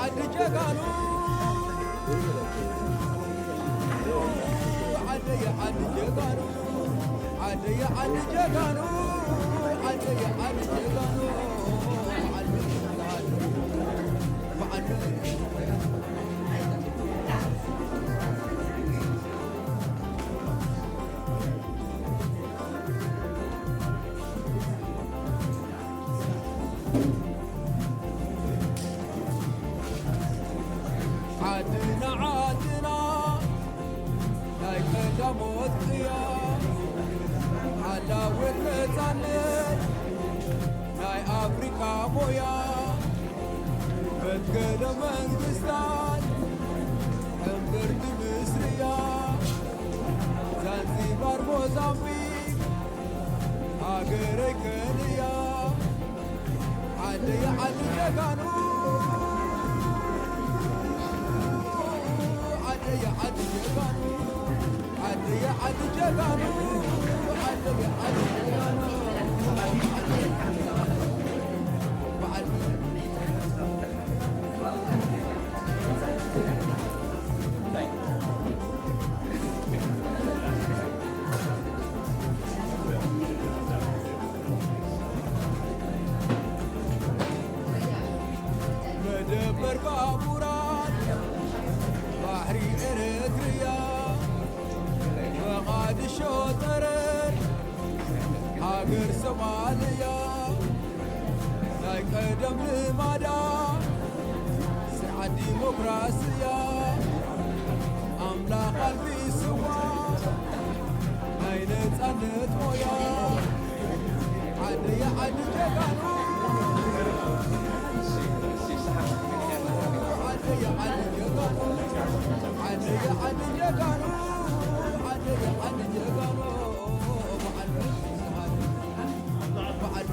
ዓዲ ጀጋኑ፣ ዓደየ ዓዲ ጀጋኑ፣ ዓደየ ዓዲ ጀጋኑ፣ ዓደየ ዓዲ ጀጋኑ፣ በዓል በዓል ዓድና ዓድና ናይ ቀዳሞት ቅያ፣ ሓላዊት ነጻነት ናይ ኣፍሪቃ ሞያ፣ መትከለ መንግስታት ሕምብርቲ ምስርያ፣ ዛንዚባር ሞዛምቢክ ሃገረይ ከንያ። ዓደየ ዓዲ ጀጋኑ፣ ዓደየ ዓዲ ጀጋኑ፣ ዓደየ ዓዲ ጀጋኑ፣ ዓደየ ዓዲ ጀጋኑ። በዓል መደበር ባቡራት ባሕሪ ኤርትርያ፣ መቓድሾ ጠረን ሃገር ሶማልያ፣ ናይ ቀደም ልማዳ ስርዓት ዲሞክራስያ፣ ኣምላኽ ኣልቢስዋ ናይ ነጻነት ሞያ። ዓደየ ዓዲ ጀጋኑ፣ ዓደየ ዓዲ ጀጋኑ፣ ዓደየ ዓዲ ጀጋኑ፣ ዓደየ ዓዲ ጀጋኑ፣ በዓል በዓል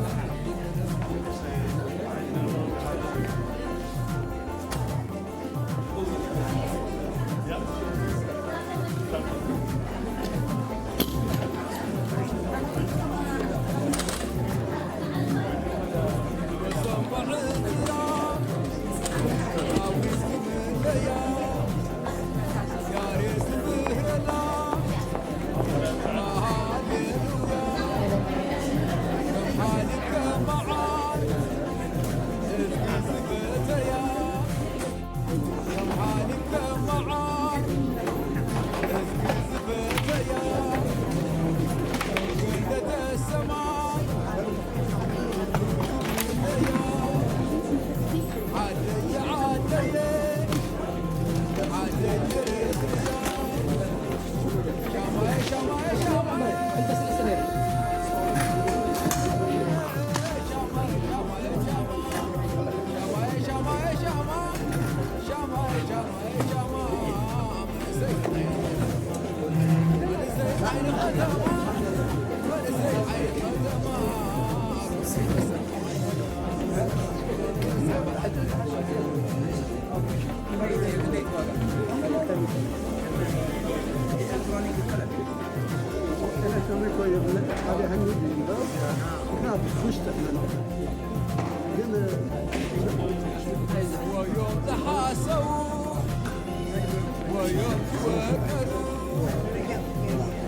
ወዮም ዝሓሰዉ ወዮም ዝወቀሩ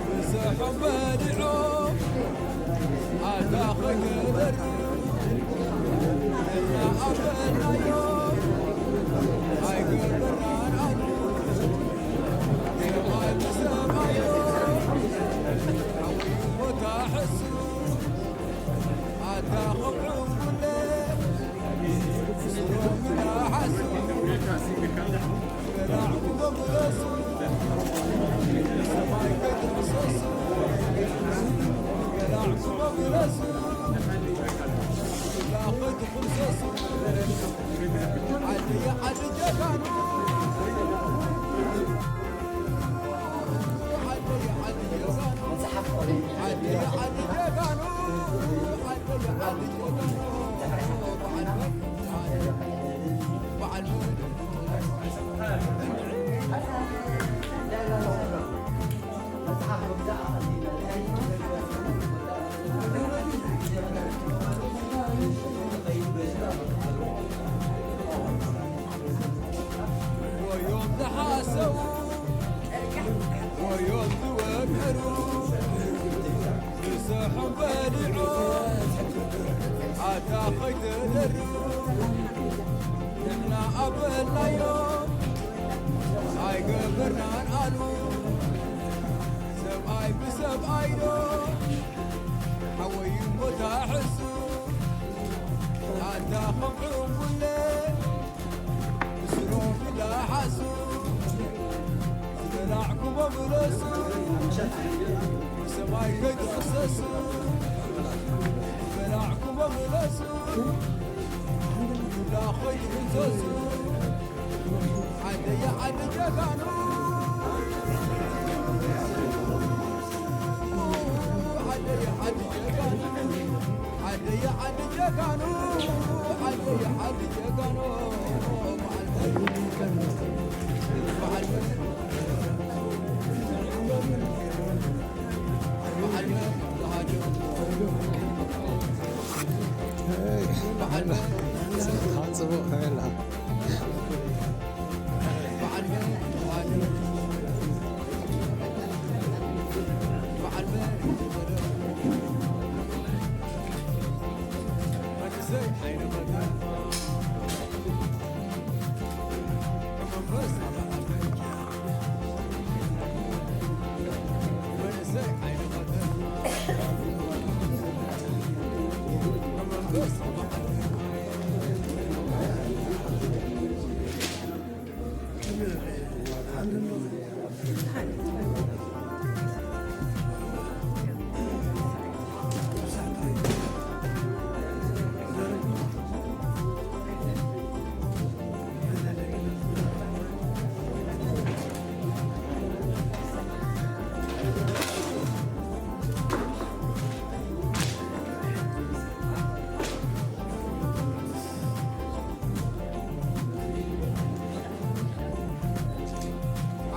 ብዝሖም በሊዖም ኣታ ኸይገበሩ እናኣበልናዮም ኣይገበርናን ኣሉ ሰብኣይ ብሰብኣዮም ሓወዩ ቦታ ሕሱ ኣታ ኸብዑ ጉለ ስሮም እናሓሱ ሓሰው ወዮም ዝወቀሩ ንሰሖም በሊዖ ኣታ ኸይተደሩ ንሕና ኣበልናዮ ኣይገበርናን ኣሉ ሰብኣይ ብሰብኣይዶ ሓወዩ ቦታ ሕሱ ኣታ ኸምዑ ቡለ ምስሮም ይለሓሱ ዝበላዕኩሞ ምለሱ ብሰማይ ከይትኽሰሱ ዝበላዕኩሞ ምለሱ ዱላ ከይትኽሰሱ ዓደየ ዓዲ ጀጋኑ ዓደየ ዓዲ ጀጋኑ ዓደየ ዓዲ ጀጋኑ ዓደየ ዓዲ ጀጋኑ በዓል በዓል በዓል ጽቡቕ ከመይ ኣለኻ?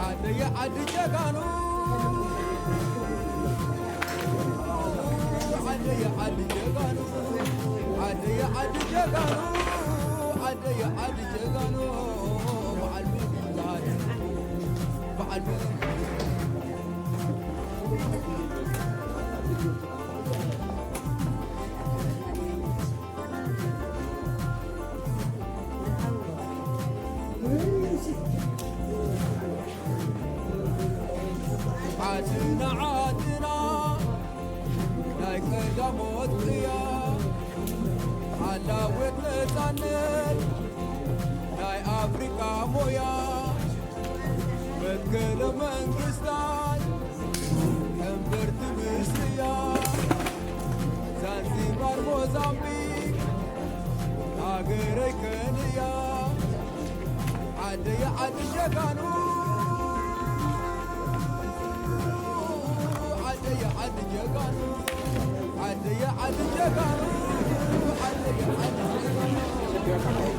ዓደየ ዓዲ ጀጋኑ ዓደየ ዓዲ ጀጋኑ ዓደየ ዓዲ ጀጋኑ ዓደየ ዓዲ ጀጋኑ በዓል በዓል ዓድና ዓድና ናይ ቀዳሞት ቅያ ሓላወት ነፃነት ናይ ኣፍሪቃ ሞያ መትከለ መንግስታት ቀንበርቲ ምስያ ዛንዚባር ሞዛምቢክ ሃገረይ ከንያ ዓደየ ዓዲ ጀጋኑ ዓደየ ዓዲ ጀጋኑ ዓደየ ዓዲ ጀጋኑ ዓደየ ዓዲ ጀጋኑ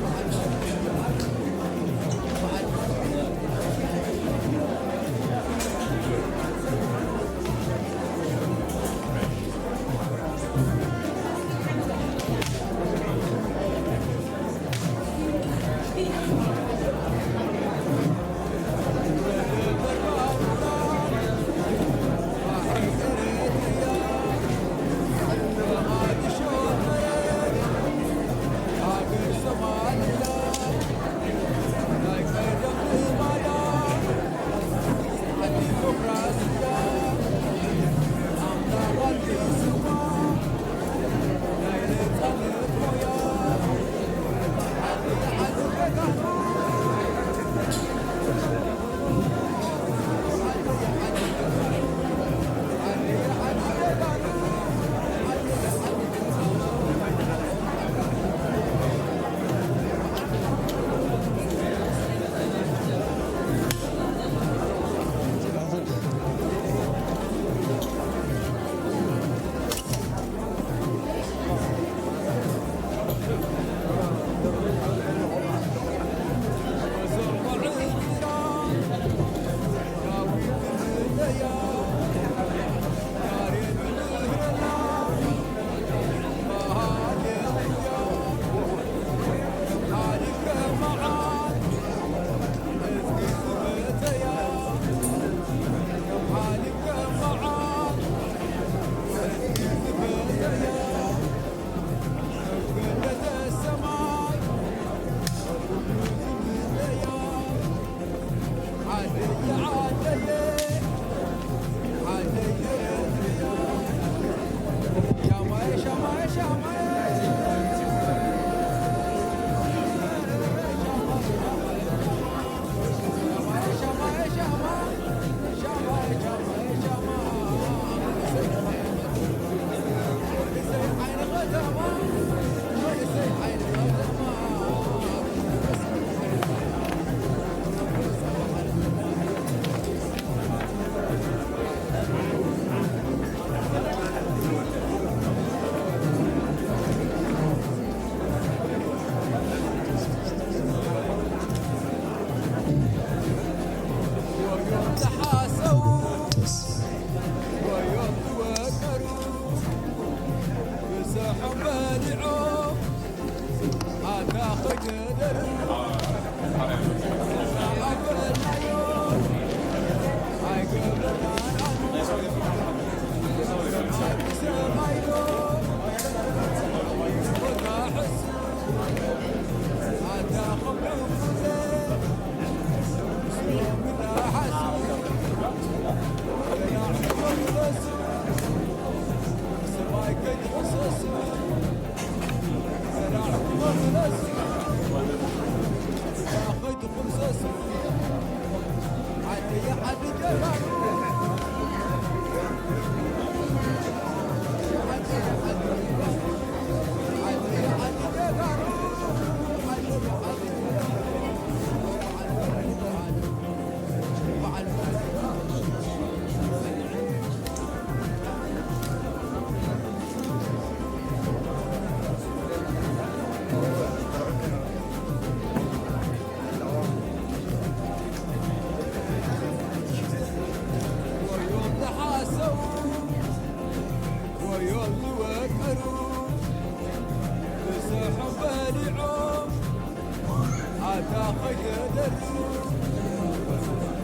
ኣታ ኸይተደርሱ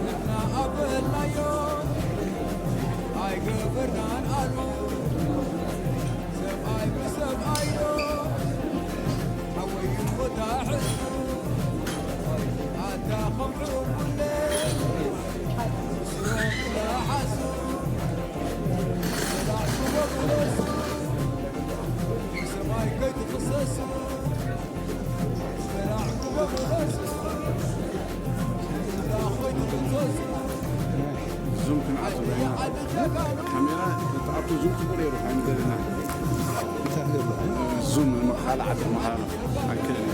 ንሕና ኣበልናዮ ኣይገበርናን ኣሉ። ሰብኣይ ብሰብኣይ ዶ ሓወይ ቦታ ሕሱ ኣታ ኸምዑ ኩለ ስሮም ክለሓሱ ሰላዕኩ ወብለሱ ሰማይ ከይትኽሰሱ ዙም ክንዓጽዎ ኢና። ካሜራ ተኣቱ ዙም ጽቡቕ ነይሩ ኣይምደለና። እንታይ ነይሩ? ዙም ንምኽሓል ዓዲ ምዃኑ ኣይክእልን።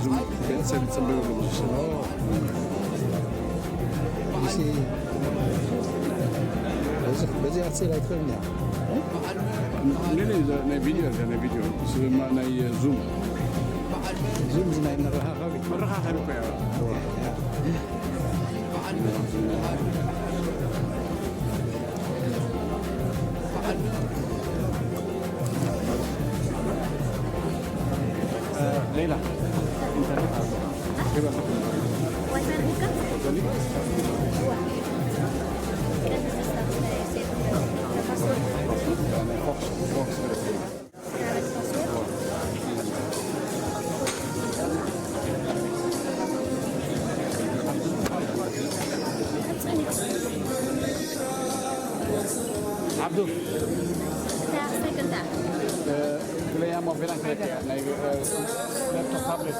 ዙም ሰብ ይጽበዩ ኣለዉ። እዚ በዚ በዚ ኣትሴል ኣይትኽእልን እያ። ናይ ቪድዮ ናይ ቪድዮ ናይ ዙም ዙም ናይ መረኻኸቢ መረኻኸቢ እኮ እያ። ሌላ ዓብዱ ክለያ ሞቢላ ክለያ ናይ ላፕቶፕ ታብሌት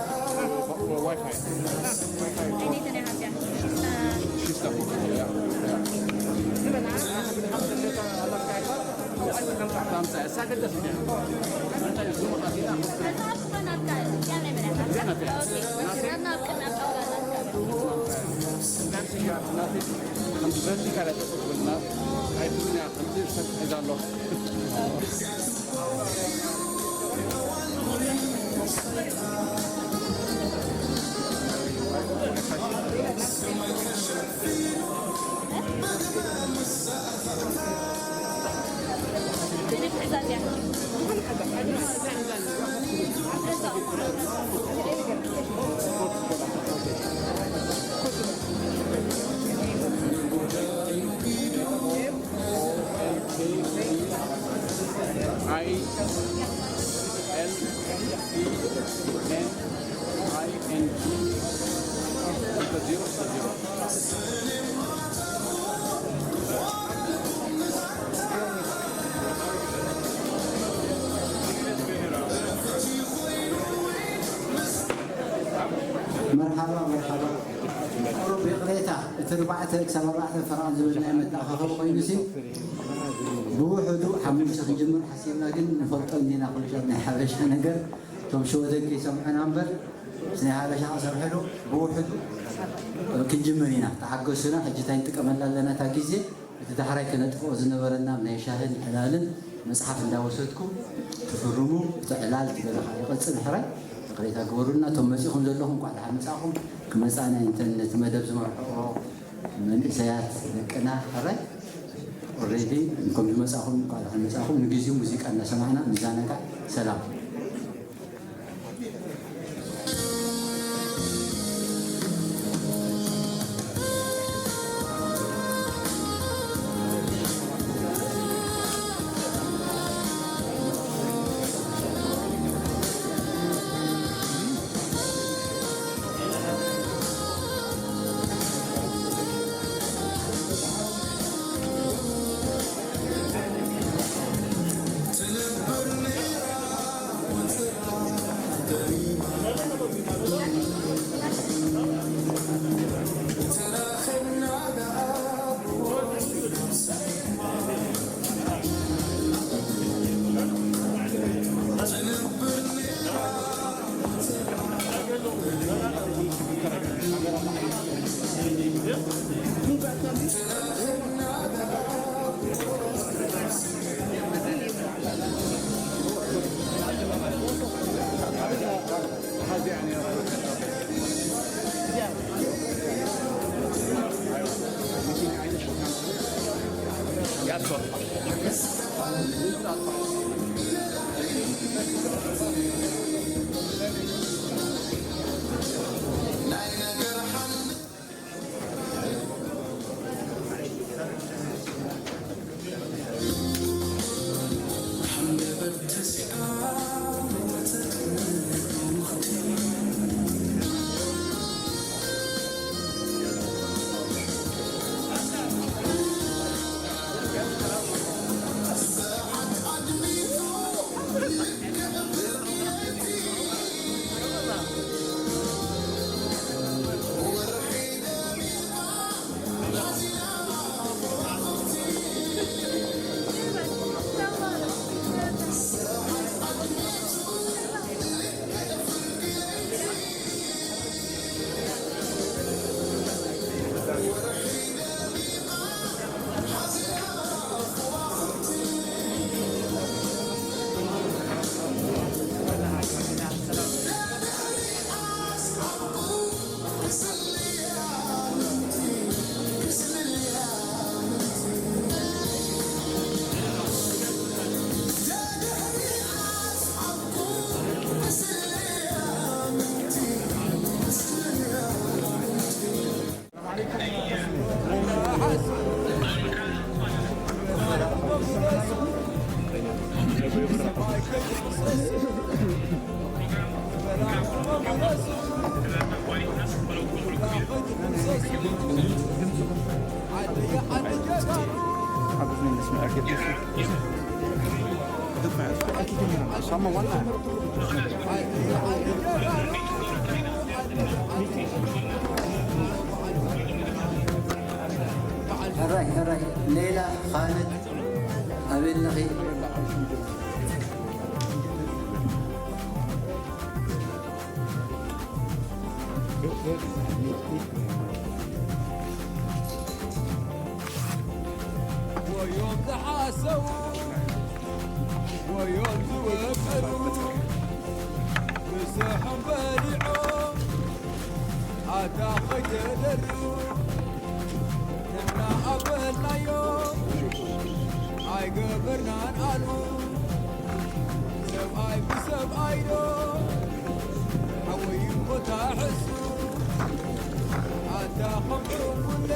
ዋይፋይ ሽስታ መርሓባ መርሓባ። ቁሩብ ይቕሬታ፣ እቲ ኣርባዕተ ክሳብ ኣርባዕተ ፈረቓ ዝበልና መተኣኻኸቢ ኮይኑሲ ብውሕዱ ሓሙሽተ ክንጅምር ሓሲብና፣ ግን ንፈልጦ እንዲና ኩሉ ሰብ ናይ ሓበሻ ነገር፣ እቶም ሽወደን ከይሰምዑና እምበር ናይ ሓበሻ ክሰርሕሉ ብውሕዱ ክንጅምር ኢና። ተሓገሱና፣ ሕጂ እንታይ ንጥቀመላ ኣለና እታ ግዜ? እቲ ዳሕራይ ከነጥፍኦ ዝነበረና ናይ ሻህን ዕላልን መፅሓፍ እንዳወሰድኩም ትፍርሙ፣ እቲ ዕላል ዝበለ ከዓ ይቐፅል። ሕራይ ይቕሬታ ግበሩልና። እቶም መፂኹም ዘለኹም እንኳዕ ደሓን መፃኹም። ክመፃና እንተን ነቲ መደብ ዝመርሕኦ መንእሰያት ደቅና ሕራይ ኦሬዲ እንኮም ዝመፃኹም እንኳዕ ደሓን መፃኹም። ንግዚኡ ሙዚቃ እናሰማዕና ንዛናጋዕ። ሰላም። ሕራይ ሕራይ ሌላ ኻልድ ኣበይ ኣለኺ? ወዮም ዝሓሰቡ ወዮም ዝወቀሉ ምሳሖም በሊዖም ኣታ ከይተደርቡ እናኣበልናዮ ኣይገበርናን ኣሉ። ሰብኣይ ብሰብኣይ ዶ ሓወይ እኮ ታሕሱ ኣታ ከምኡ ኩለ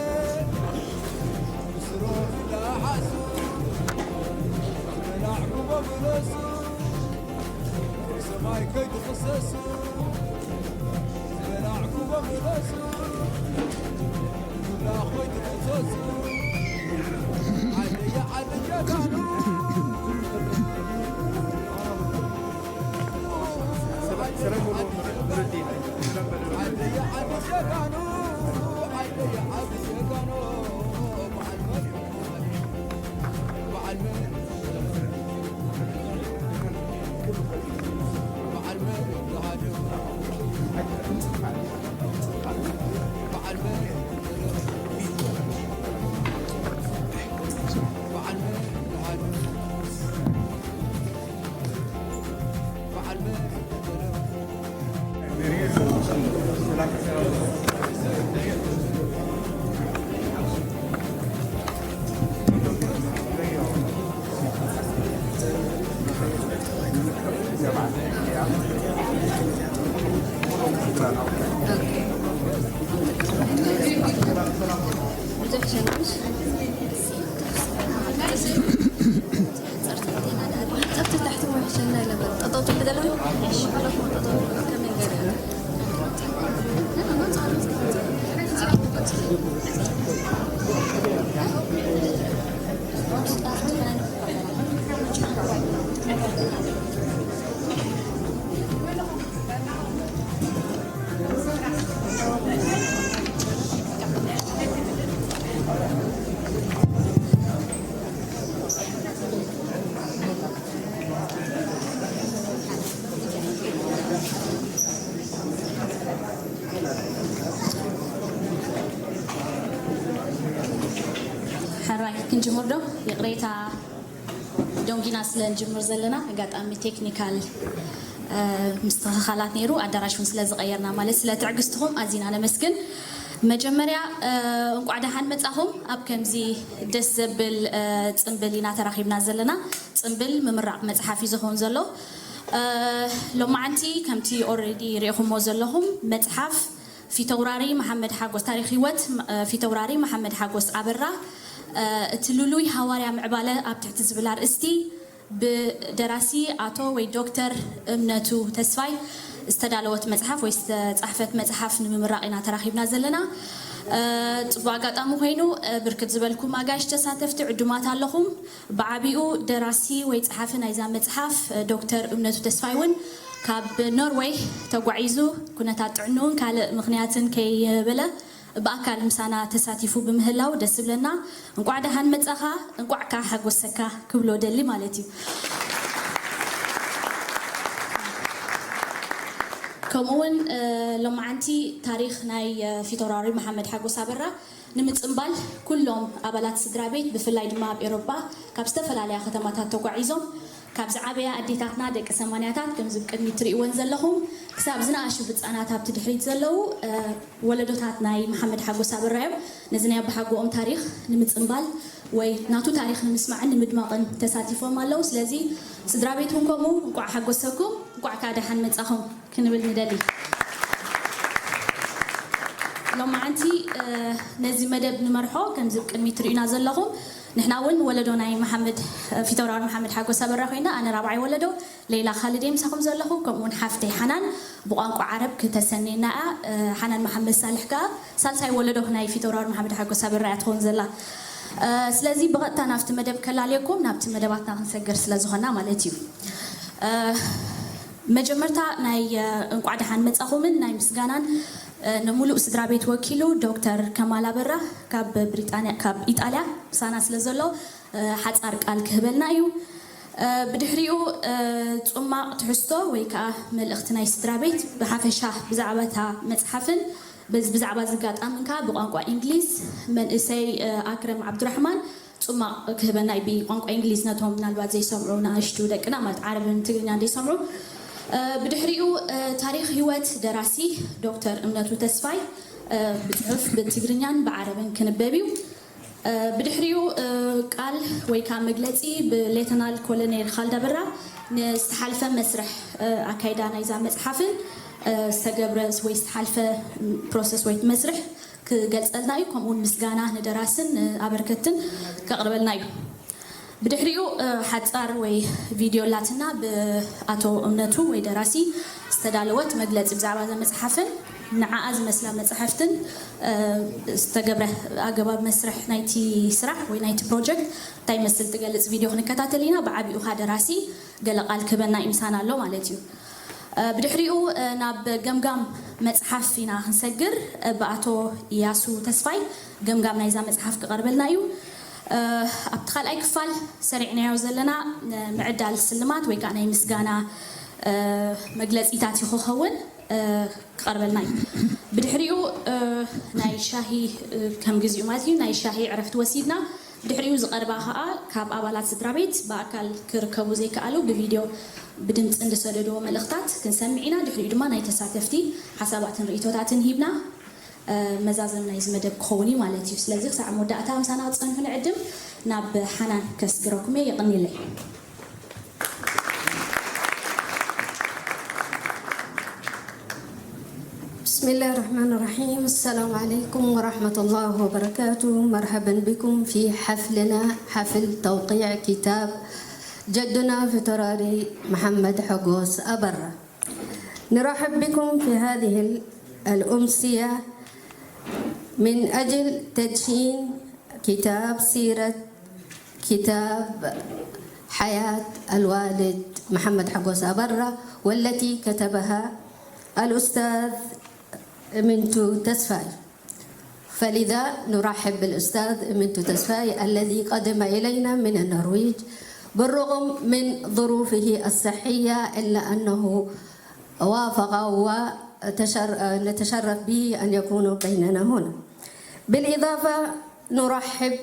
ብስሮም እንዳሓሱ በላዕኩሞ ብለሱ ሰማይ ከይትኽሰሱ በላዕኩሞ ብለሱ ኩላ ከይትኽሰሱ ዓደየ ዓደ ጀጋኑ እንጅምር ዶ? ይቕሬታ፣ ዶንጊና ስለ እንጅምር ዘለና ኣጋጣሚ ቴክኒካል ምስትኽኻላት ነይሩ፣ ኣዳራሽ እውን ስለ ዝቐየርና፣ ማለት ስለ ትዕግስትኹም ኣዚና ነመስግን። መጀመርያ እንቋዕ ደሓን መጻኹም። ኣብ ከምዚ ደስ ዘብል ጽምብል ኢና ተራኺብና ዘለና። ጽምብል ምምራቕ መጽሓፍ እዩ ዝኸውን ዘሎ። ሎማዓንቲ ከምቲ ኦልሬዲ ርኢኹሞ ዘለኹም መጽሓፍ ፊተውራሪ መሓመድ ሓጎስ፣ ታሪኽ ህይወት ፊተውራሪ መሓመድ ሓጎስ ኣበራ፣ እቲ ልሉይ ሃዋርያ ምዕባለ ኣብ ትሕቲ ዝብል ኣርእስቲ ብደራሲ ኣቶ ወይ ዶክተር እምነቱ ተስፋይ ዝተዳለወት መጽሓፍ ወይ ዝተጻሕፈት መጽሓፍ ንምምራቕ ኢና ተራኺብና ዘለና። ጽቡቕ ኣጋጣሚ ኮይኑ፣ ብርክት ዝበልኩም ኣጋይሽ ተሳተፍቲ ዕዱማት ኣለኹም። ብዓቢኡ ደራሲ ወይ ጸሓፊ ናይዛ መጽሓፍ ዶክተር እምነቱ ተስፋይ እውን ካብ ኖርወይ ተጓዒዙ ኩነታት ጥዕንኡን ካልእ ምኽንያትን ከይበለ ብኣካል ምሳና ተሳቲፉ ብምህላው ደስ ዝብለና። እንቋዕ ደሓን መጻኻ፣ እንቋዕ ከኣ ሓጎሰካ ክብሎ ደሊ ማለት እዩ። ከምኡውን ሎማዓንቲ ታሪኽ ናይ ፊተውራሪ መሓመድ ሓጎስ ኣበራ ንምጽንባል ኩሎም ኣባላት ስድራ ቤት፣ ብፍላይ ድማ ኣብ ኤሮጳ ካብ ዝተፈላለያ ከተማታት ተጓዒዞም ካብ ዝዓበያ ኣዴታትና ደቂ ሰማንያታት፣ ከምዚ ብቅድሚት ትርእይወን ዘለኹም፣ ክሳብ ዝነኣሹ ህጻናት ኣብቲ ድሕሪት ዘለዉ ወለዶታት ናይ መሓመድ ሓጎስ ኣበራ እዮም። ነዚ ናይ ኣባሓጎኦም ታሪኽ ንምጽንባል ወይ ናቱ ታሪኽ ንምስማዕን ንምድማቕን ተሳቲፎም ኣለዉ። ስለዚ ስድራ ቤት እውን ከምኡ እንቋዕ ሓጎሰኩም፣ እንቋዕ ከኣ ደሓን መጻኹም ክንብል ንደሊ። ሎማዓንቲ ነዚ መደብ ንመርሖ፣ ከምዚ ቅድሚ ትርእዩና ዘለኹም፣ ንሕና እውን ወለዶ ናይ መሓመድ፣ ፊተውራሪ መሓመድ ሓጎስ ኣበራ ኮይና፣ ኣነ ራብዓይ ወለዶ፣ ሌላ ካልድ እየ ምሳኹም ዘለኹ፣ ከምኡውን ሓፍተይ ሓናን ብቋንቋ ዓረብ ክተሰንየና እያ። ሓናን መሓመድ ሳልሕ ከኣ ሳልሳይ ወለዶ ናይ ፊተውራሪ መሓመድ ሓጎስ ኣበራ እያ ትኸውን ዘላ። ስለዚ ብቐጥታ ናብቲ መደብ ከላልየኩም፣ ናብቲ መደባትና ክንሰገር ስለ ዝኾና ማለት እዩ። መጀመርታ ናይ እንቋዕ ደሓን መጻኹምን ናይ ምስጋናን ንሙሉእ ስድራ ቤት ወኪሉ ዶክተር ከማል ኣበራ ካብ ብሪጣንያ፣ ካብ ኢጣልያ ምሳና ስለ ዘሎ ሓጻር ቃል ክህበልና እዩ። ብድሕሪኡ ጽማቕ ትሕዝቶ ወይ ከኣ መልእኽቲ ናይ ስድራ ቤት ብሓፈሻ ብዛዕባ እታ መጽሓፍን በዚ ብዛዕባ እዚ ኣጋጣምን ከኣ ብቋንቋ እንግሊዝ መንእሰይ ኣክረም ዓብዱራሕማን ጽማቕ ክህበና እዩ ብቋንቋ እንግሊዝ፣ ነቶም ምናልባት ዘይሰምዑ ንኣሽቱ ደቅና፣ ማለት ዓረብን ትግርኛን ዘይሰምዑ። ብድሕሪኡ ታሪኽ ህይወት ደራሲ ዶክተር እምነቱ ተስፋይ ብጽሑፍ ብትግርኛን ብዓረብን ክንበብ እዩ። ብድሕሪኡ ቃል ወይ ከዓ መግለጺ ብሌተናል ኮሎኔል ካልድ ኣበራ ንዝተሓልፈ መስርሕ ኣካይዳ ናይዛ መጽሓፍን ዝተገብረ ወይ ዝተሓልፈ ፕሮሰስ ወይ መስርሕ ክገልጸልና እዩ። ከምኡውን ምስጋና ንደራስን ንኣበርከትን ከቕርበልና እዩ። ብድሕሪኡ ሓጻር ወይ ቪድዮ ኣላትና ብኣቶ እምነቱ ወይ ደራሲ ዝተዳለወት መግለጺ ብዛዕባ እዛ መጽሓፍን ንዓኣ ዝመስላ መጻሕፍትን ዝተገብረ ኣገባብ መስርሕ ናይቲ ስራሕ ወይ ናይቲ ፕሮጀክት እንታይ ይመስል ትገልጽ ቪድዮ ክንከታተል ኢና። ብዓቢኡ ካ ደራሲ ገለ ቃል ክህበና እዩ ምሳና ኣሎ ማለት እዩ። ብድሕሪኡ ናብ ገምጋም መጽሓፍ ኢና ክንሰግር። ብኣቶ ኢያሱ ተስፋይ ገምጋም ናይዛ መጽሓፍ ክቐርበልና እዩ። ኣብቲ ካልኣይ ክፋል ሰሪዕናዮ ዘለና ምዕዳል ስልማት ወይ ከዓ ናይ ምስጋና መግለጺታት እዩ ክኸውን ክቐርበልና እዩ። ብድሕሪኡ ናይ ሻሂ ከም ግዚኡ ማለት እዩ ናይ ሻሂ ዕረፍቲ ወሲድና ብድሕሪኡ ዝቐርባ ከዓ ካብ ኣባላት ስድራ ቤት ብኣካል ክርከቡ ዘይከኣሉ ብቪድዮ ብድምፂ እንድሰደድዎ መልእኽታት ክንሰምዕ ኢና። ድሕሪኡ ድማ ናይ ተሳተፍቲ ሓሳባትን ርእቶታትን ሂብና መዛዘም ናይዚ መደብ ክኸውን እዩ ማለት እዩ። ስለዚ ክሳዕ መወዳእታ ምሳና ክፀንሑ ንዕድም። ናብ ሓናን ከስግረኩም እየ። የቐንየለይ። بسم الله الرحمن الرحيم. السلام عليكم ورحمة الله وبركاته. مرحبا بكم في حفلنا، حفل توقيع كتاب جدنا فتراري محمد حقوس أبرة. نرحب بكم في هذه الأمسية من أجل تدشين كتاب سيرة كتاب حياة الوالد محمد حقوس أبرة، والتي كتبها الأستاذ منتو تسفاي. فلذا نرحب بالأستاذ منتو تسفاي الذي قدم إلينا من النرويج بالرغم من ظروفه الصحية، إلا أنه وافق ونتشرف به أن يكون بيننا هنا. بالإضافة نرحب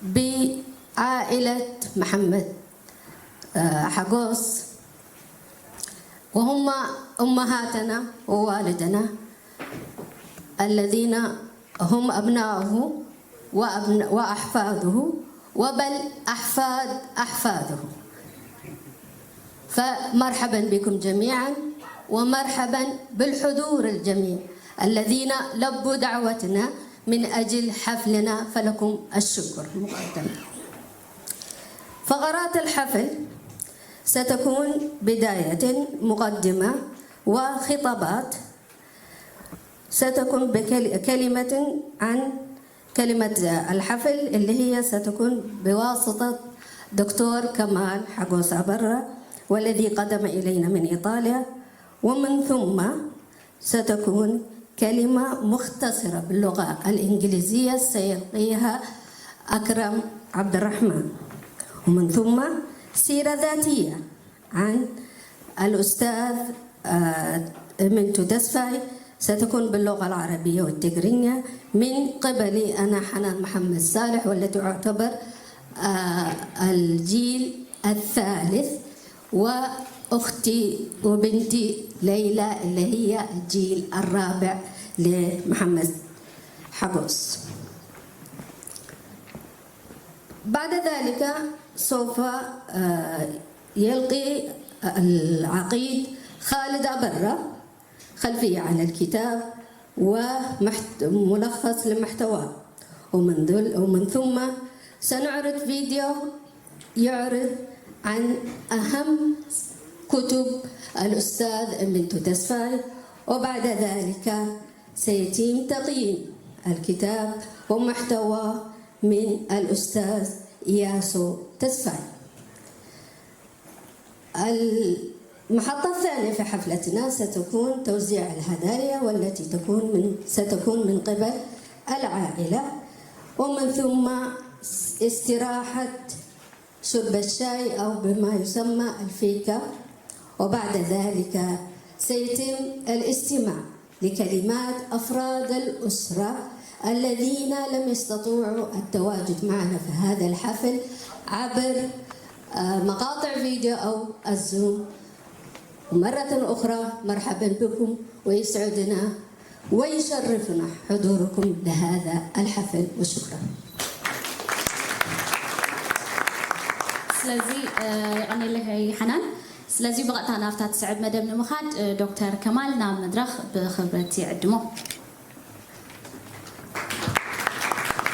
بعائلة محمد، آه، حقوس، وهم أمهاتنا ووالدنا الذين هم أبناؤه وأبن-، وأحفاده، وبل أحفاد أحفاده. فمرحبا بكم جميعا، ومرحبا بالحضور الجميل الذين لبوا دعوتنا من أجل حفلنا، فلكم الشكر مقدما. فقرات الحفل ستكون بداية مقدمة وخطابات، ستكون بكل-، كلمة عن كلمة الحفل اللي هي ستكون بواسطة دكتور كمال حقوس أبرة، والذي قدم إلينا من إيطاليا، ومن ثم ستكون كلمة مختصرة باللغة الإنجليزية سيلقيها أكرم عبد الرحمن، ومن ثم سيرة ذاتية عن الأستاذ، آه، منتو تسفاي، ستكون باللغة العربية والتقرينية من قبلي أنا حنان محمد صالح، والتي أعتبر، آه، الجيل الثالث، وأختي وبنتي ليلى اللي هي الجيل الرابع لمحمد حقوس. بعد ذلك سوف، آه، يلقي العقيد خالد أبرة خلفية عن الكتاب ومحت-، ملخص لمحتواه، ومن ذل-، ومن ثم سنعرض فيديو يعرض عن أهم كتب الأستاذ منتو تسفاي، وبعد ذلك سيتم تقييم الكتاب ومحتواه من الأستاذ إياسو تسفاي. المحطة الثانية في حفلتنا ستكون توزيع الهدايا، والتي تكون من، ستكون من قبل العائلة، ومن ثم استراحة شرب الشاي أو بما يسمى الفيكا، وبعد ذلك سيتم الاستماع لكلمات أفراد الأسرة الذين لم يستطيعوا التواجد معنا في هذا الحفل عبر، آه، مقاطع فيديو أو الزوم. مرة أخرى مرحبا بكم، ويسعدنا ويشرفنا حضوركم لهذا الحفل، وشكرا. ስለዚ፣ እ፣ የቐኔለይ ሓናን። ስለዚ ብቐጥታ ናብታ ትስዕብ መደብ ንምኻድ፣ እ፣ ዶክተር ከማል ናብ መድረኽ ብኽብረት ይዕድሞ።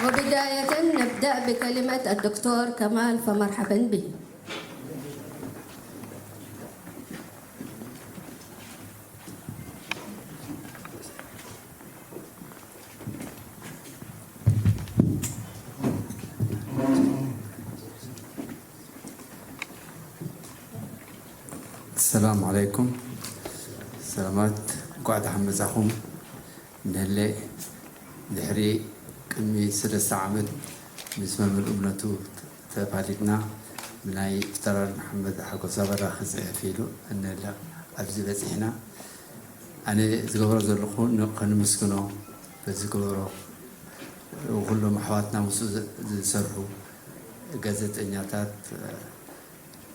وبداية نبدأ بكلمة الدكتور كمال، فمرحبا به. السلام عليكم. ሰላማት፣ እንኳዕ ደሓን መጻኹም። ንህሌ ድሕሪ ቅድሚ ሰለስተ ዓመት ምስ መምህር እምነቱ ተፋሊጥና፣ ብናይ ፊታውራሪ መሓመድ ሓጎስ ኣበራ ክጽሕፍ ኢሉ እንህለ ኣብዚ በጺሕና። ኣነ ዝገብሮ ዘለኹ ን-፣ ከነመስግኖ በዚ ዝገብሮ፣ ኩሎም ኣሕዋትና ምስኡ ዝ-፣ ዝሰርሑ ጋዜጠኛታት፣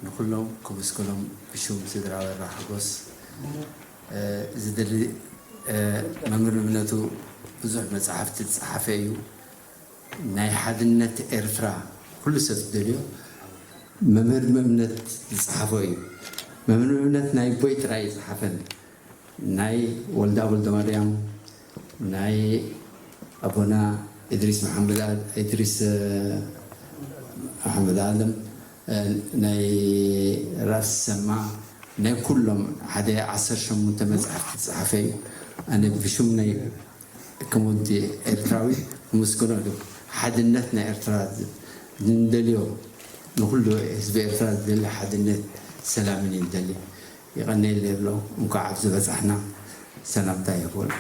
ንኩሎም ከመስግኖም ብሽም ስድራ ኣበራ ሓጎስ፣ እ፣ ዝደሊ፣ እ፣ መምህር እምነቱ ብዙሕ መጽሓፍቲ ዝጸሓፈ እዩ። ናይ ሓድነት ኤርትራ ኩሉ ሰብ ዝደልዮ መምህር እምነት ዝጸሓፎ እዩ። መምህር እምነት ናይ ቦይ ጥራይ ዝጸሓፈን ናይ ወልዳ ወልደ ማርያም፣ ናይ ኣቦና እድሪስ መሓመድ ኣ-፣ እድሪስ፣ እ፣ መሓመድ ኣለም፣ እ፣ ናይ ራስ ሰማ፣ ናይ ኩሎም ሓደ ዓሰርተ ሸሞንተ መጽሓፍቲ ዝጸሓፈ እዩ። ኣነ ብሽም ናይ ከመንቲ ኤርትራዊ ክምስግኖ ኣለዎ። ሓድነት ናይ ኤርትራ ዝ-፣ ንደልዮ፣ ንኹሉ ህዝቢ ኤርትራ ዝደሊ ሓድነት ሰላምን እዩ ዝደሊ። የቐንየለይ ይብሎ። እንኳዕ ኣብዚ በጻሕና። ሰላምታ ይኹን።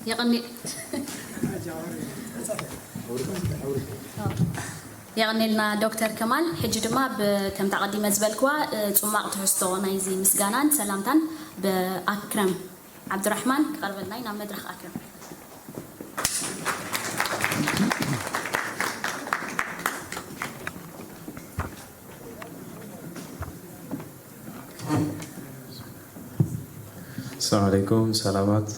የቐኒ-፣ የቐኔልና ዶክተር ከማል። ሕጂ ድማ ብ-፣ ከምቲ ኣቐዲመ ዝበልክዋ፣ እ፣ ጽማቕ ትሕዝቶ ናይዚ ምስጋናን ሰላምታን ብኣክረም ዓብዱራሕማን ክቐርበልና እዩ። ናብ መድረኽ ኣክረም። Assalamu alaikum, salamat.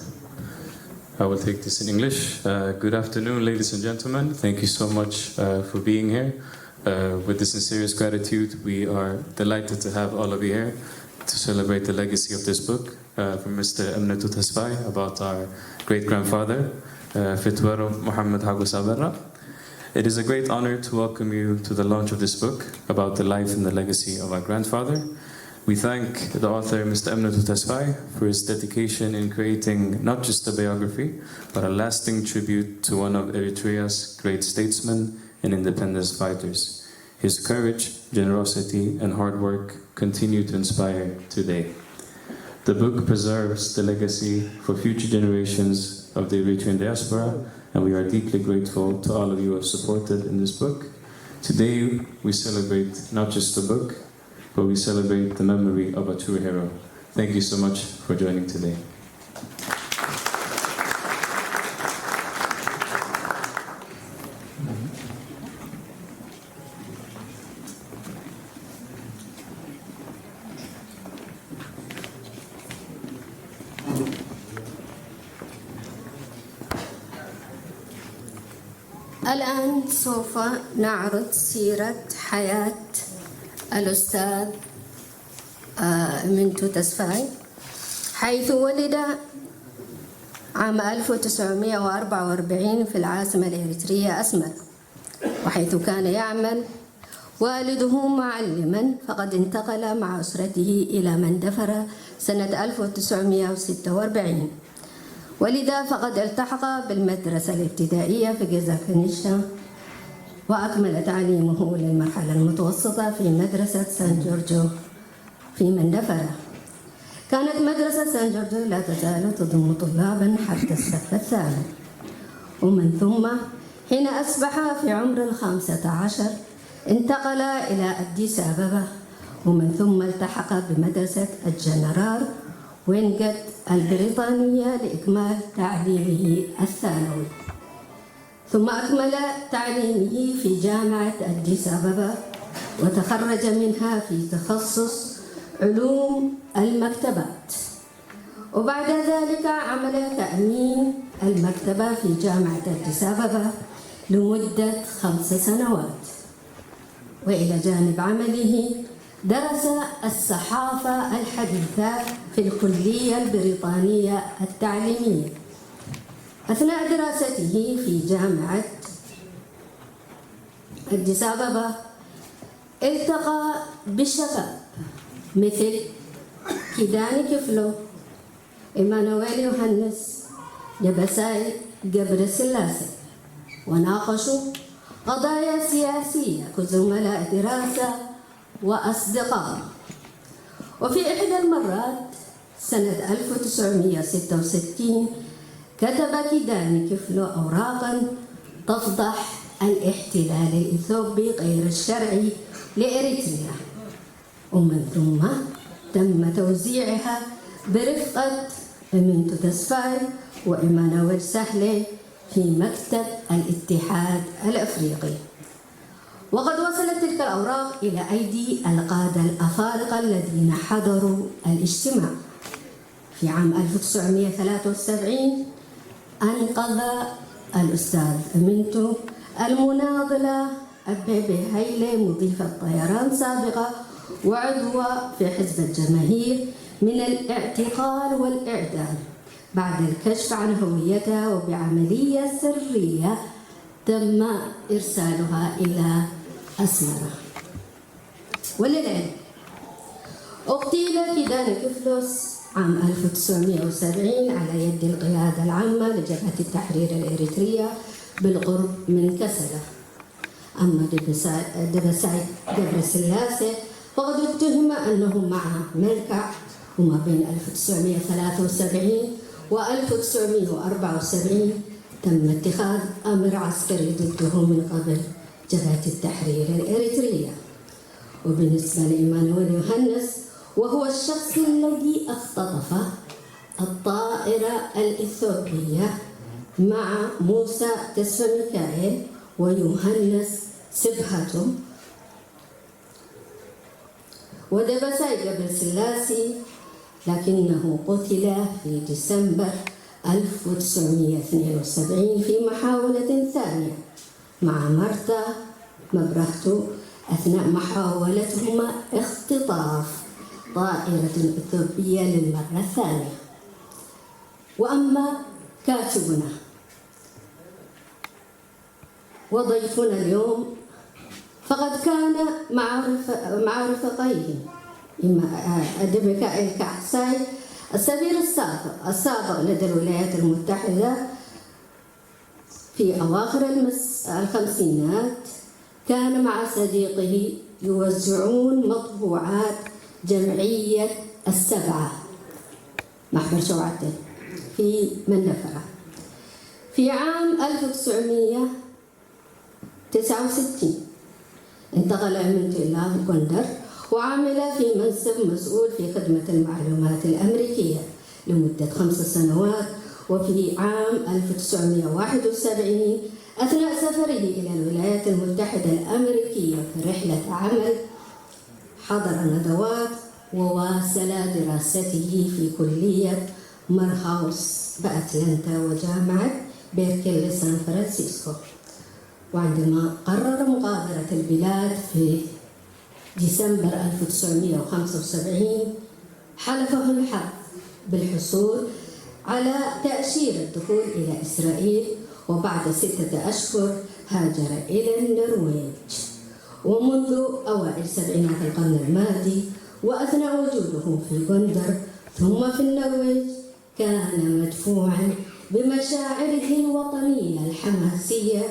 I will take this in English. Uh, good afternoon, ladies and gentlemen. Thank you so much uh, for being here. Uh, with the sincerest gratitude, we are delighted to have all of you here to celebrate the legacy of this book uh, from Mister Emnetu Tasfai about our great grandfather, uh, Fitwero Muhammad Hagus Aberra. It is a great honor to welcome you to the launch of this book about the life and the legacy of our grandfather. We thank the author, Mister Emnetu Tasfai, for his dedication in creating not just a biography, but a lasting tribute to one of Eritrea's great statesmen and independence fighters. His courage, generosity, and hard work continue to inspire today. The book preserves the legacy for future generations of the Eritrean diaspora, and we are deeply grateful to all of you who have supported in this book. Today, we celebrate not just the book, but we celebrate the memory of a true hero. Thank you so much for joining today. الآن سوف نعرض سيرة حياة الأستاذ آه، منتو تسفاي، حيث ولد عام ألف وتسعمائة وأربعة وأربعين في العاصمة الإريترية أسمرا، وحيث كان يعمل والده معلما، فقد انتقل مع أسرته إلى مندفرة سنة ألف وتسعمائة وستة وأربعين، ولذا فقد التحق بالمدرسة الابتدائية في جزاكنيشا، وأكمل تعليمه للمرحلة المتوسطة في مدرسة سان جورجو في مندفرة. كانت مدرسة سان جورجو لا تزال تضم طلابا حتى الصف الثامن، ومن ثم حين أصبح في عمر الخامسة عشر انتقل إلى أديس أبابا، ومن ثم التحق بمدرسة الجنرال وينغت البريطانية لإكمال تعليمه الثانوي، ثم أكمل تعليمه في جامعة أديس أبابا، وتخرج منها في تخصص علوم المكتبات، وبعد ذلك عمل تأمين المكتبة في جامعة أديس أبابا لمدة خمس سنوات، وإلى جانب عمله درس الصحافة الحديثة في الكلية البريطانية التعليمية. أثناء دراسته في جامعة أديس أبابا التقى بالشباب مثل كيداني كفلو، إيمانويل يوهانس، دبساي قبر سلاسي، وناقشوا قضايا سياسية كزملاء دراسة وأصدقاء. وفي إحدى المرات سنة ألف وتسعمائة وستة وستين كتب كيداني كفلو أوراقا تفضح الاحتلال الإثيوبي غير الشرعي لإريتريا، ومن ثم تم توزيعها برفقة إمينتو تسفاي وإيمانويل سهلي في مكتب الاتحاد الأفريقي. وقد وصلت تلك الأوراق إلى أيدي القادة الأفارقة الذين حضروا الاجتماع. في عام ألف وتسعمائة وثلاثة وسبعين أنقذ الأستاذ أمينتو المناضلة أبيبي هايلي، مضيفة طيران سابقة وعضوة في حزب الجماهير، من الاعتقال والإعدام بعد الكشف عن هويتها، وبعملية سرية تم إرسالها إلى أسمرة. وللعلم، اغتيل كيدانا كفلوس عام ألف وتسعمائة وسبعين على يد القيادة العامة لجبهة التحرير الإريترية بالقرب من كسلة. أما دبسا-، دبساي قبر سلاسة فقد اتهم أنه مع ميركع، وما بين ألف وتسعمائة وثلاثة وسبعين و ألف وتسعمائة وأربعة وسبعين تم اتخاذ أمر عسكري ضده من قبل جبهة التحرير الإريترية. وبالنسبة لإيمانويل يوهانس، وهو الشخص الذي اختطف الطائرة الإثيوبية مع موسى تسفى ميكائيل ويوهانس سبهاتو ودبساي قبل سلاسي، لكنه قتل في ديسمبر ألف وتسعمية واثنين وسبعين في محاولة ثانية مع مرتا مبرهتو أثناء محاولتهما اختطاف طائرة إثيوبية للمرة الثانية. وأما كاتبنا وضيفنا اليوم فقد كان مع رف-، مع رفقيه، إما، آه، الدبلوماسي كاحساي، السفير السابق، السابق لدى الولايات المتحدة في أواخر المس-، الخمسينات، كان مع صديقه يوزعون مطبوعات جمعية السبعة، محبر شوعته، في منفرة. في عام ألف وتسعمية تسعة وستين انتقل إمنتو إلى غندر وعمل في منصب مسؤول في خدمة المعلومات الأمريكية لمدة خمس سنوات. وفي عام ألف وتسعمية واحد وسبعين، أثناء سفره إلى الولايات المتحدة الأمريكية في رحلة عمل، حضر ندوات وواصل دراسته في كلية مورهاوس بأتلانتا وجامعة بيركلي سان فرانسيسكو. وعندما قرر مغادرة البلاد في ديسمبر ألف وتسعمية وخمسة وسبعين، حلفه الحظ بالحصول على تأشيرة دخول إلى إسرائيل، وبعد ستة أشهر هاجر إلى النرويج. ومنذ أوائل سبعينات القرن الماضي، وأثناء وجوده في غندر ثم في النرويج، كان مدفوعا بمشاعره الوطنية الحماسية،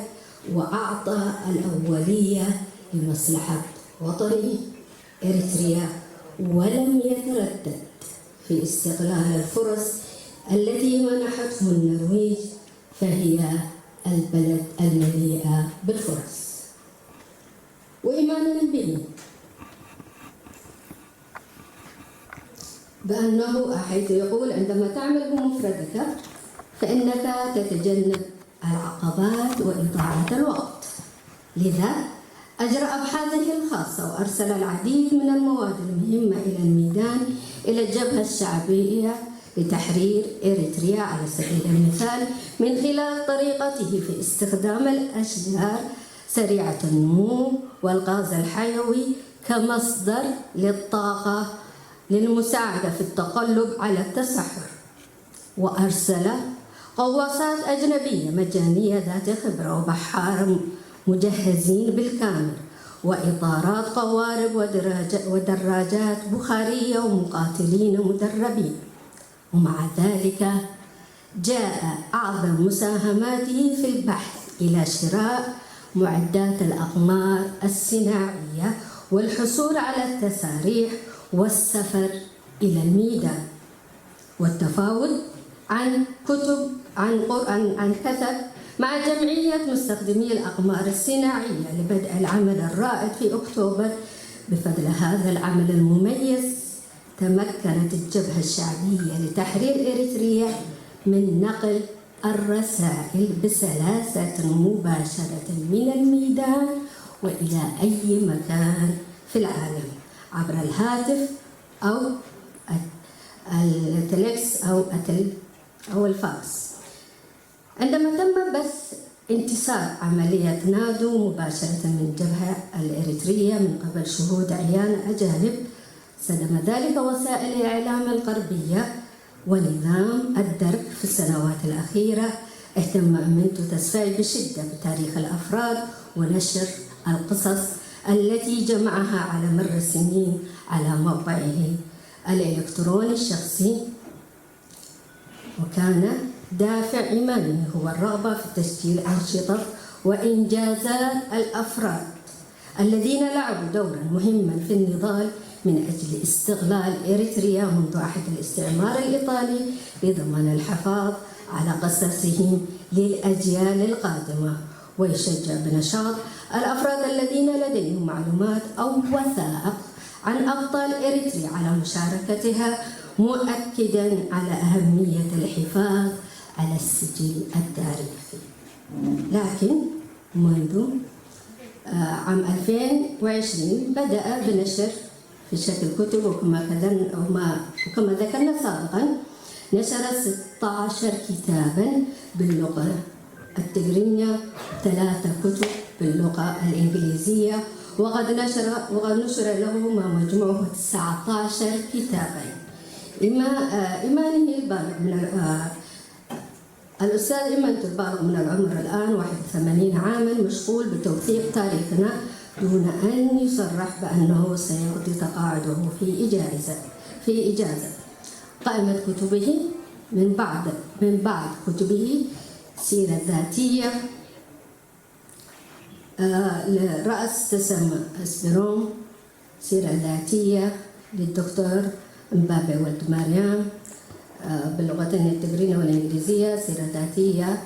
وأعطى الأولية لمصلحة وطنه إريتريا، ولم يتردد في استغلال الفرص التي منحته النرويج، فهي البلد المليئة بالفرص. وإيمانا به بأنه، حيث يقول: عندما تعمل بمفردك فإنك تتجنب العقبات وإضاعة الوقت. لذا أجرى أبحاثه الخاصة وأرسل العديد من المواد المهمة إلى الميدان، إلى الجبهة الشعبية لتحرير إريتريا على سبيل المثال، من خلال طريقته في استخدام الأشجار سريعة النمو والغاز الحيوي كمصدر للطاقة للمساعدة في التغلب على التصحر. وأرسل غواصات أجنبية مجانية ذات خبرة وبحارة مجهزين بالكامل، وإطارات قوارب ودراجة-، ودراجات بخارية ومقاتلين مدربين. ومع ذلك جاء أعظم مساهماته في البحث إلى شراء معدات الأقمار الصناعية والحصول على التصاريح والسفر إلى الميدان والتفاوض عن كتب، عن قر-، عن، عن كتب مع جمعية مستخدمي الأقمار الصناعية لبدء العمل الرائد في أكتوبر. بفضل هذا العمل المميز، تمكنت الجبهة الشعبية لتحرير إريتريا من نقل الرسائل بسلاسة مباشرة من الميدان وإلى أي مكان في العالم عبر الهاتف أو التلكس أو التل-، أو الفاكس. عندما تم بث انتصار عملية نادو مباشرة من الجبهة الإريترية من قبل شهود عيان أجانب، صدم ذلك وسائل الإعلام الغربية ونظام الدرك. في السنوات الأخيرة اهتم أمنتو تسفاي بشدة بتاريخ الأفراد ونشر القصص التي جمعها على مر السنين على موقعه الإلكتروني الشخصي، وكان دافع إيماني هو الرغبة في تسجيل أنشطة وإنجازات الأفراد الذين لعبوا دورا مهما في النضال من أجل استغلال إريتريا منذ عهد الاستعمار الإيطالي لضمان الحفاظ على قصصهم للأجيال القادمة. ويشجع بنشاط الأفراد الذين لديهم معلومات أو وثائق عن أبطال إريتريا على مشاركتها، مؤكدا على أهمية الحفاظ على السجل التاريخي. لكن منذ آه، عام ألفين وعشرين بدأ بنشر في شكل كتب، وكما كذن-، وما-، وكما ذكرنا سابقا، نشر ستة عشر كتابا باللغة التجرينية، ثلاثة كتب باللغة الإنجليزية، وقد نشر، وقد نشر له ما مجموعه تسعة عشر كتابا. إما، آه، إيمانه البالغ من ال-، آه، الأستاذ إيمان البالغ من العمر الآن واحد وثمانين عاما مشغول بتوثيق تاريخنا دون أن يصرح بأنه سيقضي تقاعده في إجازة، في إجازة. قائمة كتبه من بعد، من بعد كتبه سيرة ذاتية، آه، لرأس تسمى أسبرون، سيرة ذاتية للدكتور مبابي ولد مريم، آه، باللغتين التجرينة والإنجليزية، سيرة ذاتية،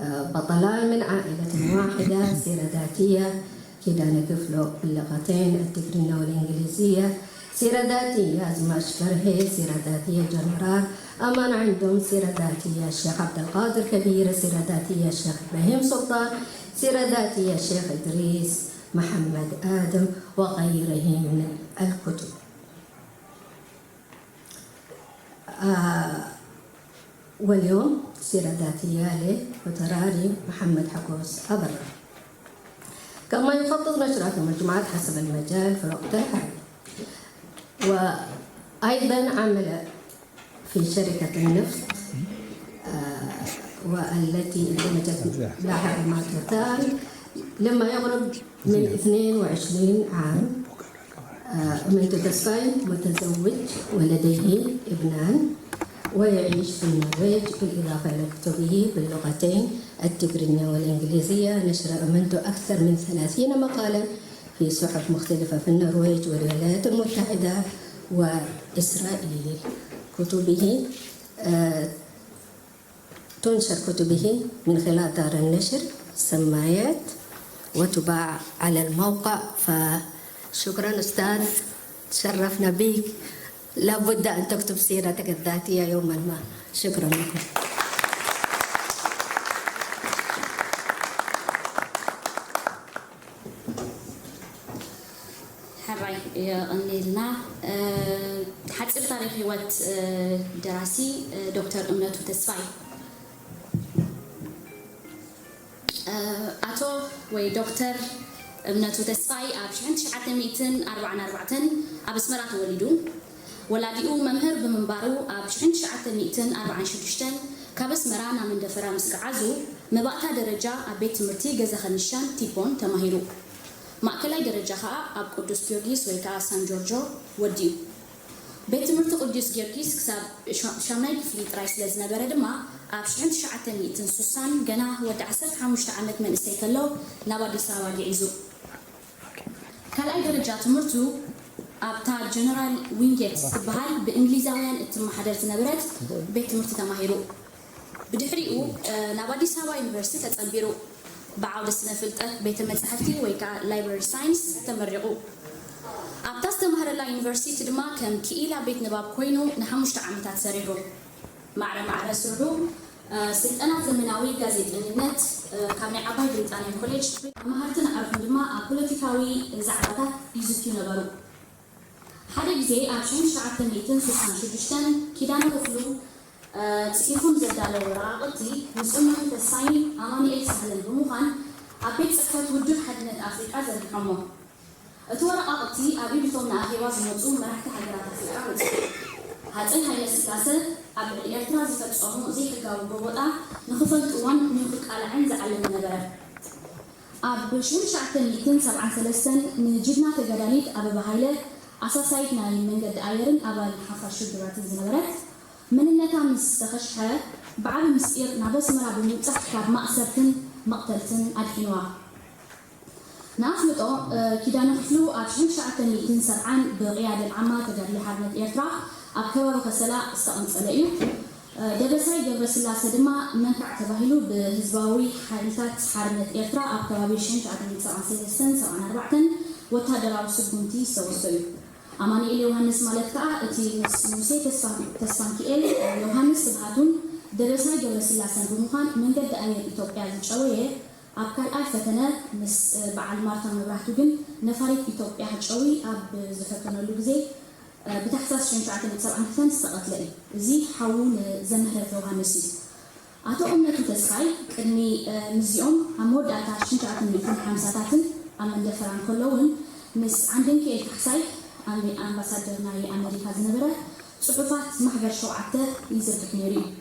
آه، بطلان من عائلة واحدة، سيرة ذاتية كيدانا كفلو باللغتين التجرينة والإنجليزية، سيرة ذاتية زماش فرهي، سيرة ذاتية جنرال أمان عندهم، سيرة ذاتية الشيخ عبد القادر كبير، سيرة ذاتية الشيخ إبراهيم سلطان، سيرة ذاتية الشيخ إدريس محمد آدم وغيره من الكتب. آه، واليوم سيرة ذاتية لفوتراري محمد حقوس أبرا. كما يخطط نشرات المجموعات حسب المجال في الوقت الحالي. وأيضا عمل في شركة النفط، آه، والتي اندمجت لها ماتوتال لما يقرب من اثنين وعشرين عام. آه، منتو تسفاي متزوج ولديه ابنان، ويعيش في النرويج، بالإضافة إلى كتبه باللغتين التجرينية والإنجليزية. نشر منتو أكثر من ثلاثين مقالا في صحف مختلفة في النرويج والولايات المتحدة وإسرائيل. كتبه، آه، تنشر كتبه من خلال دار النشر سمايات وتباع على الموقع. فشكرا أستاذ، تشرفنا بك. لابد أن تكتب سيرتك الذاتية يوما ما. شكرا لكم. ሕራይ የቐንየልና። እ፣ ሓፂር ታሪክ ህይወት፣ እ፣ ደራሲ፣ እ፣ ዶክተር እምነቱ ተስፋይ። እ፣ ኣቶ ወይ ዶክተር እምነቱ ተስፋይ ኣብ ሽሕን ትሽዓተ ሚእትን ኣርባዓን ኣርባዕተን ኣብ ኣስመራ ተወሊዱ። ወላዲኡ መምህር ብምንባሩ ኣብ ሽሕን ትሽዓተ ሚእትን ኣርባዓን ሽዱሽተን ካብ ኣስመራ ናብ መንደፈራ ምስ ገዓዙ መባእታ ደረጃ ኣብ ቤት ትምህርቲ ገዛ ከኒሻን ቲፖን ተማሂሩ። ማእከላይ ደረጃ ከኣ ኣብ ቅዱስ ጊዮርጊስ ወይ ከኣ ሳን ጆርጆ ወዲኡ። ቤት ትምህርቲ ቅዱስ ጊዮርጊስ ክሳብ ሻ-፣ ሻምናይ ክፍሊ ጥራይ ስለ ዝነበረ ድማ ኣብ ሽሕን ትሽዓተ ሚእትን ስሳን ገና ወዲ ዓሰርተ ሓሙሽተ ዓመት መንእሰይ ከሎ ናብ ኣዲስ ኣበባ ግዒዙ። ካልኣይ ደረጃ ትምህርቱ ኣብታ ጀነራል ዊንጌት ትበሃል ብእንግሊዛውያን እትመሓደር ዝነበረት ቤት ትምህርቲ ተማሂሩ። ብድሕሪኡ፣ እ፣ ናብ ኣዲስ ኣበባ ዩኒቨርሲቲ ተጸንቢሩ። ብዓውዲ ስነ ፍልጠት ቤተ መጻሕፍቲ ወይ ከኣ ላይብረሪ ሳይንስ ተመሪቑ። ኣብታ ዝተማህረላ ዩኒቨርሲቲ ድማ ከም ክኢላ ቤት ንባብ ኮይኑ ንሓሙሽተ ዓመታት ሰሪሑ። ማዕረ ማዕረ ስርሑ፣ እ፣ ስልጠና ዘመናዊ ጋዜጠኝነት፣ እ፣ ካብ ናይ ዓባይ ብሪጣንያ ኮሌጅ። መሃርትን ኣዕሩኽን ድማ ኣብ ፖለቲካዊ ዛዕባታት ይዝትዩ ነበሩ። ሓደ ግዜ ኣብ ሽሕን ትሽዓተ ሚእትን ስሳን ሽዱሽተን ኪዳነ ክፍሉ፣ እ፣ ጽሒፉ ንዘዳለዎ ወረቓቕቲ ምስ እምነቱ ተስፋይን ኣማኑኤል ሳህለን ብምዃን ኣብ ቤት ጽሕፈት ውድብ ሓድነት ኣፍሪቃ ዘርጊሖሞ። እቲ ወረቓቕቲ ኣብ ኢድ እቶም ንኣኼባ ዝመጹ መራሕቲ ሃገራት ኣፍሪቃ በጺሑ። ሃጸይ ሃይለ ስላሰ ኣብ ልዕሊ ኤርትራ ዝፈጸሞ ዘይሕጋዊ ጎቦጣ ንኽፈልጥዎን ንኽቃላዕን ዝዓለመ ነበረ። ኣብ ሽሕን ትሽዓተ ሚእትን ሰብዓን ሰለስተን ንጅግና ተጋዳሊት ኣበባ ሃይለ ኣሳሳይት ናይ መንገዲ ኣየርን ኣባል ሓፋሽ ውድባትን ዝነበረት፣ መንነታ ምስ ተኸሽሐ ብዓቢ ምስጢር ናብ ኣስመራ ብምብጻሕ ካብ ማእሰርትን መቕተልትን ኣድሒንዋ። ንኣፍልጦ፣ እ፣ ኪዳነ ክፍሉ ኣብ ሽሕን ትሽዓተ ሚእትን ሰብዓን ብቅያደት ዓማ ተጋድሎ ሓርነት ኤርትራ ኣብ ከባቢ ከሰላ ዝተቐንጸለ እዩ። ደበሳይ ገብረስላሰ ድማ መንካዕ ተባሂሉ ብህዝባዊ ሓይልታት ሓርነት ኤርትራ ኣብ ከባቢ ሽሕን ትሽዓተ ሚእትን ሰብዓን ሰለስተን ሰብዓን ኣርባዕተን ወታደራዊ ስጉምቲ ዝተወስዶ እዩ። ኣማኑኤል ዮሃንስ ማለት ከኣ እቲ ምስ ሙሴ ተስፋ-፣ ተስፋንኪኤል ዮሃንስ ስብሃቱን ደበሳይ ገብረስላሰን ብምዃን መንገዲ ኣየር ኢትዮጵያ ዝጨወየ፣ ኣብ ካልኣይ ፈተነ ምስ በዓል ማርታ መብራህቱ ግን ነፋሪት ኢትዮጵያ ጨዊ ኣብ ዝፈተነሉ ግዜ ብታሕሳስ ሽሕን ትሽዓተ ሚእትን ሰብዓን ክልተን ዝተቐትለ እዩ። እዚ ሓዉ ንዘምህረት ዮሃንስ እዩ። ኣቶ እምነቱ ተስፋይ ቅድሚ ምስዚኦም ኣብ መወዳእታ ሽሕን ትሽዓተ ሚእትን ሓምሳታትን ኣብ መንደፈራ እንከሎ እውን ምስ ዓንደንኪኤል ካሕሳይ ኣሜ-፣ ኣምባሳደር ናይ ኣመሪካ ዝነበረ ጽሑፋት ማሕበር ሸውዓተ ይዝርግሕ ነይሩ እዩ።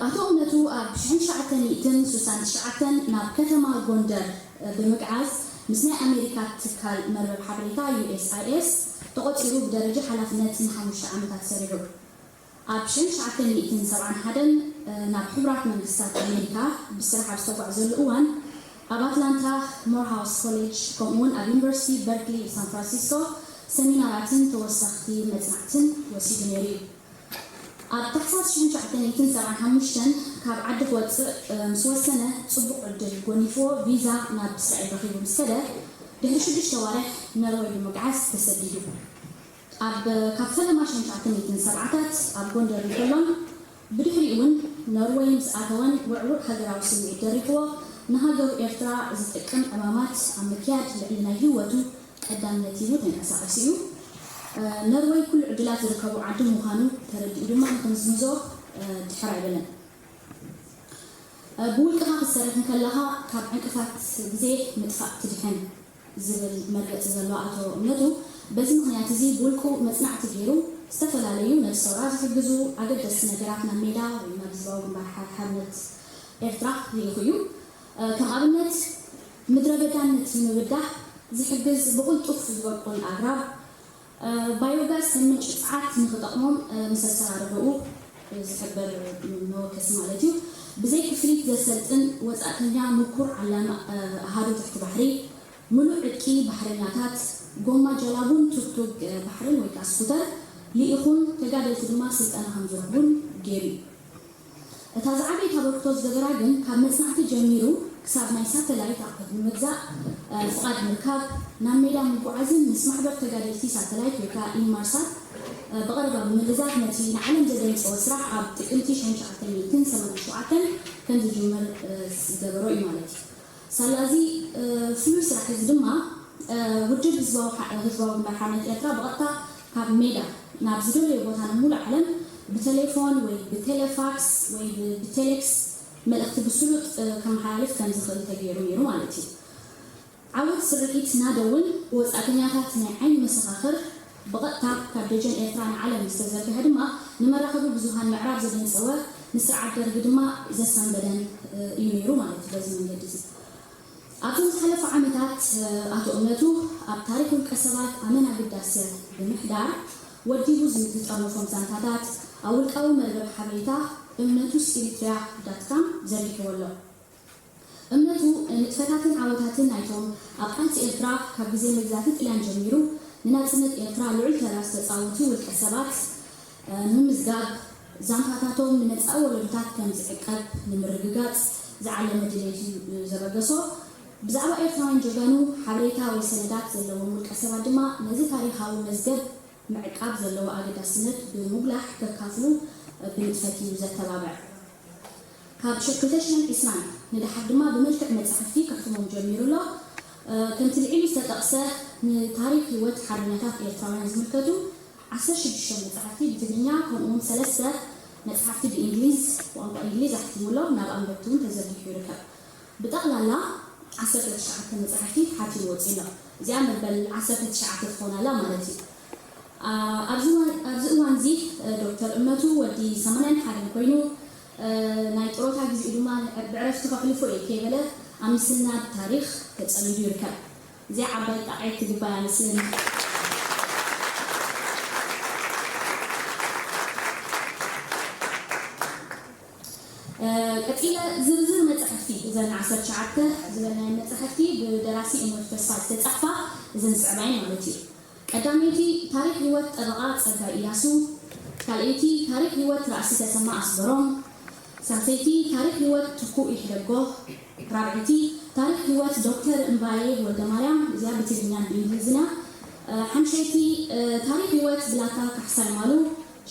ኣቶ እምነቱ ኣብ ሽሕን ትሽዓተ ሚእትን ስሳን ትሽዓተን ናብ ከተማ ጎንደር ብምግዓዝ ምስ ናይ ኣሜሪካ ትካል መርበብ ሓበሬታ ዩ ኤስ ኣይ ኤስ ተቖጺሩ ብደረጃ ሓላፍነት ንሓሙሽተ ዓመታት ሰሪሑ። ኣብ ሽሕን ትሽዓተ ሚእትን ሰብዓን ሓደን ናብ ሕቡራት መንግስታት ኣሜሪካ ብስራሕ ኣብ ዝተጓዕዘሉ እዋን ኣብ ኣትላንታ ሞርሃውስ ኮሌጅ ከምኡውን ኣብ ዩኒቨርሲቲ በርክሊ ሳን ፍራንሲስኮ ሰሚናራትን ተወሰኽቲ መጽናዕትን ወሲዱ ነይሩ እዩ። ኣብ ታሕሳስ ሽሕን ትሽዓተ ሚእትን ሰብዓን ሓሙሽተን ካብ ዓዲ ክወጽእ ምስ ወሰነ ጽቡቕ ዕድል ጎኒፍዎ ቪዛ ናብ እስራኤል ረኺቡ ምስ ከደ ድሕሪ ሽዱሽተ ኣዋርሕ ነርወይ ብምግዓዝ ተሰዲዱ። ኣብ ካብ ፈለማ ሽሕን ትሽዓተ ሚእትን ሰብዓታት ኣብ ጎንደር እንከሎን ብድሕሪኡ እውን ኖርወይ ምስ ኣተወን ውዕዉዕ ሃገራዊ ስምዒት ደሪኽዎ ንሃገሩ ኤርትራ ዝጠቅም ዕማማት ኣብ ምክያድ ልዕሊ ናይ ህይወቱ ቀዳምነት ሂቡ ተንቀሳቒሱ እዩ። ኖርወይ ኩሉ ዕድላት ዝርከቡ ዓዲ ምዃኑ ተረዲኡ ድማ ንኽምዝምዞ ድሕር ኣይበለን። ብውልቅኻ ክትሰርሕ እንከለኻ ካብ ዕንቅፋት ግዜ ምጥፋእ ትድሕን ዝብል መርገጺ ዘሎ ኣቶ እምነቱ በዚ ምኽንያት እዚ ብውልቁ መጽናዕቲ ገይሩ ዝተፈላለዩ ነብሰ ራ ዝሕግዙ ኣገደስቲ ነገራት ናብ ሜዳ ወይ ናብ ህዝባዊ ግንባር ሓ-፣ ሓርነት ኤርትራ ልኢኹ እዩ። ከም ኣብነት ምድረ በዳነት ንምብዳህ ዝሕግዝ ብቕልጡፍ ዝበቁል ኣግራብ፣ ባዮጋዝ ከም ምንጪ ጸዓት ንኽጠቕሞም ምስ ኣሰራርሕኡ ዝሕበር መወከሲ ማለት እዩ። ብዘይ ክፍሊት ዘሰልጥን ወጻእተኛ ምኩር ዓላሚ ኣሃዱ ትሕቲ ባሕሪ፣ ምሉእ ዕጥቂ ባሕረኛታት፣ ጎማ ጀላቡን ቱግቱግ ባሕርን ወይ ከኣ ስኩተር ልኢኹን ተጋደልቲ ድማ ስልጠና ከም ዝረኽቡን ገይሩ እዩ። እታ ዝዓበየት ኣበርክቶ ዝገበራ ግን ካብ መጽናዕቲ ጀሚሩ ክሳብ ናይ ሳተላይት ኣቑሑት ንምግዛእ ፍቓድ ምርካብ፣ ናብ ሜዳ ምጉዓዝን ምስ ማሕበር ተጋደልቲ ሳተላይት ወይ ከኣ ኢንማርሳት ብቐረባ ብምልዛብ ነቲ ንዓለም ዘደንጸወ ስራሕ ኣብ ጥቅምቲ ሽሕን ትሽዓተ ሚእትን ሰማንያን ሸውዓተን ከም ዝጅምር ዝገበሮ እዩ ማለት እዩ። ሳላ እዚ ፍሉይ ስራሕ እዚ ድማ ውድብ ህዝባዊ ሓ-፣ ህዝባዊ ግንባር ሓርነት ኤርትራ ብቐጥታ ካብ ሜዳ ናብ ዝደለዮ ቦታ ንሙሉእ ዓለም ብቴሌፎን ወይ ብቴሌፋክስ ወይ ብ-፣ ብቴሌክስ መልእኽቲ ብስሉጥ ከመሓላልፍ ከም ዝኽእል ተገይሩ ነይሩ ማለት እዩ። ዓወት ስርሒት ናደው እውን ወጻእተኛታት ናይ ዓይኒ መሰኻኽር ብቐጥታ ካብ ደጀን ኤርትራ ንዓለም ዝተዘርግሐ ድማ ንመራኸቢ ብዙሃን ምዕራብ ዘደንጸወ ንስርዓት ደርጊ ድማ ዘሰንበደን እዩ ነይሩ ማለት እዩ። በዚ መንገዲ እዚ ኣብቶም ዝሓለፉ ዓመታት ኣቶ እምነቱ ኣብ ታሪኽ ውልቀ ሰባት ኣመና ግዳሰ ብምሕዳር ወዲቡ ዝጠርነፎም ዛንታታት ኣብ ውልቃዊ መርበብ ሓበሬታ እምነቱስ ኤሪትሪያ ዳት ካም ዘርጊሕዎ ኣሎ። እምነቱ ንጥፈታትን ዓወታትን ናይቶም ኣብ ቃልሲ ኤርትራ ካብ ግዜ መግዛእቲ ጥልያን ጀሚሩ ንናጽነት ኤርትራ ልዑል ተራ ዝተጻወቱ ውልቀ ሰባት ንምምዝጋብ ዛንታታቶም ንመጻኢ ወለዶታት ከም ዝዕቀብ ንምርግጋጽ ዝዓለመ ድሌት እዩ ዘበገሶ። ብዛዕባ ኤርትራውያን ጀጋኑ ሓበሬታ ወይ ሰነዳት ዘለዎም ውልቀ ሰባት ድማ ነዚ ታሪኻዊ መዝገብ ምዕቃብ ዘለዎ ኣገዳስነት ብምጉላሕ ከካፍሉ ብንጥፈት እዩ ዘተባብዕ። ካብ ሸ-፣ ክልተ ሽሕን ዕስራን ንደሓር ድማ ብመልክዕ መጻሕፍቲ ከሕትሞም ጀሚሩ ኣሎ። ከምቲ ልዒሉ ዝተጠቕሰ ንታሪኽ ህይወት ሓርበኛታት ኤርትራውያን ዝምልከቱ ዓሰርተ ሽዱሽተ መጻሕፍቲ ብትግርኛ ከምኡውን ሰለስተ መጻሕፍቲ ብእንግሊዝ፣ ብቋንቋ እንግሊዝ ኣሕቲሙ ኣሎ፣ ናብ ኣንበብቲ እውን ተዘርጊሑ ይርከብ። ብጠቕላላ ዓሰርተ ትሽዓተ መጻሕፍቲ ሓቲሙ ወጺኡ ኣሎ። እዚኣ መበል ዓሰርተ ትሽዓተ ትኾን ኣላ ማለት እዩ። ኣ-፣ ኣብዚ እዋን፣ ኣብዚ እዋን እዚ ዶክተር እምነቱ ወዲ ሰማንያን ሓደን ኮይኑ፣ ናይ ጥሮታ ግዜኡ ድማ ብዕረፍቲ ከሕልፎ እየ ከይበለ ኣብ ምስናድ ታሪኽ ተጸሚዱ ይርከብ። እዚኣ ዓባይ ጣቕዒት ትግባእ እያ መስለኒ። ቀጺለ ዝርዝር መጻሕፍቲ እዘን ዓሰርተ ትሽዓተ ዝበልናየን መጻሕፍቲ ብደራሲ እምነቱ ተስፋ ዝተጻሕፋ እዘን ዝስዕባ እየን ማለት እዩ። ቀዳመይቲ ታሪኽ ህይወት ጠበቓ ጸጋይ ኢያሱ፣ ካልኣይቲ ታሪኽ ህይወት ራእሲ ተሰማ ኣስበሮም። ሳልሰይቲ ታሪኽ ህይወት ትኩእ ይሕደጎ። ራብዐይቲ ታሪኽ ህይወት ዶክተር እምባየ ወልደ ማርያም፣ እዚኣ ብትግርኛን ብእንግሊዝኛ። ሓምሸይቲ ታሪኽ ህይወት ብላታ ካሕሳይ ማሉ።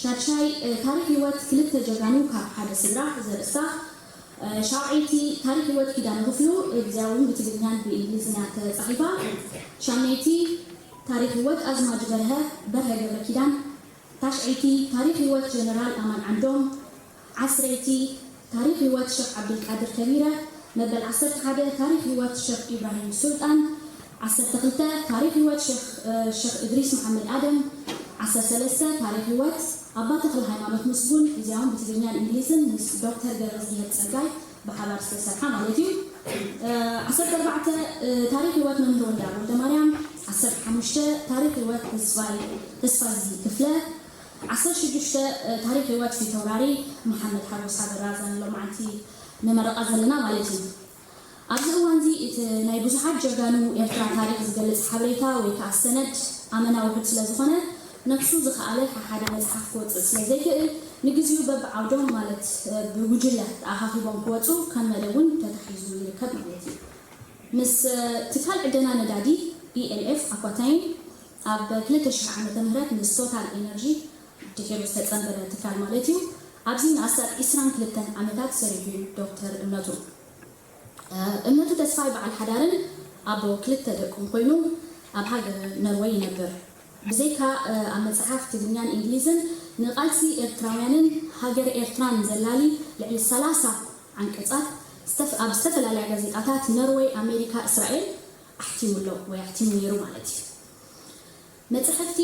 ሻድሻይ ታሪኽ ህይወት ክልተ ጀጋኑ ካብ ሓደ ስድራ ዘርእስታ። ሻውዐይቲ ታሪኽ ህይወት ኪዳነ ክፍሉ፣ እዚኣ እውን ብትግርኛን ብእንግሊዝኛ ተጻሒፋ። ሻምነይቲ ታሪኽ ህይወት ኣዝማች በርሀ በርሀ ገብረ ኪዳን። ታሽዐይቲ ታሪኽ ህይወት ጀነራል ኣማን ዓንዶም። ዓስረይቲ ታሪኽ ህይወት ሸኽ ዓብዱልቃድር ከቢረ። መበል ዓሰርተ ሓደ ታሪኽ ህይወት ሸኽ ኢብራሂም ሱልጣን። ዓሰርተ ክልተ ታሪኽ ህይወት ሸኽ እድሪስ መሓመድ ኣደም። ዓሰርተ ሰለስተ ታሪኽ ህይወት ኣባ ተኽለ ሃይማኖት ምስጉን፣ እዚኣውን ብትግርኛን እንግሊዝን ምስ ዶክተር ገብረዝጊሄር ጸጋይ ብሓባር ዝተሰርሓ ማለት እዩ። ዓሰርተ ኣርባዕተ ታሪኽ ህይወት መምህር ወልደኣብ ወልደማርያም። ዓሰርተ ሓሙሽተ ታሪኽ ህይወት ተስፋይ ተስፋይ ክፍለ። ዓሰርተ ሽዱሽተ ታሪኽ ህይወት ፊተውራሪ መሓመድ ሓጎስ ኣበራ፣ እዛ ንሎማዓንቲ ንመርቓ ዘለና ማለት እዩ። ኣብዚ እዋንዚ እቲ ናይ ብዙሓት ጀጋኑ ኤርትራ ታሪኽ ዝገልጽ ሓበሬታ ወይ ከኣ ሰነድ ኣመና ውሑድ ስለ ዝኾነ፣ ነፍሱ ዝኸኣለ ሓሓደ መጽሓፍ ክወጽእ ስለ ዘይክእል፣ ንግዚኡ በብዓውዶም ማለት ብጉጅለ ተኣኻኺቦም ክወጹ ከም መደብ እውን ተታሒዙ ይርከብ ማለት እዩ። ምስ ትካል ዕደና ነዳዲ ኢኤልኤፍ ኣኳታይን ኣብ ክልተ ሽሕ ዓመተ ምህረት ምስ ቶታል ኤነርጂ ድሒሩ ዝተጸንበረ ትካል ማለት እዩ። ኣብዚ ንኣስታት ዒስራን ክልተን ዓመታት ሰሪሑ እዩ ዶክተር እምነቱ። እምነቱ ተስፋይ በዓል ሓዳርን ኣቦ ክልተ ደቁን ኮይኑ ኣብ ሃገረ ነርወይ ይነብር። ብዘይካ ኣብ መጽሓፍ ትግርኛን እንግሊዝን ንቓልሲ ኤርትራውያንን ሃገረ ኤርትራን ዘላሊ ልዕሊ ሰላሳ ዓንቀጻት ዝተፍ- ኣብ ዝተፈላለያ ጋዜጣታት ነርወይ፣ ኣሜሪካ፣ እስራኤል ኣሕቲሙ ኣሎ ወይ ኣሕቲሙ ነይሩ ማለት እዩ። መጽሕፍቲ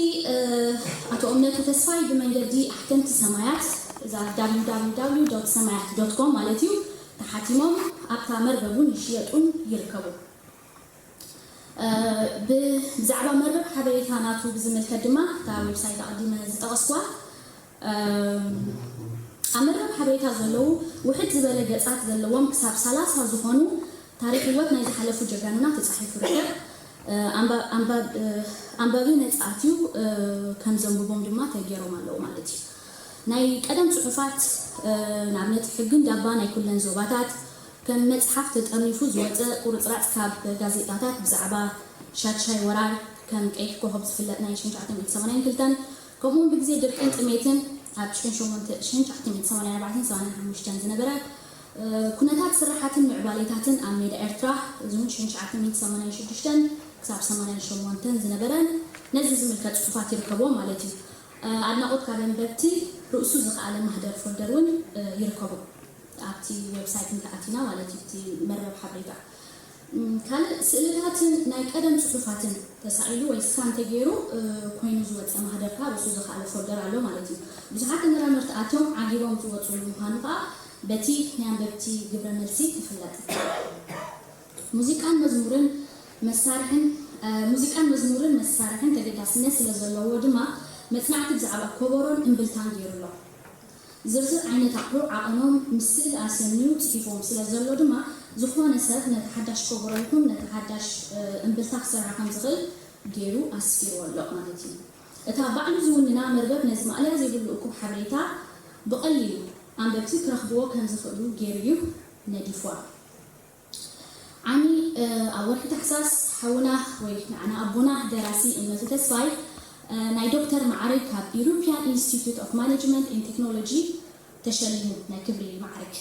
ኣቶ እምነቱ ተስፋይ ብመንገዲ ኣሕተምቲ ሰማያት፣ እዛ www ሰማያት ዶት ኮም ማለት እዩ፣ ተሓቲሞም ኣብታ መርበብ እውን ይሽየጡን ይርከቡ። ብዛዕባ መርበብ ሓበሬታ ናቱ ብዝምልከት ድማ እታ ዌብሳይት ኣቐዲመ ዝጠቐስኳ ኣብ መርበብ ሓበሬታ ዘለዉ ውሕድ ዝበለ ገጻት ዘለዎም ክሳብ ሰላሳ ዝኾኑ ታሪኽ ህይወት ናይ ዝሓለፉ ጀጋኑና ተጻሒፉ ይርከብ። ኣንባቢ ነጻ ኣትዩ ከም ዘንብቦም ድማ ተገይሮም ኣለዉ ማለት እዩ። ናይ ቀደም ጽሑፋት፣ ንኣብነት ሕግን ዳባ ናይ ኩለን ዞባታት፣ ከም መጽሓፍ ተጠርኒፉ ዝወጸ ቁርጽራጽ ካብ ጋዜጣታት ብዛዕባ ሻድሻይ ወራር ከም ቀይሕ ኮኸብ ዝፍለጥ ናይ ሽሕን ትሽዓተ ሚእትን ሰማንያን ክልተን፣ ከምኡውን ብግዜ ድርቅን ጥሜትን ኣብ ሽሕን ሸሞንተ ሽሕን ትሽዓተ ሚእትን ሰማንያን ኣርባዕተን ሰማንያን ሓሙሽተን ዝነበረ ኩነታት ስርሓትን ምዕባሌታትን ኣብ ሜዳ ኤርትራ፣ እዚ እውን ሽሕን ትሽዓተ ሚእትን ሰማንያን ሽዱሽተን ክሳብ ሰማንያን ሸሞንተን ዝነበረን ነዚ ዝምልከት ጽሑፋት ይርከብዎ ማለት እዩ። ኣድናቖት ካብ ኣንበብቲ ርእሱ ዝኸኣለ ማህደር ፎልደር እውን ይርከቡ። ኣብቲ ዌብሳይት እንተኣቲና ማለት እዩ፣ እቲ መርበብ ሓበሬታ ካልእ ስእልታትን ናይ ቀደም ጽሑፋትን ተሳኢሉ ወይ ስካን ተገይሩ ኮይኑ ዝወጸ ማህደርካ ርእሱ ዝኸኣለ ፎልደር ኣሎ ማለት እዩ። ብዙሓት ተመራመርቲ ኣትዮም ዓጊቦም ዝወጹሉ ምዃኑ ከኣ በቲ ናይ ኣንበብቲ ግብረ መልሲ ክፍለጥ። ሙዚቃን መዝሙርን መሳርሕን ሙዚቃን መዝሙርን መሳርሕን ተገዳስነት ስለ ዘለዎ ድማ መጽናዕቲ ብዛዕባ ኮቦሮን እምብልታን ገይሩ ኣሎ። ዝርዝር ዓይነት ኣቑሑ ዓቐኖም ምስ ስእሊ ኣሰንዩ ጽሒፍዎም ስለ ዘሎ ድማ፣ ዝኾነ ሰብ ነቲ ሓዳሽ ኮቦሮ ይኹን ነቲ ሓዳሽ እምብልታ ክሰርሖ ከም ዝኽእል ገይሩ ኣስፊርዎ ኣሎ ማለት እዩ። እታ ባዕሉ ዝውንና መርበብ ነዚ ማእለያ ዘይብሉ እኩብ ሓበሬታ ብቐሊሉ ኣንበብቲ ክረኽብዎ ከም ዝኽእሉ ገይሩ እዩ ነዲፍዋ። ዓሚ ኣብ ወርሒ ታሕሳስ ሓውና ወይ ንዓና ኣቦና ደራሲ እምነቱ ተስፋይ ናይ ዶክተር ማዕርግ ካብ European Institute of Management and Technology ተሸሊሙ ናይ ክብሪ ማዕርግ።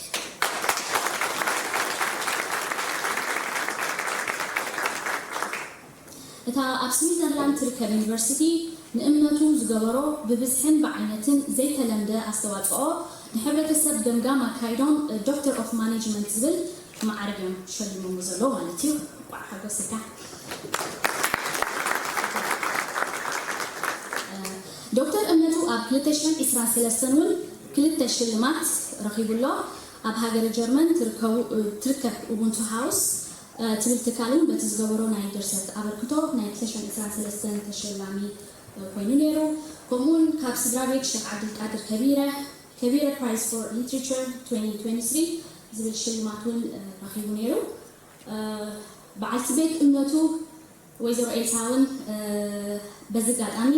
እታ ኣብ ስዊዘርላንድ ትርከብ ዩኒቨርሲቲ ንእምነቱ ዝገበሮ ብብዝሕን ብዓይነትን ዘይተለምደ ኣስተዋጽኦ ንሕብረተሰብ ገምጋም ኣካይዶም ዶክተር ኦፍ ማኔጅመንት ዝብል ማዕርግ እዮም ሸሊሞሞ ዘለዉ ማለት እዩ። እንቋዕ ሓጎሰካ። ዶክተር እምነቱ ኣብ ክልተ ሽሕን ዕስራን ሰለስተን እውን ክልተ ሽልማት ረኺቡ ኣሎ። ኣብ ሃገረ ጀርመን ትርከቡ ትርከብ ኡቡንቱ ሃውስ ትብል ትካል እውን በቲ ዝገበሮ ናይ ድርሰት ኣበርክቶ ናይ ክልተ ሽሕን ዕስራን ሰለስተን ተሸላሚ ኮይኑ ነይሩ። ከምኡውን ካብ ስድራ ቤት ሸኽ ዓብዱልቃድር ከቢረ ከቢረ Prize for Literature twenty twenty-three ዝብል ሽልማት እውን ረኺቡ ነይሩ። በዓልቲ ቤት እምነቱ ወይዘሮ ኤልሳ እውን በዚ ኣጋጣሚ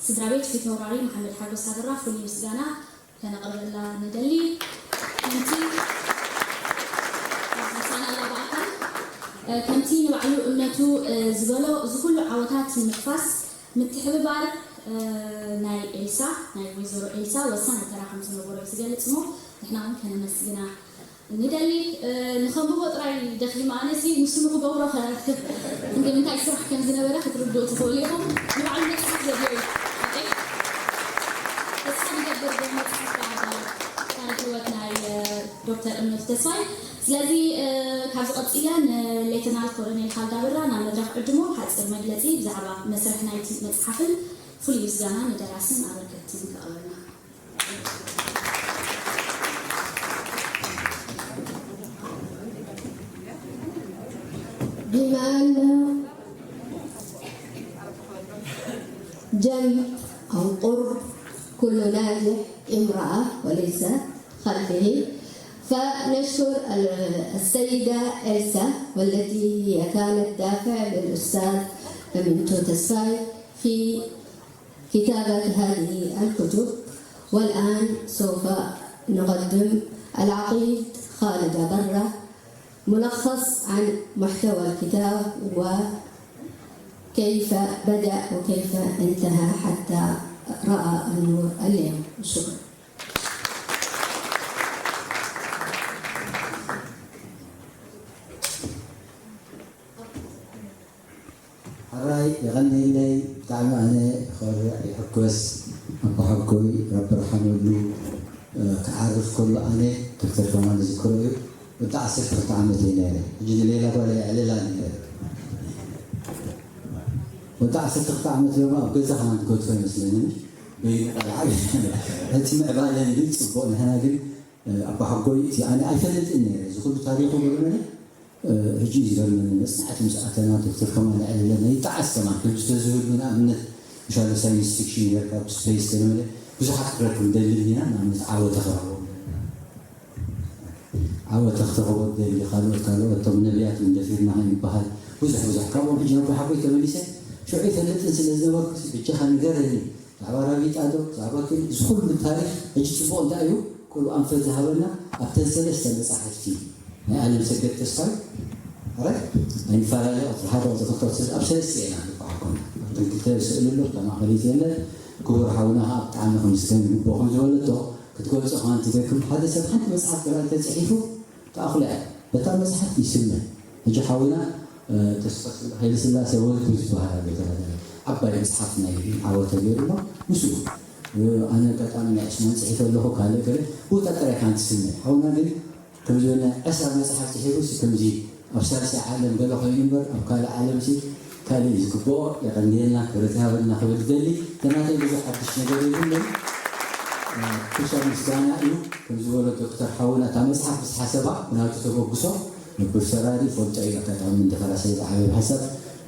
ስድራ ቤት ፊት ኣውራሪ መሓመድ ሓጎስ ኣበራ ፍሉይ ምስጋና ከነቕርበላ ንደሊ። ከምቲ ሳና ኣላ ብኣካል፣ እ፣ ከምቲ ንባዕሉ እምነቱ፣ እ፣ ዝበሎ፣ እዚ ኩሉ ዓወታት ንምሕፋስ ምትሕብባር፣ እ፣ ናይ ኤልሳ፣ ናይ ወይዘሮ ኤልሳ ወሳኒ ተራ ከም ዝነበሮ እዩ ዝገልጽ እሞ፣ ንሕና እውን ከነመስግና ንደሊ። እ፣ ንኸንብቦ ጥራይ ደኺመ ኣነሲ፣ ንሱ ንኽገብሮ ኸ ክንደይ ምንታይ ስራሕ ከም ዝነበረ ክትርድኡ ትኽእሉ ኢኹም። ንባዕሉ መጽሓፍ ዘድልዮ እዩ። ኦኬ? ተስፋ ንገብር ብመጽሓፍ ከኣ ታሪኽ ህይወት ናይ፣ እ፣ ዶክተር እምነቱ ተስፋይ። ስለዚ፣ እ፣ ካብዚ ቀጺለ ንሌተናል ኮሎኔል ካልድ ኣበራ ናብ መድረኽ ዕድሞ ሓጺር መግለጺ ብዛዕባ መስርሕ ናይቲ መጽሓፍን ፍሉይ ምስጋና ንደራስን ኣበርከትትን ከቕርበልና። بما أن جمع أو قرب كل ناجح امرأة وليس خلفه، فنشكر السيدة إلسا، والتي هي كانت دافع للأستاذ أمينتو تسفاي في كتابة هذه الكتب. والآن سوف نقدم العقيد خالد أبرة ملخص عن محتوى الكتاب وكيف بدأ وكيف انتهى حتى رأى النور اليوم. شكرا. ሕራይ የቐንየለይ። ብጣዕሚ ኣነ ይኾርዕ ይሕጎስ። ኣቦሓጎይ ረቢ ርሓመሉ ክዓርፍ ከሎ ኣነ ዶክተር ከማል ዝዝክሮ እዩ። ወዲ ዓሰርተ ክልተ ዓመት እየ ነይረ። ሕጂ ንሌላ ጓል የዕልላ ነይረ። ወዲ ዓሰርተ ክልተ ዓመት ድማ ኣብ ገዛ ከማን ትገድፎ ይመስለኒ። በይኑ ቆልዓ እቲ ምዕባለ ግን ፅቡቕ። ንሕና ግን ኣቦሓጎይ እቲ ኣነ ኣይፈልጥን ነይረ። እዚ ኩሉ ታሪኹ ብእመኒ ሕጂ እዩ ዝገርመኒ። መፅናዕቲ ምስ ኣተና ዶክተር ከማል ኣዕሊለና ይጠዓስ ከማን ከምዚ ተዝህሉ ንኣብነት ምሻሎ ሳይንስ ፊክሽን ጌርካ ብስፔስ ተለመደ ብዙሓት ክረክብ እንደልን ኢና። ንኣብነት ዓወተ ክረኽቦም ዓወተ ክትረኽቦ ትደሊ ካልኦት ካልኦት እቶም ነቢያት እንደፊርና ከይበሃል ብዙሕ ብዙሕ ካብኦም ሕጂ ናብ ሓጎይ ተመሊሰ ሽዑ ይፈልጥን ስለ ዝነበርኩ በጃኻ ንገረኒ። ብዛዕባ ራቢጣ ዶ ብዛዕባ ክል እዚ ኩሉ ታሪኽ ሕጂ ፅቡቕ እንታይ እዩ? ኩሉ ኣንፈት ዝሃበና ኣብተን ሰለስተ መፃሕፍቲ ናይ ኣለምሰገድ ተስፋይ ረ ኣይንፈላለ ቁፅሪ ሓደ ቁፅሪ ክልተ ቁፅሪ ኣብ ሰለስተ ኢና ንበዓል ኮና ኣብተን ክልተ ስእሊ ኣሎ እታ ማእኸለይቲ የለን። ክቡር ሓውና ከዓ ብጣዕሚ ክምስገን ይግብኦ ከም ዝበለቶ ክትገልፆ ከዓ እንትደክም ሓደ ሰብ ሓንቲ መፅሓፍ ጥራይ ተፅሒፉ ተኣኽሎ እያ። በታ መፅሓፍ ይስመ ሕጂ ሓውና ተስፋ ሃይለስላሴ ወልዱ ዝበሃል ኣሎ ተጋዳላይ ዓባይ መፅሓፍ ናይ ዓወተ ገይሩ ኣሎ ምስኡ ኣነ ኣጋጣሚ ናይ ዕስማን ፅሒፈ ኣለኹ ካልእ ገለ ቦታ ጥራይ ካን ትስመ ሓውና ግን ከምዚ በለ ዕስራ መፅሓፍ ፅሒፉ ሲ ከምዚ ኣብ ሳልሳይ ዓለም ገለ ኮይኑ እምበር ኣብ ካልእ ዓለም ሲ ካልእ እዩ ዝግብኦ። የቐንየልና ክብረት ይሃበልና ክብል ዝደሊ ተናተይ ብዙሕ ሓድሽ ነገር የብሉን። ኩሻ ምስጋና እዩ ከም ዝበሎ ዶክተር ሓውና እታ መፅሓፍ ምስ ሓሰባ ብናቱ ተበግሶ ነብር ሰራሪ ይፈልጦ እዩ። ኣጋጣሚ እንደፈራሰ ዝዓበየ ሓሳብ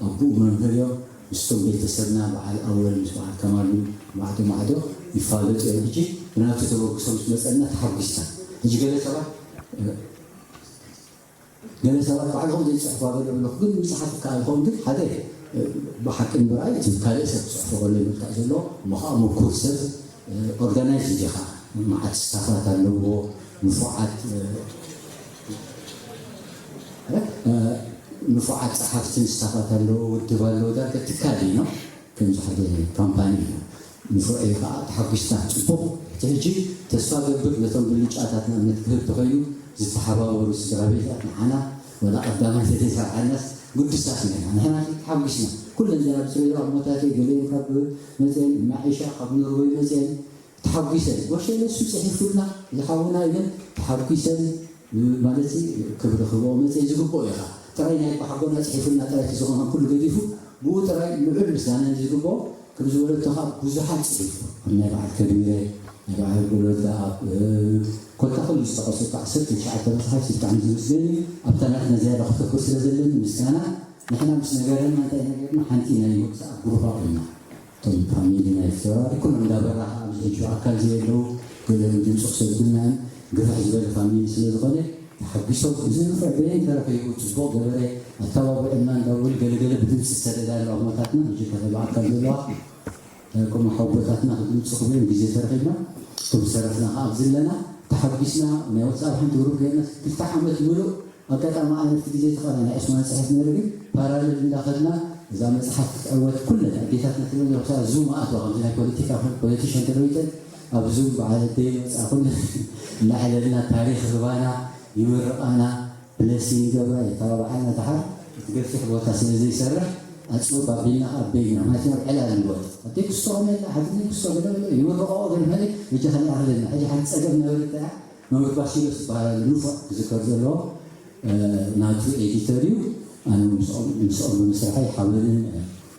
ኣቡኡ መምህር እዮም። ምስቶም ቤተሰብና በዓል ኣወል ምስ በዓል ከማሉ ማዕዶ ማዕዶ ይፋለጡ እዮም። ሕጂ ብናቱ ተበግሶ ምስ መፀና ተሓጒስና። ሕጂ ገለ ሰባት ገለ ሰባት ባዕልኹም ዘይፅሕፉ ኣበሉ ኣለኹ ግን ምፅሓፍ ይከኣል ይኸውን ግን ሓደ ብሓቂ ንምርኣይ እቲ ካልእ ሰብ ክፅሕፎ ከሎ ይምልካዕ ዘሎ እሞ ከዓ ምኩር ሰብ ኦርጋናይዝ እንዲኻ መዓት ስታፋት ኣለዎ ንፉዓት ንፉዓት ፀሓፍትን ስታፋት ኣለዎ ውድብ ኣለዎ ዳርጋ ትካል እዩ ከምዚ ሓደ ካምፓኒ እዩ ንፉዕ እዩ ከዓ ተሓጒስና ፅቡቕ እቲ ሕጂ ተስፋ ገብር ነቶም ብልጫታት ንኣብነት ክህብ ተኸይኑ ዝተሓባበሩ ስድራ ቤታት ንዓና ወላ ቀዳማይ ተዘይሰርዓናስ ግዱሳት ኢና ንሕና ተሓጒስና ኩለን ዘና ብስረዮ ኣብ ሞታተይ ገሊኦም ካብ መፅአን ማዒሻ ካብ ኖርወይ መፅአን ተሓጒሰን ጎሸለ እሱ ፅሒፉልና ዝሓውና ኢለን ተሓጒሰን ማለት ክብሪ ክህቦ መፅአ ዝግብኦ ኢኻ ጥራይ ናይ ባሕጎና ፅሒፉልና ጥራይ ተዝኾነ ኩሉ ገዲፉ ብኡ ጥራይ ልዑል ምስጋና ዝግብኦ ከም ዝበለቶ ከዓ ብዙሓት ፅሒፉ ኣብ ናይ በዓል ከቢረ ናይ በዓል ጉለዳ ኮታ ኩሉ ዝጠቐሱ ከዓ ዓሰርተ ትሽዓተ መፅሓፍቲ ብጣዕሚ ዝምስገን እዩ ኣብታ ናትና ዝያዳ ክተኩር ስለ ዘለኒ ምስጋና ንሕና ምስ ነገረና እንታይ ነገርና ሓንቲ ናይ ወቅቲ ኣብ ጉሩፓ ኮይና እቶም ፋሚሊ ናይ ፌራሪ ኩሎም እንዳበራኻ ኣብዚ ሕጂ ኣካል ዘየለዉ ገለ ድምፂ ክሰድጉልናን ግፍሕ ዝበለ ፋሚሊ ስለ ዝኾነ ተሓጒሶም እዚ ንፉዕ በየን ተረኺቡ ፅቡቕ ገበረ ኣተባብዑና እንዳበሉ ገለገለ ብድምፂ ዝሰደዳ ኣለዋ እሞታትና ሕጂ ከተባኣካል ዘለዋ ከምኡ ሓቦታትና ክድምፁ ክብልን ግዜ ተረኺብና፣ ከም ዝተረፍና ከዓ ኣብዚ ኣለና ተሓጒስና ናይ ወፃኢ ሓንቲ ግሩፕ ገይርና ክልተ ዓመት ምሉእ ኣጋጣሚ ኣነ እቲ ግዜ ተኸላ ናይ ዕስማን ፅሕፍ ነይሩ ግን ፓራሌል እንዳኸድና እዛ መፅሓፍ ክትዕወት ኩለን ኣዴታትና ትብል ነብሳ ዙም ኣትዋ ከምዚ ናይ ፖለቲካ ፖለቲሽን ተለዊጠን ኣብ ዙም በዓል ኣደይ መፅኣ ኩለን እናዕለልና ታሪክ ርባና ይምርቃና ብለሲን ይገብራ የተባብዓና ድሓር እቲ ገፊሕ ቦታ ስለ ዘይሰርሕ ኣፅብብ ኣቢልና ከዓ በይና ማለት ናብ ዕላል ንወጥ ኣደይ ክስቶ ከመላ ሓድኒ ክስቶ ገለ ይምርቆ ገለ መለ እጃ ከሊኣ ክለና ሕጂ ሓንቲ ፀገም ነበረት እያ መምህር ባሲሎስ ዝበሃል ኣሎ ንፉዕ ክዝከር ዘለዎ ናቱ ኤዲተር እዩ። ኣነ ምስኦም ምስኦም ብምስራሐይ ሓበንን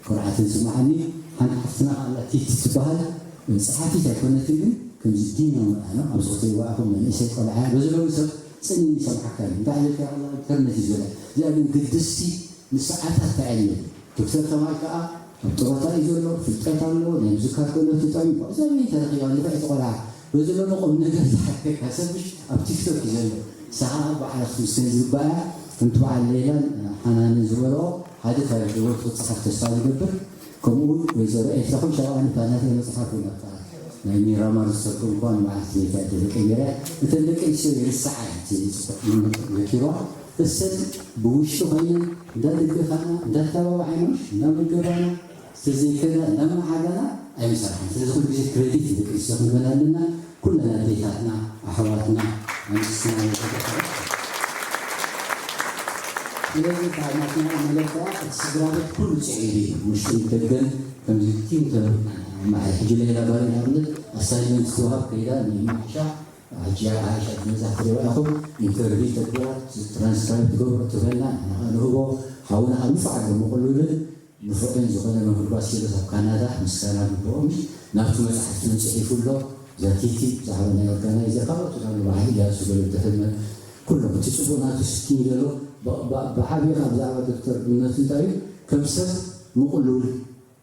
ኩርዓትን ስማዓኒ። ሓንቲ ሓፍትና ኣላ ቲቲ ትበሃል ጸሓፊት ኣይኮነትን ግን ከምዚ ዲና መርኣና ኣብዚ ክትሪእዋ ኢኹም መንእሰይ ቆልዓ በዚ ሎሚ ሰብ ጽን ይሰምዓካ እዩ እንታይ ዓይነት ኣላ ኢንተርነት እዩ ዝበለ እዚኣ ግን ግድስቲ ንሰዓታት ተዕልል ዶክተር ከማል ከኣ ኣብ ጡረታ እዩ ዘሎ ፍልጠት ኣለዎ ናይ ምዝካር ክእለቱ ጠሚቑ እዚ ኣበይ ተረኺባ ንፍዕቲ ቆልዓ በዚ ሎሚ ቁም ነገር ዝሓተካ ሰብ ምሽ ኣብ ቲክቶክ እዩ ዘሎ ንስኻ ባዕላ ክትምስገን ዝግባኣ ከምቲ በዓል ሌላን ሓናንን ዝበልኦ ሓደ ታሪክ ህይወት ክፅሓፍ ተስፋ ዝገብር ከምኡ እውን ወይዘሮ ኤልሳ ኩሉ ሻብኣኒ እታ ናተይ መፅሓፍ እውን ኣብታ ናይ ሚራማር ዝተርጎምኳ ንበዓልቲ ቤታ እየ ተጠቂመ እተን ደቂ ኣንስትዮ ይርስዓ እየ እቲ ፅቡቅ መምህር ዘኪርዋ እሰን ብውሽጢ ኮይነን እንዳደገፋና እንዳተባባዓና እንዳመገባና ዝተዘይከና እንዳመሓዛና ኣይምሰርሓን ስለዚ ኩሉ ግዜ ክሬዲት ንደቂ ኣንስትዮ ክንበን ኣለና ኩለን ኣዴታትና ኣሕዋትና ኣንስትና ወዘተ ስለዚ ካብ ናትና መለክዓ እቲ ስድራ ቤት ኩሉ ፅዒሩ እዩ ውሽጥን ደገን ከምዚ ቲም ተለውጥና ማዕረ ሕጂ ሌላ ባሪ ንኣብነት ኣሳይመንት ክወሃብ ከይዳ ንማሕሻ ሕጂ ዓይሻ መብዛሕቲ ሪባ ኢኹም ኢንተርቪው ተግብራ ትራንስክራይብ ትገብሮ ትበልና ንኻ ንህቦ ሓውና ኣብ ንፉዕ ኣሎ ምቕሉልን ንፉዕን ዝኾነ መምህር ባሲሎስ ኣብ ካናዳ ምስጋና ግብኦም ናብቲ መፅሓፍቲ እውን ፅሒፉ ኣሎ ዛቲቲ ብዛዕባ ናይ ኦርጋናይዘር ካልኦት ዛሉ ባዕሊ ያሱ ገለ ተፈመ ኩሎም እቲ ፅቡቅ ናቱ ስኪን ዘሎ ብዓብዩ ካብ ብዛዕባ ዶክተር እምነቱ እንታይ እዩ ከም ሰብ ምቕሉል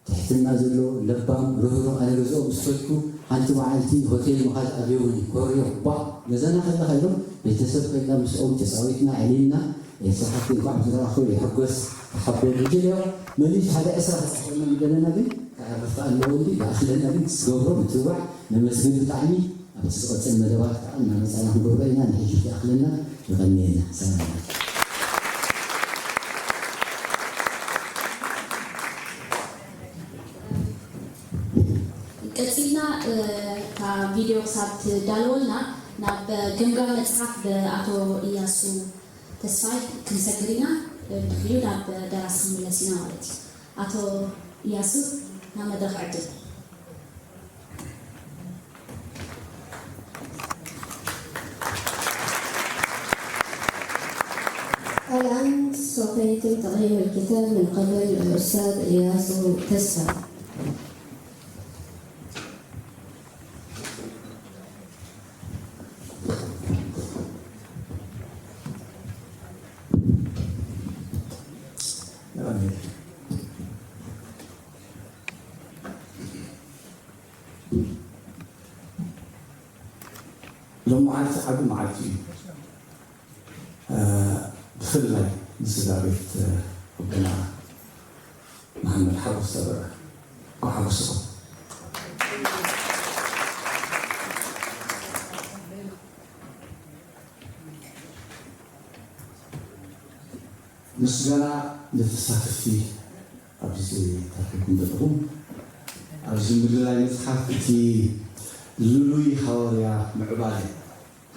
ትሕትና ዘለዎ ለባም ርህሩህ ኣነ ገዝኦ ምስ ከድኩ ሓንቲ መዓልቲ ሆቴል ምኻድ ኣብዮኒ ኮርዮ ባ ገዛና ከለኻ ኢሎም ቤተሰብ ኮይና ምስኦም ተፃዊትና ዕሊልና ኤልሳ ሓፍቲ እንኳዕ ብዝረኣኹ ይሕጎስ ተሓቦ ንጅልዮ መሊሱ ሓደ ዕስራ ክፅሕፈልና ምደለና ግን ከዕርፍ ኣለዎ እንዲ ይኣኽለና ግን ትገብሮ ምትብባዕ ነመስግን ብጣዕሚ ኣብቲ ዝቐፅል መደባት ከዓ እናመፃና ክንገብሮ ኢና ንሕጂ ይኣኽለና የቐንየልና ሰላም ቀፂልና እታ ቪድዮ ክሳብ ትዳለወልና ናብ ገምጋም መፅሓፍ ብኣቶ እያሱ ተስፋይ ክንሰግር ኢና ድሕሪኡ ናብ ደራሲ ክንምለስ ኢና ማለት እዩ ኣቶ እያሱ ናብ መድረክ ዕድል الآن سوف يتم تقييم الكتاب من قبل الأستاذ إياس تسفى. ሎም መዓልቲ ዓቢ መዓልቲ እዩ። ብፍላይ ንስድራ ቤት ኣቦና መሓመድ ሓጎስ ተበረ እንኳዕ ሓጎስኩም። ምስጋና ንተሳተፍቲ ኣብዚ ተረኺብኩም ዘለኹም ኣብዚ ምልላይ መፅሓፍ እቲ ልሉይ ሃዋርያ ምዕባለ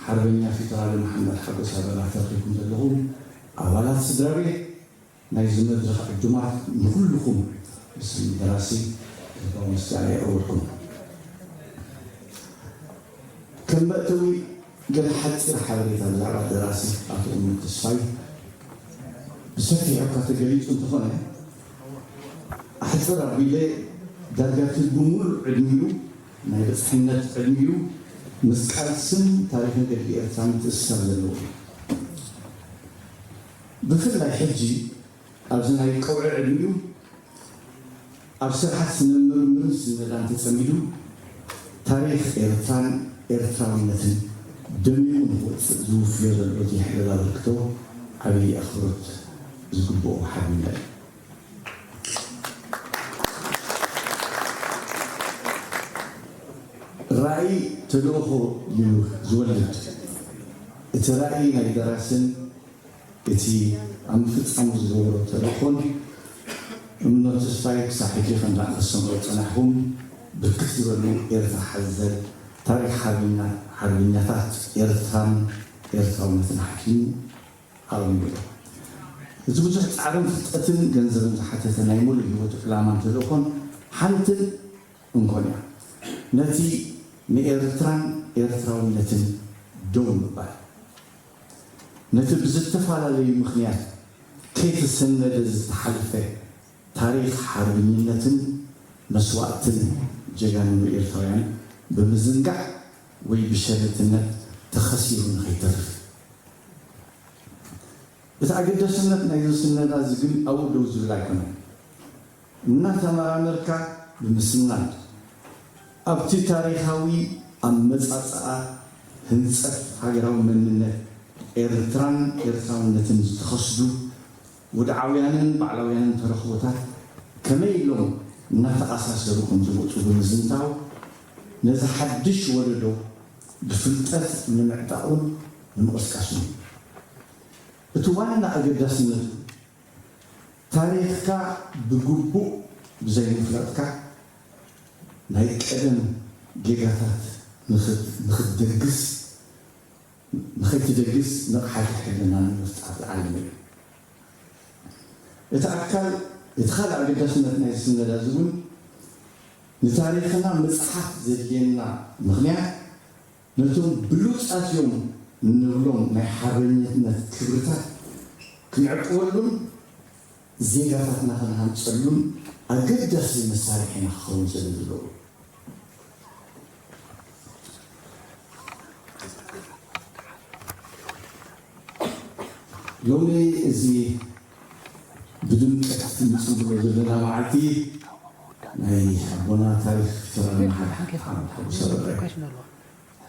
ሓርበኛ ፊተራሊ መሓመድ ሓጎስ ኣበራ ተረኺብኩም ዘለኹም ኣባላት ስድራ ቤት ናይዚ መድረኽ ዕዱማት ንኹልኹም ብስም ደራሲ ልባዊ ምስጋና የቕርበልኩም። ከም መእተዊ ገለ ሓጺር ሓበሬታ ብዛዕባ ደራሲ ኣቶ እምነት ተስፋይ ብሰፊሑ እኳ ተገሊጹ እንተኾነ፣ ኣሕጽር ኣቢለ ዳርጋ እቲ ብምሉእ ዕድሚኡ ናይ በጽሕነት ዕድሚኡ ምስ ቃልስን ታሪኽን ደቂ ኤርትራ ምትእስሳር ዘለዎ እዩ። ብፍላይ ሕጂ ኣብዚ ናይ ቀውዒ ዕድሚኡ ኣብ ስራሓት ስነ ምርምርን ስነዳን ተጸሚዱ ታሪኽ ኤርትራን ኤርትራውነትን ደሚቑ ንኽወጽእ ዝውፍዮ ዘሎ ዘይሕለል ኣበርክቶ ዓብዪ ኣኽብሮት ዝግብኦ ሓርበኛ እዩ። ተልእኾ እዩ ዝወልድ። እቲ ራእይ ናይ ደራስን እቲ ኣብ ምፍጻሙ ዝገበሮ ተልእኾን እምኖ ተስፋይ ክሳብ ሕጂ ከም ደኣ ከሰምዑ ዝጸናሕኩም ብርክት ዝበሉ ኤርትራ ሓዘል ታሪኽ ሓርብኛ-፣ ሓርብኛታት ኤርትራን ኤርትራውነትን ሓኪሙ ኣቕሪቡ ኣሎ። እዚ ብዙሕ ጻዕርን ፍልጠትን ገንዘብን ዝሓተተ ናይ ሙሉእ ህይወቱ ዕላማን ተልእኾን ሓንትን እንኮን እያ። ነቲ ንኤርትራን ኤርትራውነትን ደው ምባል፣ ነቲ ብዝተፈላለዩ ምኽንያት ከይተሰነደ ዝተሓልፈ ታሪኽ ሓርበኝነትን መስዋእትን ጀጋኑ ኤርትራውያን ብምዝንጋዕ ወይ ብሸለልትነት ተኸሲሩ ንኸይተርፍ። እቲ ኣገዳስነት ናይዚ ስነዳ እዚ ግን ኣብኡ ደው ዝብል ኣይኮነን። እናተመራመርካ ብምስናድ፣ ኣብቲ ታሪኻዊ ኣመጻጽኣ ህንጸት ሃገራዊ መንነት ኤርትራን ኤርትራውነትን ዝተኸስዱ ውድዓውያንን ባዕላውያንን ተረኽቦታት ከመይ ኢሎም እናተኣሳሰሩ ከም ዝመጹ ብምዝንታው፣ ነዚ ሓድሽ ወለዶ ብፍልጠት ንምዕጣቑን ንምቕስቃሱን እዩ። እቲ ዋና ኣገዳስነቱ፣ ታሪኽካ ብግቡእ ብዘይምፍላጥካ ናይ ቀደም ጌጋታት ንኽት-፣ ንኽትደግስ፣ ንኸይትደግስ ንቕሓተ ሕልና ንምፍጣር ዝዓለመ እዩ። እቲ ኣካል፣ እቲ ካልእ ኣገዳስነት ናይዚ ስነዳ እዚ እውን ንታሪኽና ምጽሓፍ ዘድልየና ምኽንያት ነቶም ብሉጻት እዮም እንብሎም ናይ ሓርበኝነት ክብርታት ክንዕቅበሉን ዜጋታትና ክንሃንጸሉን ኣገዳሲ መሳርሒና ክኸውን ስለ ዘለዎ እዩ። ሎሚ እዚ ብድምቀት ንጽንብሎ ዘለና መዓልቲ ናይ ኣቦና ታሪኽ ፊተራልና ሓድሓ ሓጎስ ኣበራ እዩ።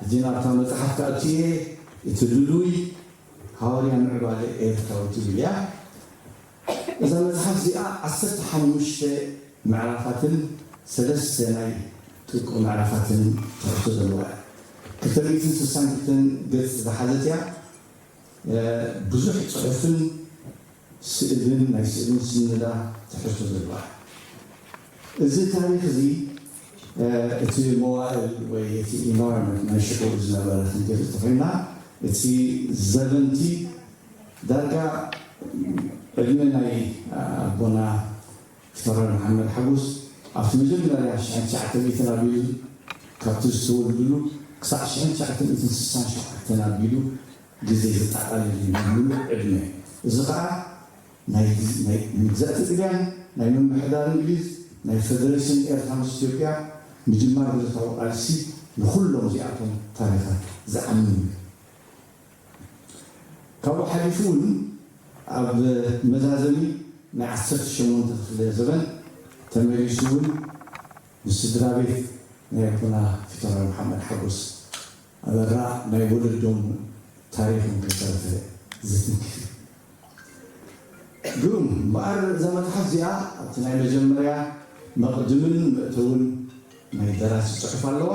ሕጂ ናብታ መጽሓፍ ክኣቱ እየ። እቲ ልሉይ ሃዋርያ ምዕባለ ኤርትራዊ ትብል እያ። እዛ መጽሓፍ እዚኣ ዓሰርተ ሓሙሽተ ምዕራፋትን ሰለስተ ናይ ጥብቂ ምዕራፋትን ትሕዝቶ ዘለዋ እያ። ክልተ ሚእትን ስሳን ክልተን ገጽ ዝሓዘት እያ። እ፣ ብዙሕ ጽሑፍን ስእልን ናይ ስእልን ስነዳ ትሕዝቶ ዘለዋ እያ። እዚ ታሪኽ እዚ፣ እ፣ እቲ መዋእል ወይ እቲ ኢንቫይሮንመንት ናይ ሽዑ ዝነበረ ክንገልጽ ተኾይና፣ እቲ ዘበንቲ ዳርጋ ዕድመ ናይ ኣቦና ፊተራል መሓመድ ሓጎስ ኣብቲ መጀመርያ ሽሕን ትሽዓተ ሚእትን ኣቢሉ፣ ካብቲ ዝተወልድሉ ክሳዕ ሽሕን ትሽዓተ ሚእትን ስሳን ሸውዓተን ኣቢሉ ግዜ ዘጠቓልል እዩ፣ ምሉእ ዕድመ። እዚ ኸኣ ናይ፣ ናይ ምግዛእቲ ጥልያን ናይ ምምሕዳር እንግሊዝ፣ ናይ ፈደሬሽን ኤርትራ ምስ ኢትዮጵያ ምጅማር ብረታዊ ቃልሲ ንኹሎም እዚኣቶም ታሪኻት ዝዓምም እዩ። ካብኡ ሓሊፉ እውን ኣብ መዛዘሚ ናይ ዓሰርተ ሸሞንተ ክፍለ ዘበን ተመሊሱ እውን ምስ ስድራ ቤት ናይ ኣቦና ፊተራል መሓመድ ሓጎስ ኣበራ ናይ ወለዶም ታሪኽን ከይተረፈ ዝትንክፍ እዩ። ግሩም እምበኣር እዛ መጽሓፍ እዚኣ ኣብቲ ናይ መጀመርያ መቕድምን መእተውን ናይ ደራሲ ጽሑፍ ኣለዋ።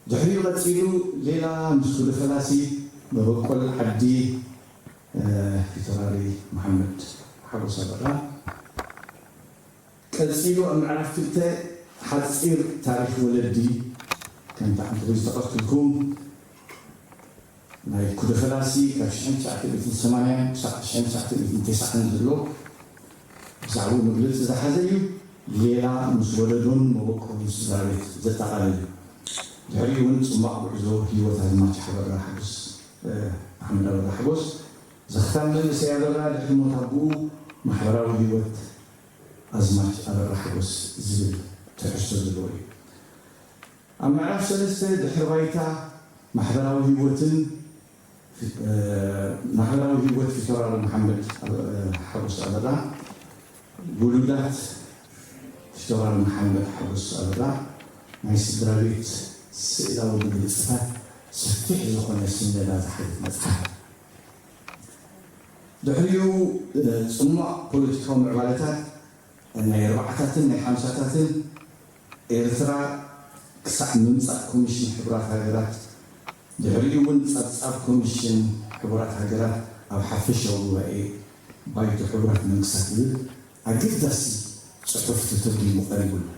ድሕሪኡ ቀጺሉ ሌላ ምስ ኩሉ ፈላሲ መበቆል ዓዲ፣ እ፣ ፊተራሪ መሓመድ ሓጎስ ኣበራ። ቀጺሉ ኣብ ምዕራፍ ክልተ ሓጺር ታሪኽ ወለዲ፣ ከምቲ ዓንተኹም ዝተቐትልኩም ናይ ኩደ ፈላሲ ካብ ሽሕን ትሽዓተ ሚእትን ሰማንያን ክሳዕ ሽሕን ትሽዓተ ሚእትን ተስዓን ዘሎ ብዛዕባኡ መግለጺ ዝሓዘ እዩ። ሌላ ምስ ወለዶን መበቆልን ስድራ ቤት ዘጠቓልል እዩ። ድሕሪኡ እውን ጽማቕ ጉዕዞ ህይወት ኣዝማች ኣበራ ሓጎስ፣ እ፣ ኣሕመድ ኣበራ ሓጎስ፣ ዘኽታም መንእሰይ ኣበራ ድሕሪ ሞት ኣቦኡ ማሕበራዊ ህይወት ኣዝማች ኣበራ ሓጎስ ዝብል ትሕዝቶ ዘለዎ እዩ። ኣብ ምዕራፍ ሰለስተ ድሕሪ ባይታ ማሕበራዊ ህይወትን፣ እ፣ ማሕበራዊ ህይወት ፊተራል መሓመድ፣ እ፣ ሓጎስ ኣበራ፣ ውሉዳት ፊተራል መሓመድ ሓጎስ ኣበራ ናይ ስድራ ቤት ስእላዊ መግለጽታት ሰፊሕ ዝኾነ ስነዳ ዝሓዘት መጽሓፍ። ድሕሪኡ፣ እ፣ ጽሟቕ ፖለቲካዊ ምዕባለታት ናይ ኣርባዓታትን ናይ ሓምሳታትን ኤርትራ ክሳዕ ምምጻእ ኮሚሽን ሕቡራት ሃገራት፣ ድሕሪኡ እውን ጸብጻብ ኮሚሽን ሕቡራት ሃገራት ኣብ ሓፈሻዊ ጉባኤ ባይቶ ሕቡራት መንግስታት ዝብል ኣገዳሲ ጽሑፍ ተተርጒሙ ቀሪቡ ኣሎ።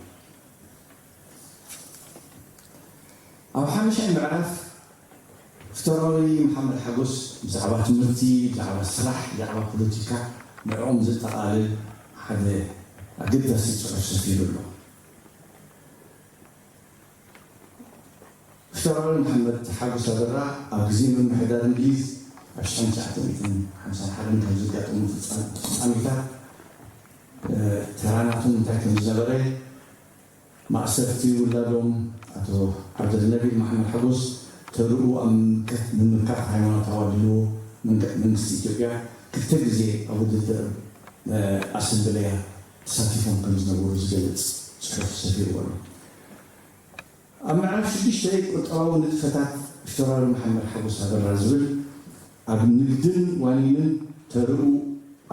ኣብ ሓሙሻይ ምዕራፍ ፊተራዊ መሓመድ ሓጎስ ብዛዕባ ትምህርቲ፣ ብዛዕባ ስራሕ፣ ብዛዕባ ፖለቲካ ንዕኦም ዘጠቓልል ሓደ ኣገዳሲ ጽሑፍ ሰፊሩ ኣሎ። ፊተራዊ መሓመድ ሓጎስ ኣበራ ኣብ ግዜ ምምሕዳር እንግሊዝ ኣብ ሽሕን ትሽዓተ ሚእትን ሓምሳን ሓደን ካብ ዘጋጠሙ ፍጻ-፣ ፍጻሜታት፣ እ፣ ተራናቶም እንታይ ከም ዝነበረ፣ ማእሰርቲ ውላዶም ኣቶ ዓብደልነቢል መሓመድ ሓጎስ ተርኡ ኣብ ምምካት፣ ምምካት ሃይማኖታዊ ኣድልዎ መንገ-፣ መንግስቲ ኢትዮጵያ ክልተ ግዜ ኣብ ውድድር፣ እ፣ ኣሰምብለያ ተሳቲፎም ከም ዝነበሩ ዝገልጽ ጽሑፍ ሰፊርዎ ኣሎ። ኣብ ምዕራፍ ሽዱሽተ ቁጠባዊ ንጥፈታት ፊተራሪ መሓመድ ሓጎስ ኣበራ ዝብል ኣብ ንግድን ዋኒንን ተርኡ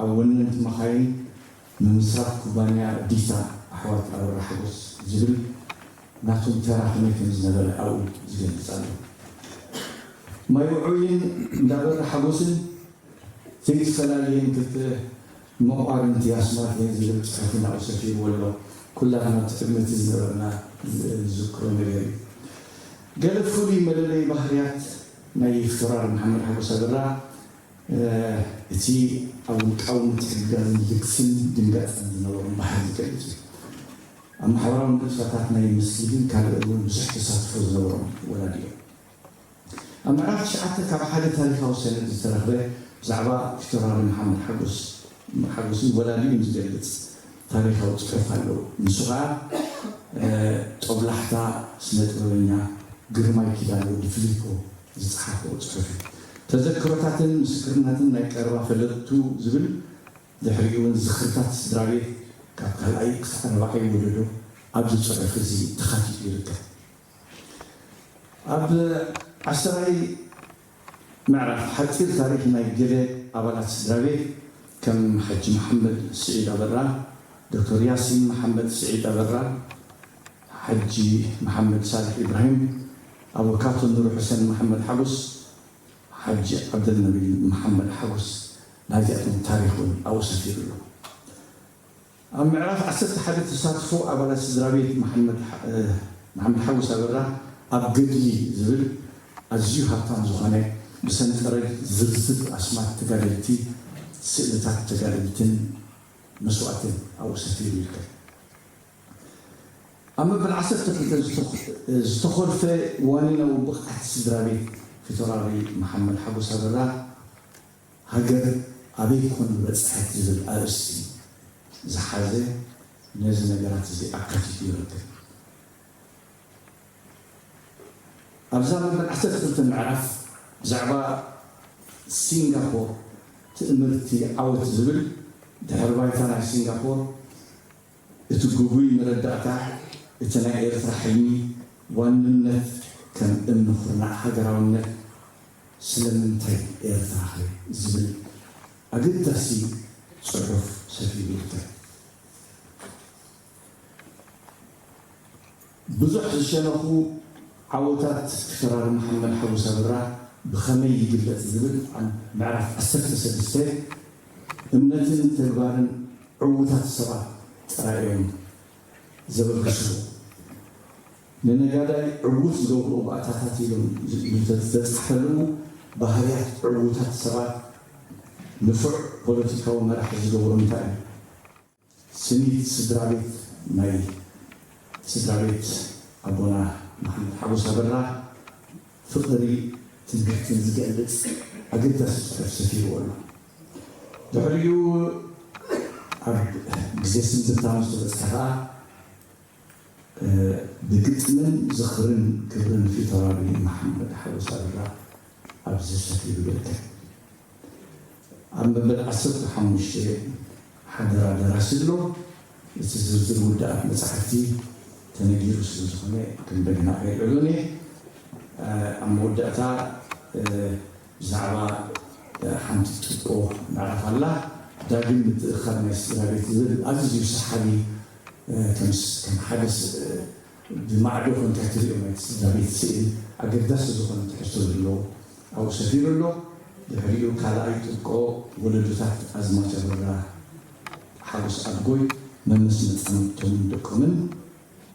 ኣብ ወነንቲ መኻይን ምምስራት ኩባንያ ዲታ ኣሕዋት ኣበራ ሓጎስ ዝብል ናቶም ተራ ከመይ ከም ዝነበረ ኣብኡ ዝገልጽ ኣሎ። ማይ ውዑይን እንዳበራ ሓጎስን ዘይተፈላለየን ክልተ መቋርንቲ ኣስማት እየን ዝብል ጽሑፍ ናብኡ ሰፊርዎ ኣሎ። ኩላትና ኣብቲ ቅድሚ እቲ ዝነበርና ዝዝክሮ ነገር እዩ። ገለ ፍሉይ መለለዪ ባህርያት ናይ ፊተራሪ መሓመድ ሓጎስ ኣበራ፣ እ፣ እቲ ኣብ ውልቃዊ ምትሕግጋዝን ልግስን ድንጋጸን ዝነበሮም ባህሪ ዝገልጽ እዩ። ኣብ ማሕበራዊ ንጥፈታት ናይ መስጊድን ካልእ እውን ብዙሕ ተሳትፎ ዝነበሮም ወላዲ እዮም። ኣብ ምዕራፍ ትሽዓተ ካብ ሓደ ታሪኻዊ ሰነድ ዝተረኽበ ብዛዕባ ፊተራሪ መሓመድ ሓጎስ፣ ሓጎስን ወላዲኡን ዝገልጽ ታሪኻዊ ጽሑፍ ኣሎ። ንሱ ኸኣ፣ እ፣ ጦብላሕታ ስነ ጥበበኛ ግርማይ ኪዳነ ወዲ ፊሊፖ ዝጸሓፎ ጽሑፍ እዩ። ተዘክሮታትን ምስክርነትን ናይ ቀረባ ፈለጥቱ ዝብል፣ ድሕሪኡ እውን ዝኽርታት ስድራ ቤት ካብ ካልኣይ ክሳዕ ራብዓይ ወለዶ ኣብዚ ጽሑፍ እዚ ተኻቲቱ ይርከብ። ኣብ ዓሰርተይ ምዕራፍ ሓጺር ታሪኽ ናይ ገለ ኣባላት ስድራ ቤት ከም ሓጂ መሓመድ ስዒድ ኣበራ፣ ዶክተር ያሲን መሓመድ ስዒድ ኣበራ፣ ሓጂ መሓመድ ሳልሕ ኢብራሂም፣ ኣቦካቶ ኑር ሑሰን መሓመድ ሓጎስ፣ ሓጂ ዓብደልነቢል መሓመድ ሓጎስ፣ ናይዚኣቶም ታሪኽ እውን ኣብኡ ሰፊሩ ኣሎ። ኣብ ምዕራፍ ዓሰርተ ሓደ ተሳትፎ ኣባላት ስድራ ቤት መሓመድ ሓ-፣ እ፣ መሓመድ ሓጎስ ኣበራ ኣብ ገድሊ ዝብል ኣዝዩ ሃብታም ዝኾነ ብሰንጠረዥ ዝርዝር ኣስማት ተጋደልቲ፣ ስእልታት ተጋደልትን መስዋእትን ኣብኡ ሰፊሩ ይርከብ። ኣብ መበል ዓሰርተ ክልተ ዝተኾ-፣ ዝተኾልፈ ዋኒናዊ ብቕዓት ስድራ ቤት ፊተራሪ መሓመድ ሓጎስ ኣበራ፣ ሃገር ኣበይ ኮን በጽሐት ዝብል ኣርእስቲ ዝሓዘ ነዚ ነገራት እዚ ኣካቲቱ ይርከብ። ኣብዛ መበል ዓሰርተ ክልተ ምዕራፍ ብዛዕባ ሲንጋፖር ትእምርቲ ዓወት ዝብል ድሕሪ ባይታ ናይ ሲንጋፖር እቲ ግጉይ መረዳእታ እቲ ናይ ኤርትራ ሕልሚ ዋንነት ከም እምኒ ኩርናዕ ሃገራውነት ስለምንታይ ኤርትራኸ ዝብል ኣገዳሲ ጽሑፍ ሰፊሩ ይርከብ። ብዙሕ ዝሸነኹ ዓወታት ፊተራሪ መሓመድ ሓጎስ ኣበራ ብኸመይ ይግለጽ ዝብል ኣብ ምዕራፍ ዓሰርተ ሰለስተ እምነትን ተግባርን ዕዉታት ሰባት ጥራይ እዮም ዘበግስዎ። ንነጋዳይ ዕዉት ዝገብርዎ ባእታታት ኢሎም ዝ-፣ ዝተጻሕፈሉ ባህርያት ዕዉታት ሰባት ንፉዕ ፖለቲካዊ መራሒ ዝገብሮ እንታይ እዩ? ስኒት ስድራ ቤት ናይ ስድራ ቤት ኣቦና መሓመድ ሓጎስ ኣበራ ፍቕሪ ትምህርትን ዝገልጽ ኣገዳሲ ጽሑፍ ሰፊርዎ ኣሎ። ድሕሪኡ ኣብ ግዜ ስንብታ ምስ ተበጽሐ ኸኣ፣ እ፣ ብግጥምን ዝኽርን ክብርን ፊተራሪ መሓመድ ሓጎስ ኣበራ ኣብዚ ሰፊሩ ይርከብ። ኣብ መበል ዓሰርተ ሓሙሽተ ሓደራ ደራሲ ኣሎ። እቲ ዝርዝር ውዳኣት መጻሕፍቲ ተነጊሩ ስለ ዝኾነ ክንደግማ ከይልዕሎን እየ። ኣብ መወዳእታ፣ እ፣ ብዛዕባ፣ እ፣ ሓንቲ ጥብቆ ምዕራፍ ኣላ። ዳግም ምትእኻብ ናይ ስድራ ቤት ዝብል ኣዝዩ ሰሓቢ፣ እ፣ ከም ስ-፣ ከም ሓደ ስ-፣ እ፣ ብማዕዶ ኮንካ ትሪኦ ናይ ስድራ ቤት ስእሊ ኣገዳሲ ዝኾነ ትሕዝቶ ዘለዎ ኣብኡ ሰፊሩ ኣሎ። ድሕሪኡ ካልኣይ ጥብቆ ወለዶታት ኣዝማች ኣበራ ሓጎስ ኣድጎይ መምስ መጻምድቶምን ደቆምን፣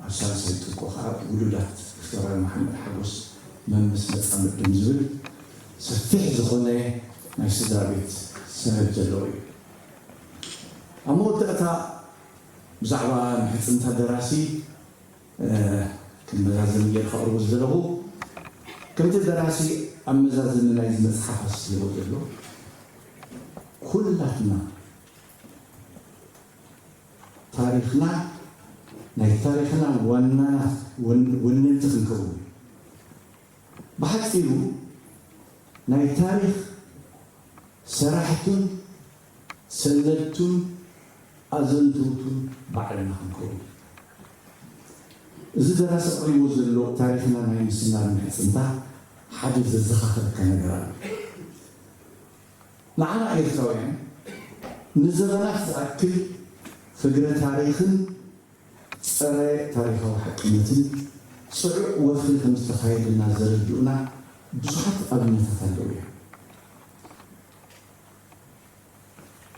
ኣብ ሳልሳይ ጥብቆ ከዓ ውሉዳት ፊታውራሪ መሓመድ ሓጎስ መምስ መጻምድቶም ዝብል ሰፊሕ ዝኾነ ናይ ስድራ ቤት ሰነድ ዘለዎ እዩ። ኣብ መወዳእታ ብዛዕባ ምሕጽንታ ደራሲ ክመዛዘኒ ጌርካ ቅርቡ ዝደለኹ ከምቲ ደራሲ ኣመዛዝኒ ናይዚ መጽሓፍ ኣስፊርዎ ዘሎ ኩላትና ታሪኽና ናይ ታሪኽና ዋናና ወነንቲ ክንከውን ብሓፂሩ ናይ ታሪኽ ሰራሕቱን ሰነድቱን ኣዘንትውቱን ባዕልና ክንከውን እዚ ደራሲ ኣቕሪቦ ዘሎ ታሪኽና ናይ ምስናር ምሕፅንታ ሓደ ዘዘኻኸረካ ነገር ኣሎ። ንዓና ኤርትራውያን ንዘበናት ዝኣክል ፍግረ ታሪኽን ፀረ ታሪኻዊ ሓቅነትን ፅዑቕ ወፍሪ ከም ዝተኻየደና ዘረድኡና ብዙሓት ኣብነታት ኣለዉ እዮም።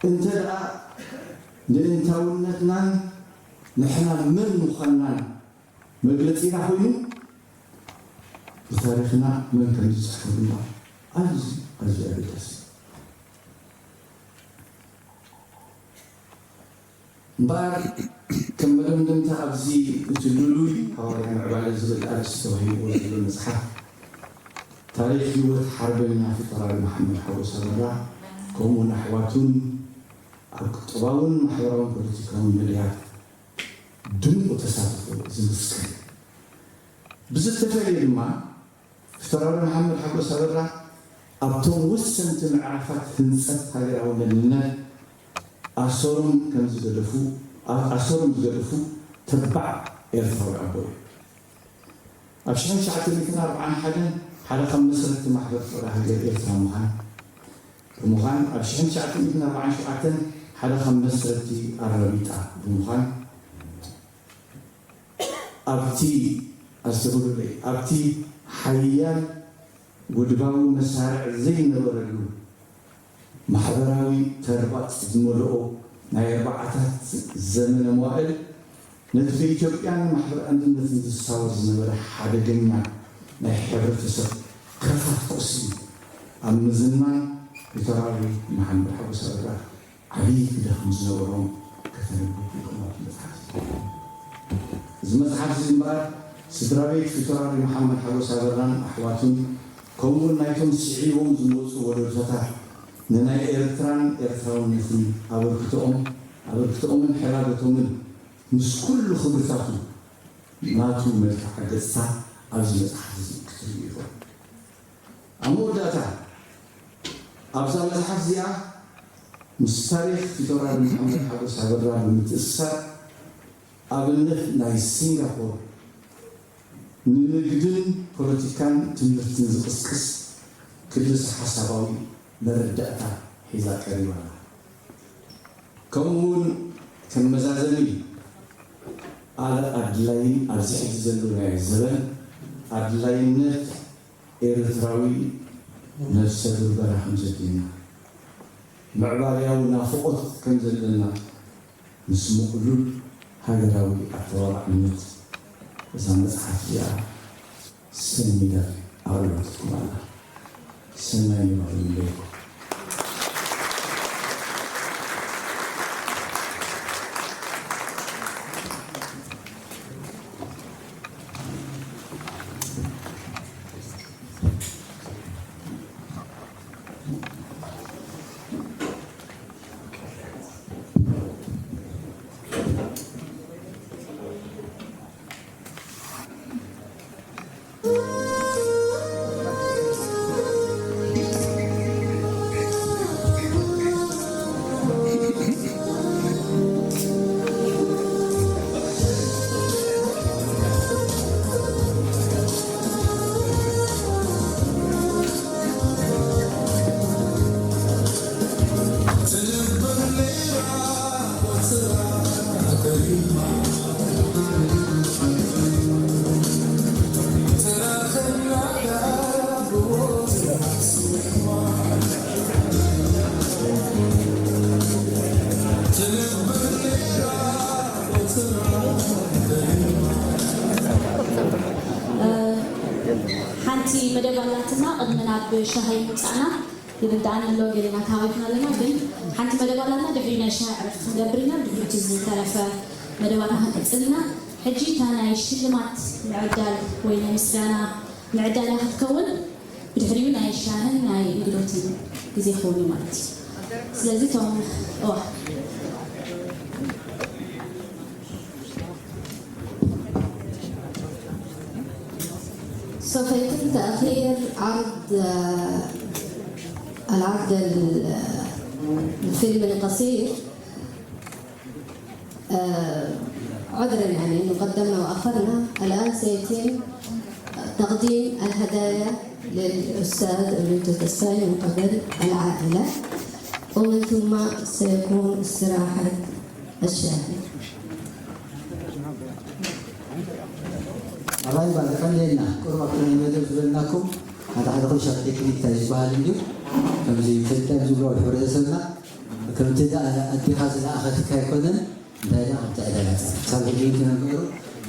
እንተ ደኣ ንእንታውነትናን ንሕና መን ምዃንናን መግለጺና ኮይኑ ብታሪኽና መን ከም ዝፅሕፎ ድማ ኣዝዩ ኣዝዩ ኣገዳሲ እዩ። እምበኣር ከም መደምደምታ ኣብዚ እቲ ልሉይ ሃዋርያ ምዕባለ ዝብል ኣርእስቲ ተዋሂብዎ ዘሎ መፅሓፍ ታሪክ ህይወት ሓርበኛ ፊታውራሪ መሓመድ ሓጎስ ኣበራ ከምኡውን ኣሕዋቱን ኣብ ቁጠባውን ማሕበራውን ፖለቲካውን መድያት ድሙቕ ተሳትፎ ዝምስክር እዩ። ብዝተፈለየ ድማ ፊታውራሪ መሓመድ ሓጎስ ኣበራ ኣብቶም ወሰንቲ ምዕራፋት ህንፀት ሃገራዊ መንነት ኣሰሮም ከም ዝገደፉ ኣሰሮም ዝገደፉ ተባዕ ኤርትራዊ ኣቦ እዩ። ኣብ ሽሕን ትሽዓተ ሚእትን ኣርባዓን ሓደን ሓደ ካብ መስረትቲ ማሕበር ፍቕሪ ሃገር ኤርትራ ምዃን ብምዃን ኣብ ሽሕን ትሽዓተ ሚእትን ኣርባዓን ሸውዓተን ሓደ ካብ መስረትቲ ኣራቢጣ ብምዃን ኣብቲ ኣስተብህሉለይ ኣብቲ ሓያል ውድባዊ መሳርዕ ዘይነበረሉ ማሕበራዊ ተርባጽ ዝመልኦ ናይ ኣርባዓታት ዘመነ መዋእል ነቲ ብኢትዮጵያን ማሕበር ኣንድነትን ዝሳወር ዝነበረ ሓደገኛ ናይ ሕብረተሰብ ክርፋት ቁስሊ ኣብ ምዝማን ፊታውራሪ መሓመድ ሓጎስ ኣበራ ዓብዪ ግደ ከም ዝነበሮም ከተንብቡ ኢኹም ኣብዚ መፅሓፍ እዚ። እዚ መፅሓፍ እዚ እምበኣር ስድራ ቤት ፊታውራሪ መሓመድ ሓጎስ ኣበራን ኣሕዋቱን ከምኡውን ናይቶም ስዒቦም ዝመፁ ወለዶታት ንናይ ኤርትራን ኤርትራውነትን ኣበርክቶኦም ኣበርክቶኦምን ሕላገቶምን ምስ ኩሉ ክብርታቱ ናቱ መልክዓ ገፅታ ኣብዚ መፅሓፍ እዚ ክትርእዩ ኢኹም። ኣብ መወዳእታ ኣብዛ መፅሓፍ እዚኣ ምስ ታሪኽ ፊታውራሪ መሓመድ ሓጎስ ኣበራ ብምትእስሳር ኣብነት ናይ ሲንጋፖር ንንግድን ፖለቲካን ትምህርትን ዝቕስቅስ ክልሰ ሓሳባዊ መረዳእታ ሒዛ ቀሪባ ኣላ። ከምኡ እውን ከም መዛዘሚ ኣለ ኣድላይን ኣብዚ ሕጂ ዘሎ ናይ ዘበን ኣድላይነት ኤርትራዊ ነብሰ ብርበራ ከም ዘድልየና ምዕባለያዊ ናፍቖት ከም ዘለና ምስ ምቕሉል ሃገራዊ ኣተባባዕነት እዛ መፅሓፍ እዚኣ ሰሚዳ ኣቕሪባትኩም ኣላ። ሰናይ ንባብ ይምነየልኩም። መደብ ኣላትና። ቅድሚ ናብ ሻሂ ምውፃእና ይርዳእኒ ኣሎ፣ ገለና ተሃዊኽና ኣለና። ግን ሓንቲ መደብ ኣላትና፣ ድሕሪ ናይ ሻሂ ዕረፍቲ ክንገብር ኢና። ድሕሪ እቲ ዝተረፈ መደባትና ክንቅፅል ኢና። ሕጂ እታ ናይ ሽልማት ምዕዳል ወይ ናይ ምስጋና ምዕዳል እያ ክትከውን። ብድሕሪኡ ናይ ሻህን ናይ እንግዶትን ግዜ ክኸውን እዩ ማለት እዩ። ስለዚ እቶም እዋ سوف يتم تأخير عرض العرض الفيلم القصير. آه، عذرا يعني انه قدمنا واخرنا. الان سيتم تقديم الهدايا للاستاذ اوليتو تساي من قبل العائله، ومن ثم سيكون استراحه الشاهي. ኣባይ ባል ቀንዴና ቁርብ ኣብቲ ናይ መደብ ዝበልናኩም ሓደ ሓደ ኩልሻ ቴክኒክ እንታይ ዝበሃል እንድዩ ከምዚ ፍልጠት ዝብሎ ሕብረተሰብና ከምቲ ኣዴኻ ዝለኣኸትካ ኣይኮነን እንታይ ዳ ኣብቲ ዕዳጋ ክሳብ ሕጂ ግን ክነገሩ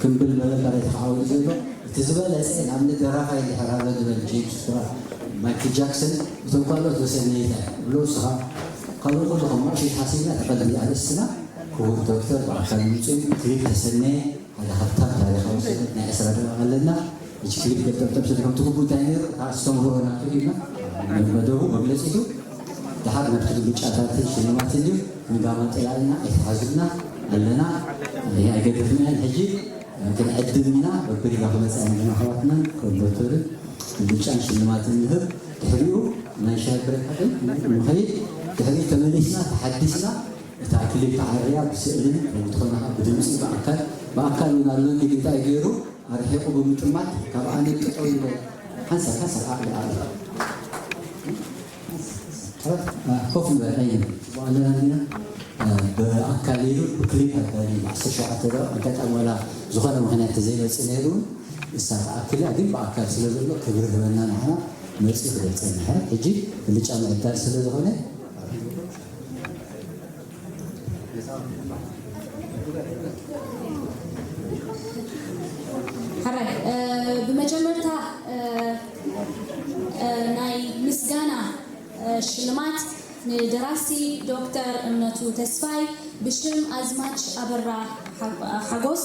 ክምብል መበል ባሬት ክዓወት ዘሎ እቲ ዝበለፀ ንኣብነት ደራፋይ እንድሕር ኣሎ ዝበል ጄምስ ብራውን ማይክል ጃክሰን እቶም ካልኦት ወሰነይታ ብሎ እስኻ ካልኡ ኩሉ ከም ማእሽት ሓሲብና ተቐዲ ኣርእስትና ክቡር ዶክተር ብኣካል ምፅኡ ክሊፕ ተሰነየ ሓደ ሃብታም ታሪኻዊ ሰነት ናይ ዕስራ ደቂቕ ኣለና። ሕጂ ክሊፕ ገብጠብጠብ ስለ ከምቲ ግቡእ እንታይ ነይሩ እታ ኣስተምህሮ ናቱ ሂብና መደቡ መግለፂቱ ደሓር ናብቲ ግብጫታትን ሽልማትን እዩ ክንጋማ ጥላልና ኣይተሓዙና ኣለና። ይህ ኣይገድፍናያን ሕጂ ክንዕድም ኢና በብሪጋ ክመፃ ኢና ኣሕዋትናን ኮንዶክተርን ግብጫን ሽልማትን ንህብ ድሕሪኡ ናይ ሻይ ብሬክ ንኸይድ ድሕሪኡ ተመሊስና ተሓዲስና እታ ክሊፕ ዓርያ ብስእልን ወይ ዝኾነ ከዓ ብድምፂ ብኣካል ብኣካል እውን ኣሎኒ ግን እንታይ ገይሩ ኣርሒቑ ብምጥማት ካብ ኣነ ጠጠው ኢለ ሓንሳብ ሓንሳብ ዓቕሊ ዓቕሊ ኮፍ ንበል ኣይነ ኣለና እንዲና ብኣካል ኢሉ ብክሊፕ ኣዳሊ ዓሰርተ ሸውዓተ ደቂቕ ኣጋጣሚ ዋላ ዝኾነ ምኽንያት ተዘይመፅእ ነይሩ እውን ንሳ ተኣክል እያ ግን ብኣካል ስለ ዘሎ ክብሪ ህበና ንዓና መፅኡ ክገልፀልና ሕጂ ብልጫ ምዕዳል ስለ ዝኾነ ሓራይ ብመጀመርታ ናይ ምስጋና ሽልማት ንደራሲ ዶክተር እምነቱ ተስፋይ ብሽም ኣዝማች ኣበራ ሓጎስ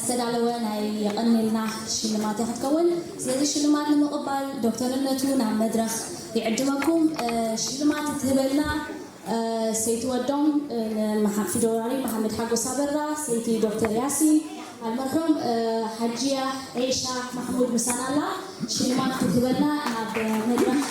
ዝተዳለወ ናይ የቐኔልና ሽልማት እያ ክትከውን። ስለዚ ሽልማት ንምቕባል ዶክተር እምነቱ ናብ መድረኽ ይዕድመኩም። ሽልማት እትህበልና ሰይቲ ወዶም ንመሓ- ፊደራሪ መሓመድ ሓጎስ ኣበራ፣ ሰይቲ ዶክተር ያሲን ኣልመርሑም፣ ሓጅያ ዒሻ ማሕሙድ ምሳና ኣላ። ሽልማት ክትህበና ናብ መድረኽ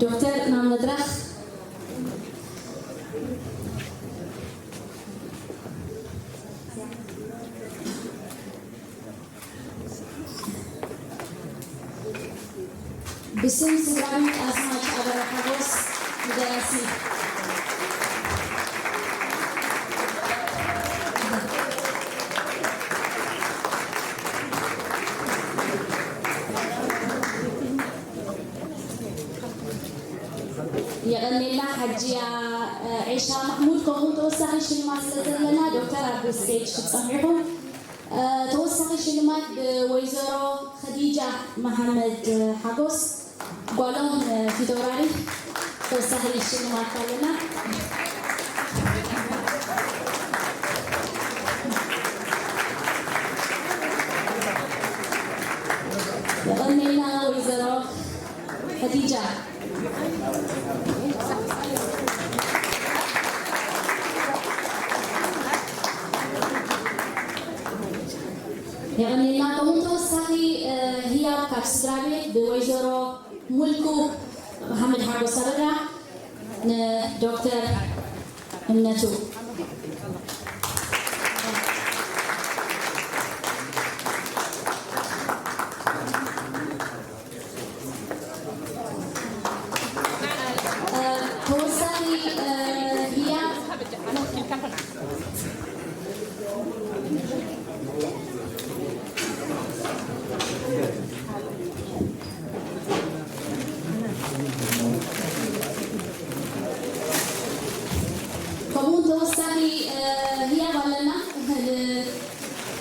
ዶክተር ናብ መድረኽ ብስም ስድራ ቤት ኣስማት ኣበራ ሓጎስ ንደራሲ የቐኔልና ሓጅያ ዒሻ ማሕሙድ ከምኡ ተወሳኺ ሽልማት ስለ ዘለና ዶክተር ኣብ ስቴጅ ክትፀንሑ ኢኹም። ተወሳኺ ሽልማት ብወይዘሮ ኸዲጃ መሓመድ ሓጎስ ጓሎም ፊተውራሪ ተወሳኺ ሽልማት ኣለና። የቐኔልና ወይዘሮ ኸዲጃ። የቐኔልና። ከምኡ ተወሳኺ ህያብ ካብ ስድራ ቤት ብወይዘሮ ሙልኩ መሓመድ ሓጎስ ኣበራ ንዶክተር እምነቱ። ተወሳኺ ህያብ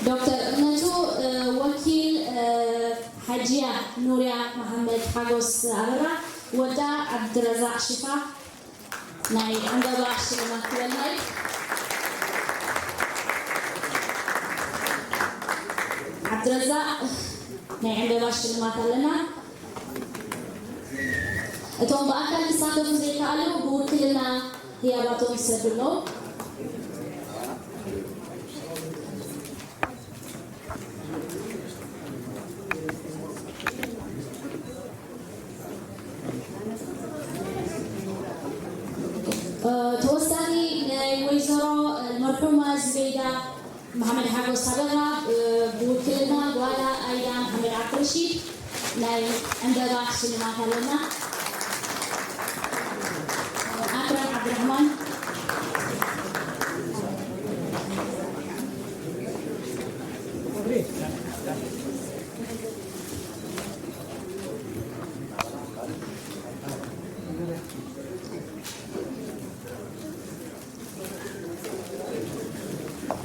ዶክተር እምነቱ፣ እ፣ ወኪል፣ እ፣ ሓጂያ ኑርያ መሓመድ ሓጎስ ኣበራ፣ ወዳ ዓብድረዛቕ ሽፋ፣ ናይ ዕምበባ ሽልማት ክበልና እዩ። ዓብድረዛቕ፣ ናይ ዕምበባ ሽልማት ኣለና። እቶም ብኣካል ክሳተፉ ዘይከኣሉ ብውክልና ህያባቶም ይሰዱ ኣለዉ። እ፣ ተወሳኺ ናይ ወይዘሮ፣ እ፣ መርሑማ ዙበይዳ መሓመድ ሓጎስ ኣበራ፣ እ፣ ብውክልና ጓላ ኣይዳ መሓመድ ዓብድረሺድ ናይ ዕምበባ ሽልማት ኣለና። ኣክረም ዓብድራሕማን።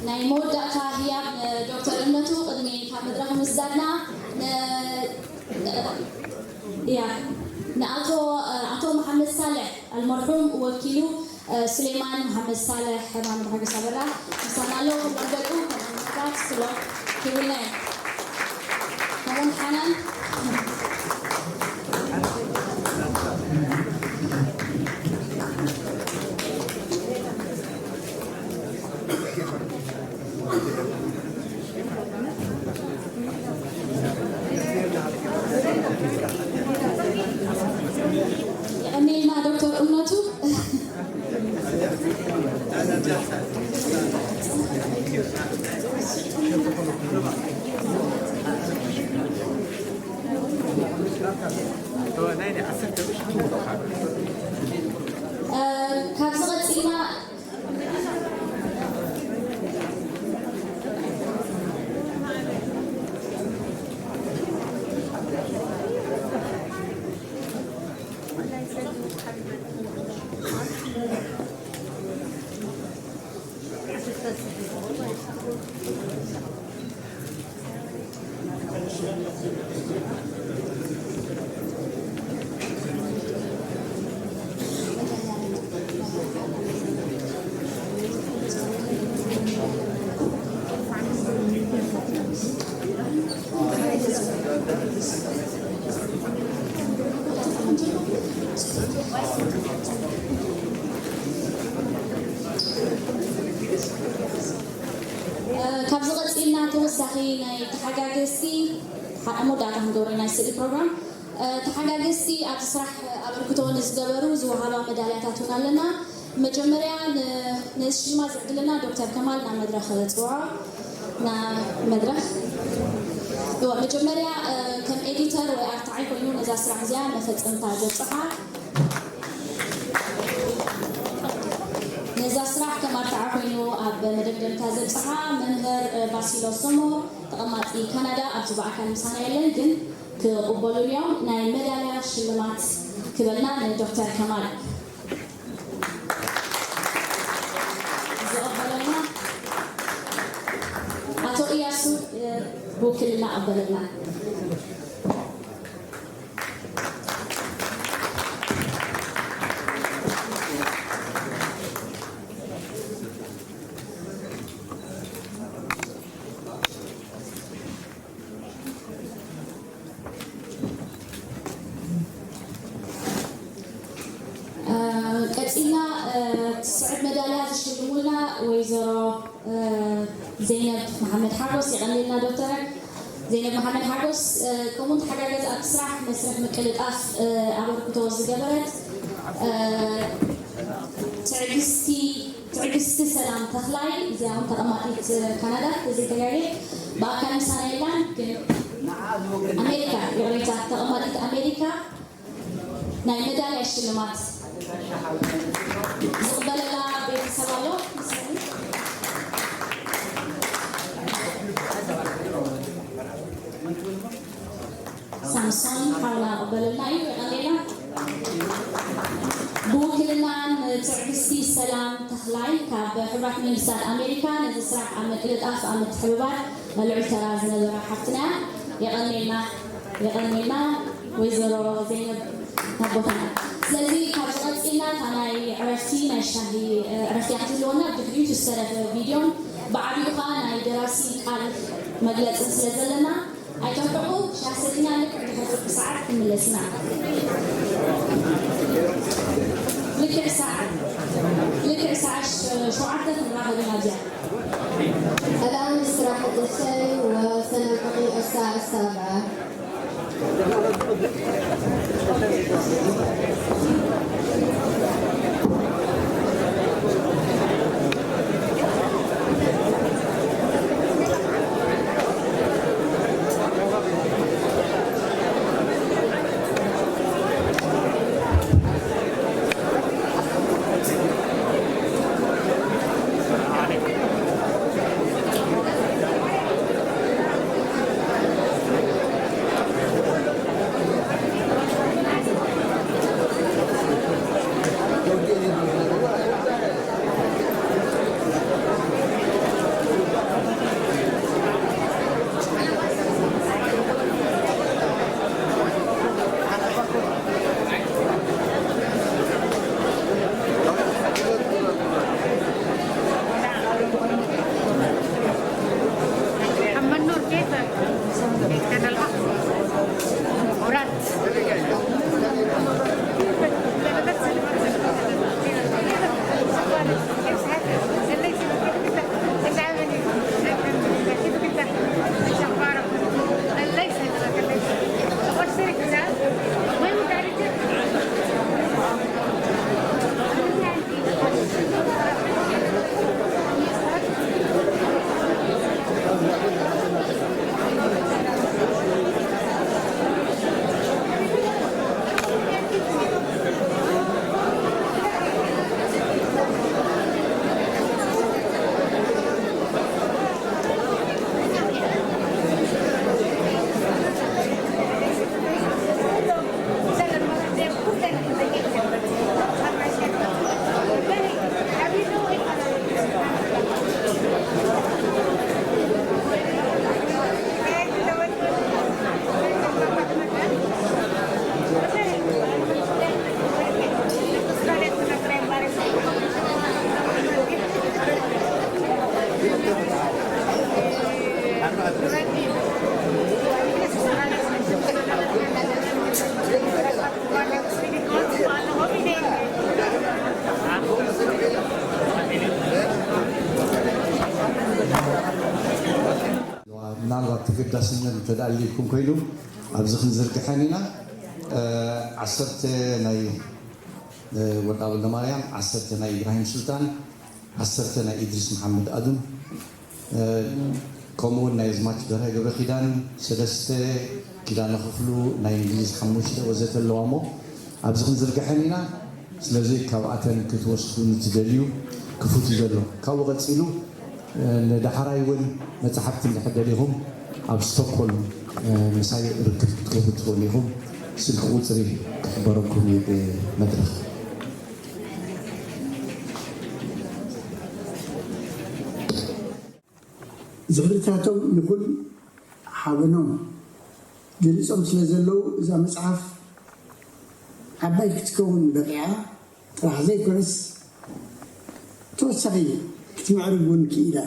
ናይ መወዳእታ ህያብ ንዶክተር እምነቱ። ቅድሚ ካብ መድረኽ ምስዳድና ን-፣ ያ፣ ንኣቶ፣ ኣቶ መሓመድ ሳልሕ ኣልመርሑም ወኪሉ፣ ሱሌማን መሓመድ ሳልሕ፣ መሓመድ ሓጎስ ኣበራ፣ ምሳና ኣሎ። ኩሎም ደቁ ከም ምክባት ስሎ ክብልና እዩ። ከምኡውን ሓናን የቐንየልና ዶክተር እምነቱ። እ፣ ካብዚ ቀፂልና እ፣ ካብዚ ቀፂልና ተወሳኺ ናይ ተሓጋገዝቲ፣ ሓ-፣ መወዳእታ ክንገብሮ ናይ ስእሊ ፕሮግራም። እ፣ ተሓጋገዝቲ ኣብቲ ስራሕ ኣበርክቶ ንዝገበሩ ዝወሃባ መዳልያታት እውን ኣለና። መጀመርያ ን-፣ ነዚ ሽልማት ዝዕድለና ዶክተር ከማል ናብ መድረኽ ጽውዖ። ናብ መድረኽ። እወ፣ መጀመርያ፣ እ፣ ከም ኤዲተር ወይ ኣርታዓይ ኮይኑ ነዛ ስራሕ እዚኣ መፈጸምታ ዘብጽሓ፣ ነዛ ስራሕ ከም ኣርታዓ ኮይኑ ኣብ መደምደምታ ዘብጽሓ መምህር፣ እ፣ ባሲሎስ ሶሞ፣ ተቐማጢ ካናዳ፣ ኣብዚ ብኣካል ምሳና የለን፣ ግን ክቕበሉን እዮም። ናይ መዳልያ ሽልማት ክበልና ንዶክተር ከማል ዝቐበለልና ኣቶ እያሱ፣ እ፣ ብውክልና ቀበለልና። እ፣ ቀጺልና፣ እ፣ ትስዕብ መዳልያ ዝሽልሙልና ወይዘሮ፣ እ፣ ዘይነብ መሓመድ ሓጎስ፣ የቐንየልና ዶክተር ዘይነብ መሓመድ ሓጎስ፣ እ፣ ከምኡውን ተሓጋገዝ ኣብቲ ስራሕ መስርሕ ምቅልጣፍ፣ እ፣ ኣበርክቶ ዝገበረት፣ እ፣ ትዕግስቲ፣ ትዕግስቲ ሰላም ተኽላይ፣ እዚኣ እውን ተቐማጢት ካናዳ፣ ተዘይተጋግየ፣ ብኣካል ምሳና የላን፣ ግን ኣሜሪካ፣ ይቕሬታ፣ ተቐማጢት ኣሜሪካ ናይ መዳልያ ሽልማት ዝቕበለላ ቤተሰብ ኣሎ። ሳምሶን ሓውና ይቕበለልና እዩ፣ የቐንየልና። ብውክልና ንትዕግስቲ ሰላም ተኽላይ ካብ ሕቡራት መንግስታት ኣሜሪካ ነዚ ስራሕ ኣብ ምቅልጣፍ ኣብ ምትሕብባር ልዑል ተራ ዝነበራ ሓፍትና እያ። የቐንየልና፣ የቐንየልና ወይዘሮ ዘይነብ ኣቦታና። ስለዚ ካብ ቀፂልና እታ ናይ ዕረፍቲ ናይ ሻሂ ዕረፍቲ ክትህልወና፣ ብድሕሪኡ ዝተረፈ ቪድዮን ብዓቢኡ ከዓ ናይ ደራሲ ቃል መግለፅን ስለ ዘለና ኣይተርሕቑ። ሻሂ ሰቲና ልክዕ ድሕሪ ፍርቂ ሰዓት ክንምለስ ኢና። ልክዕ ሰዓት ልክዕ ሰዓት ሸውዓተ ክንራኸብ ኢና እዚኣ። الآن استراحة الشاي وسنلتقي الساعة السابعة. محمد نور، كيفك؟ كيف كان الأخ؟ مراد. ምናልባት ተገዳስነት እንተደኣ ኣልዩልኩም ኮይኑ ኣብዚ ክንዝርግሐን ኢና። እ፣ ዓሰርተ ናይ፣ እ፣ ወርቃብ ወልደማርያም፣ ዓሰርተ ናይ ኢብራሂም ሱልጣን፣ ዓሰርተ ናይ ኢድሪስ መሓመድ ኣዱም፣ እ፣ ከምኡ እውን ናይ ኣዝማች በርሀ ገብረኪዳን፣ ሰለስተ ኪዳነ ክፍሉ፣ ናይ እንግሊዝ ሓሙሽተ ወዘተ ኣለዋ እሞ ኣብዚ ክንዝርግሐን ኢና። ስለዚ ካብኣተን ክትወስዱ ንትደልዩ ክፉት እዩ ዘሎ። ካብኡ ቀጺሉ ንዳሕራይ እውን መጻሕፍቲ እንድሕር ደሊኹም ኣብ ስቶክሆልም ምሳይ ርክብ ክትገብሩ ትኽእሉ ኢኹም። ስልኪ ቁጽሪ ክሕበረኩም እዩ ብመድረኽ። ዝኽርታቶም ንኹል ሓበኖም ገሊጾም ስለ ዘለዉ እዛ መጽሓፍ ዓባይ ክትከውን በቒዓ ጥራሕ ዘይኮነስ ተወሳኺ ክትምዕርግ እውን ክኢላ።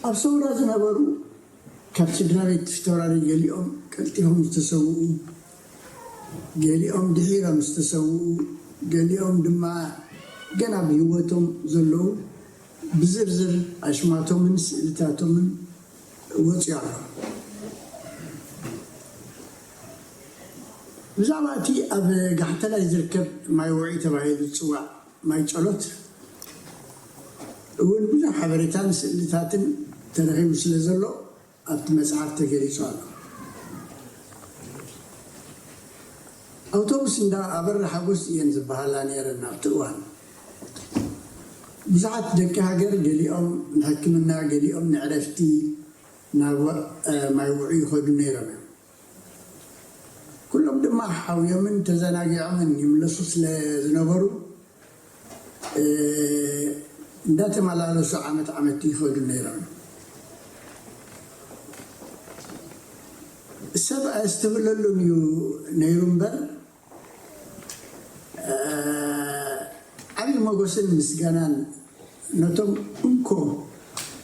ኣብ ሰውራ ዝነበሩ ካብ ስድራ ቤት ፊታውራሪ ገሊኦም ቀልጢፎም ዝተሰውኡ፣ ገሊኦም ድሒሮም ዝተሰውኡ፣ ገሊኦም ድማ ገና ብህይወቶም ዘለዉ ብዝርዝር ኣሽማቶምን ስእልታቶምን ወጺኡ ኣሎ። ብዛዕባ እቲ ኣብ ጋሕተላይ ዝርከብ ማይ ውዑይ ተባሂሉ ዝጽዋዕ ማይ ጸሎት እውን ብዙሕ ሓበሬታን ስእልታትን ተረኺቡ ስለ ዘሎ ኣብቲ መጽሓፍ ተገሊጹ ኣሎ። ኣውቶቡስ እንዳ ኣበራ ሓጎስ እየን ዝበሃላ ነይረን ኣብቲ እዋን። ብዙሓት ደቂ ሃገር ገሊኦም ንሕክምና ገሊኦም ንዕረፍቲ ናብ ማይ ውዑይ ይኸዱ ነይሮም እዮም። ኩሎም ድማ ሓውዮምን ተዘናጊዖምን ይምለሱ ስለ ዝነበሩ እንዳተመላለሱ ዓመት ዓመት ይኸዱ ነይሮም። ሰብ ኣየስተብህለሉን እዩ ነይሩ እምበር፣ ዓብዪ ሞገስን ምስጋናን ነቶም እንኮ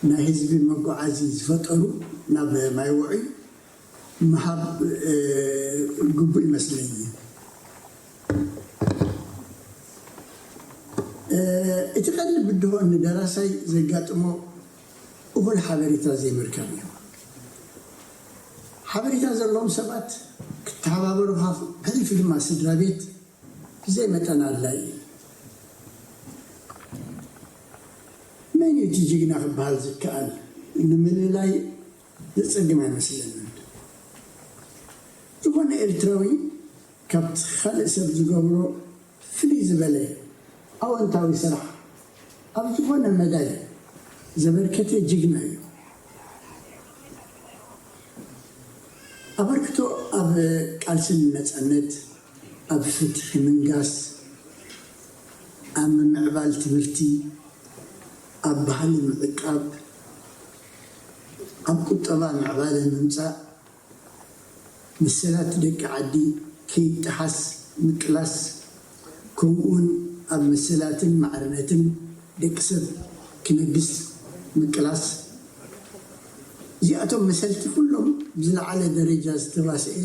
ናይ ህዝቢ መጓዓዚ ዝፈጠሩ ናብ ማይ ውዑይ ምሃብ ግቡእ ይመስለኒ። እቲ ቀንዲ ብድሆ ንደራሳይ ዘጋጥሞ እኹል ሓበሬታ ዘይምርካብ እዩ። ሓበሬታ ዘለዎም ሰባት ክተሓባበሩኻ፣ ብሕልፊ ድማ ስድራ ቤት ብዘይ መጠን ኣድላይ እዩ። መን እዩ እቲ ጅግና ክበሃል ዝከኣል? ንምልላይ ዘጸግም ኣይመስለንን። ዝኾነ ኤርትራዊ ካብቲ ካልእ ሰብ ዝገብሮ ፍልይ ዝበለ ኣወንታዊ ስራሕ ኣብ ዝኾነ መዳይ ዘበርከተ ጅግና እዩ። ኣበርክቶ ኣብ ቃልሲ ንነጻነት፣ ኣብ ፍትሒ ምንጋስ፣ ኣብ ምምዕባል ትምህርቲ፣ ኣብ ባህሊ ምዕቃብ፣ ኣብ ቁጠባ ምዕባለ ምምጻእ፣ መሰላት ደቂ ዓዲ ከይጠሓስ ምቅላስ፣ ከምኡውን ኣብ መሰላትን ማዕርነትን ደቂ ሰብ ክነግስ ምቅላስ፣ እዚኣቶም መሰልቲ ኩሎም ብዝለዓለ ደረጃ ዝተባስኤ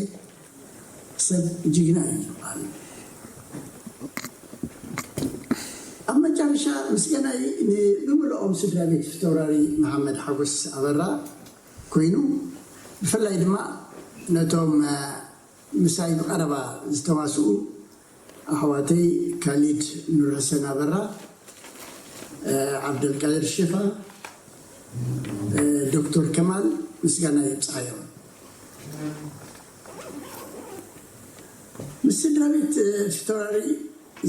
ሰብ ጅግና እዩ ዝበሃል። ኣብ መጨረሻ ምስጋናይ ንብምልኦም ስድራ ቤት ፊተውራሪ መሓመድ ሓጎስ ኣበራ ኮይኑ፣ ብፍላይ ድማ ነቶም ምሳይ ብቐረባ ዝተዋስኡ ኣሕዋተይ ካሊድ ኑርሕሰን ኣበራ፣ ዓብደልቃድር ሽፋ፣ ዶክተር ከማል ምስጋና ይብጽሓዮም። ምስ ስድራ ቤት ፊተውራሪ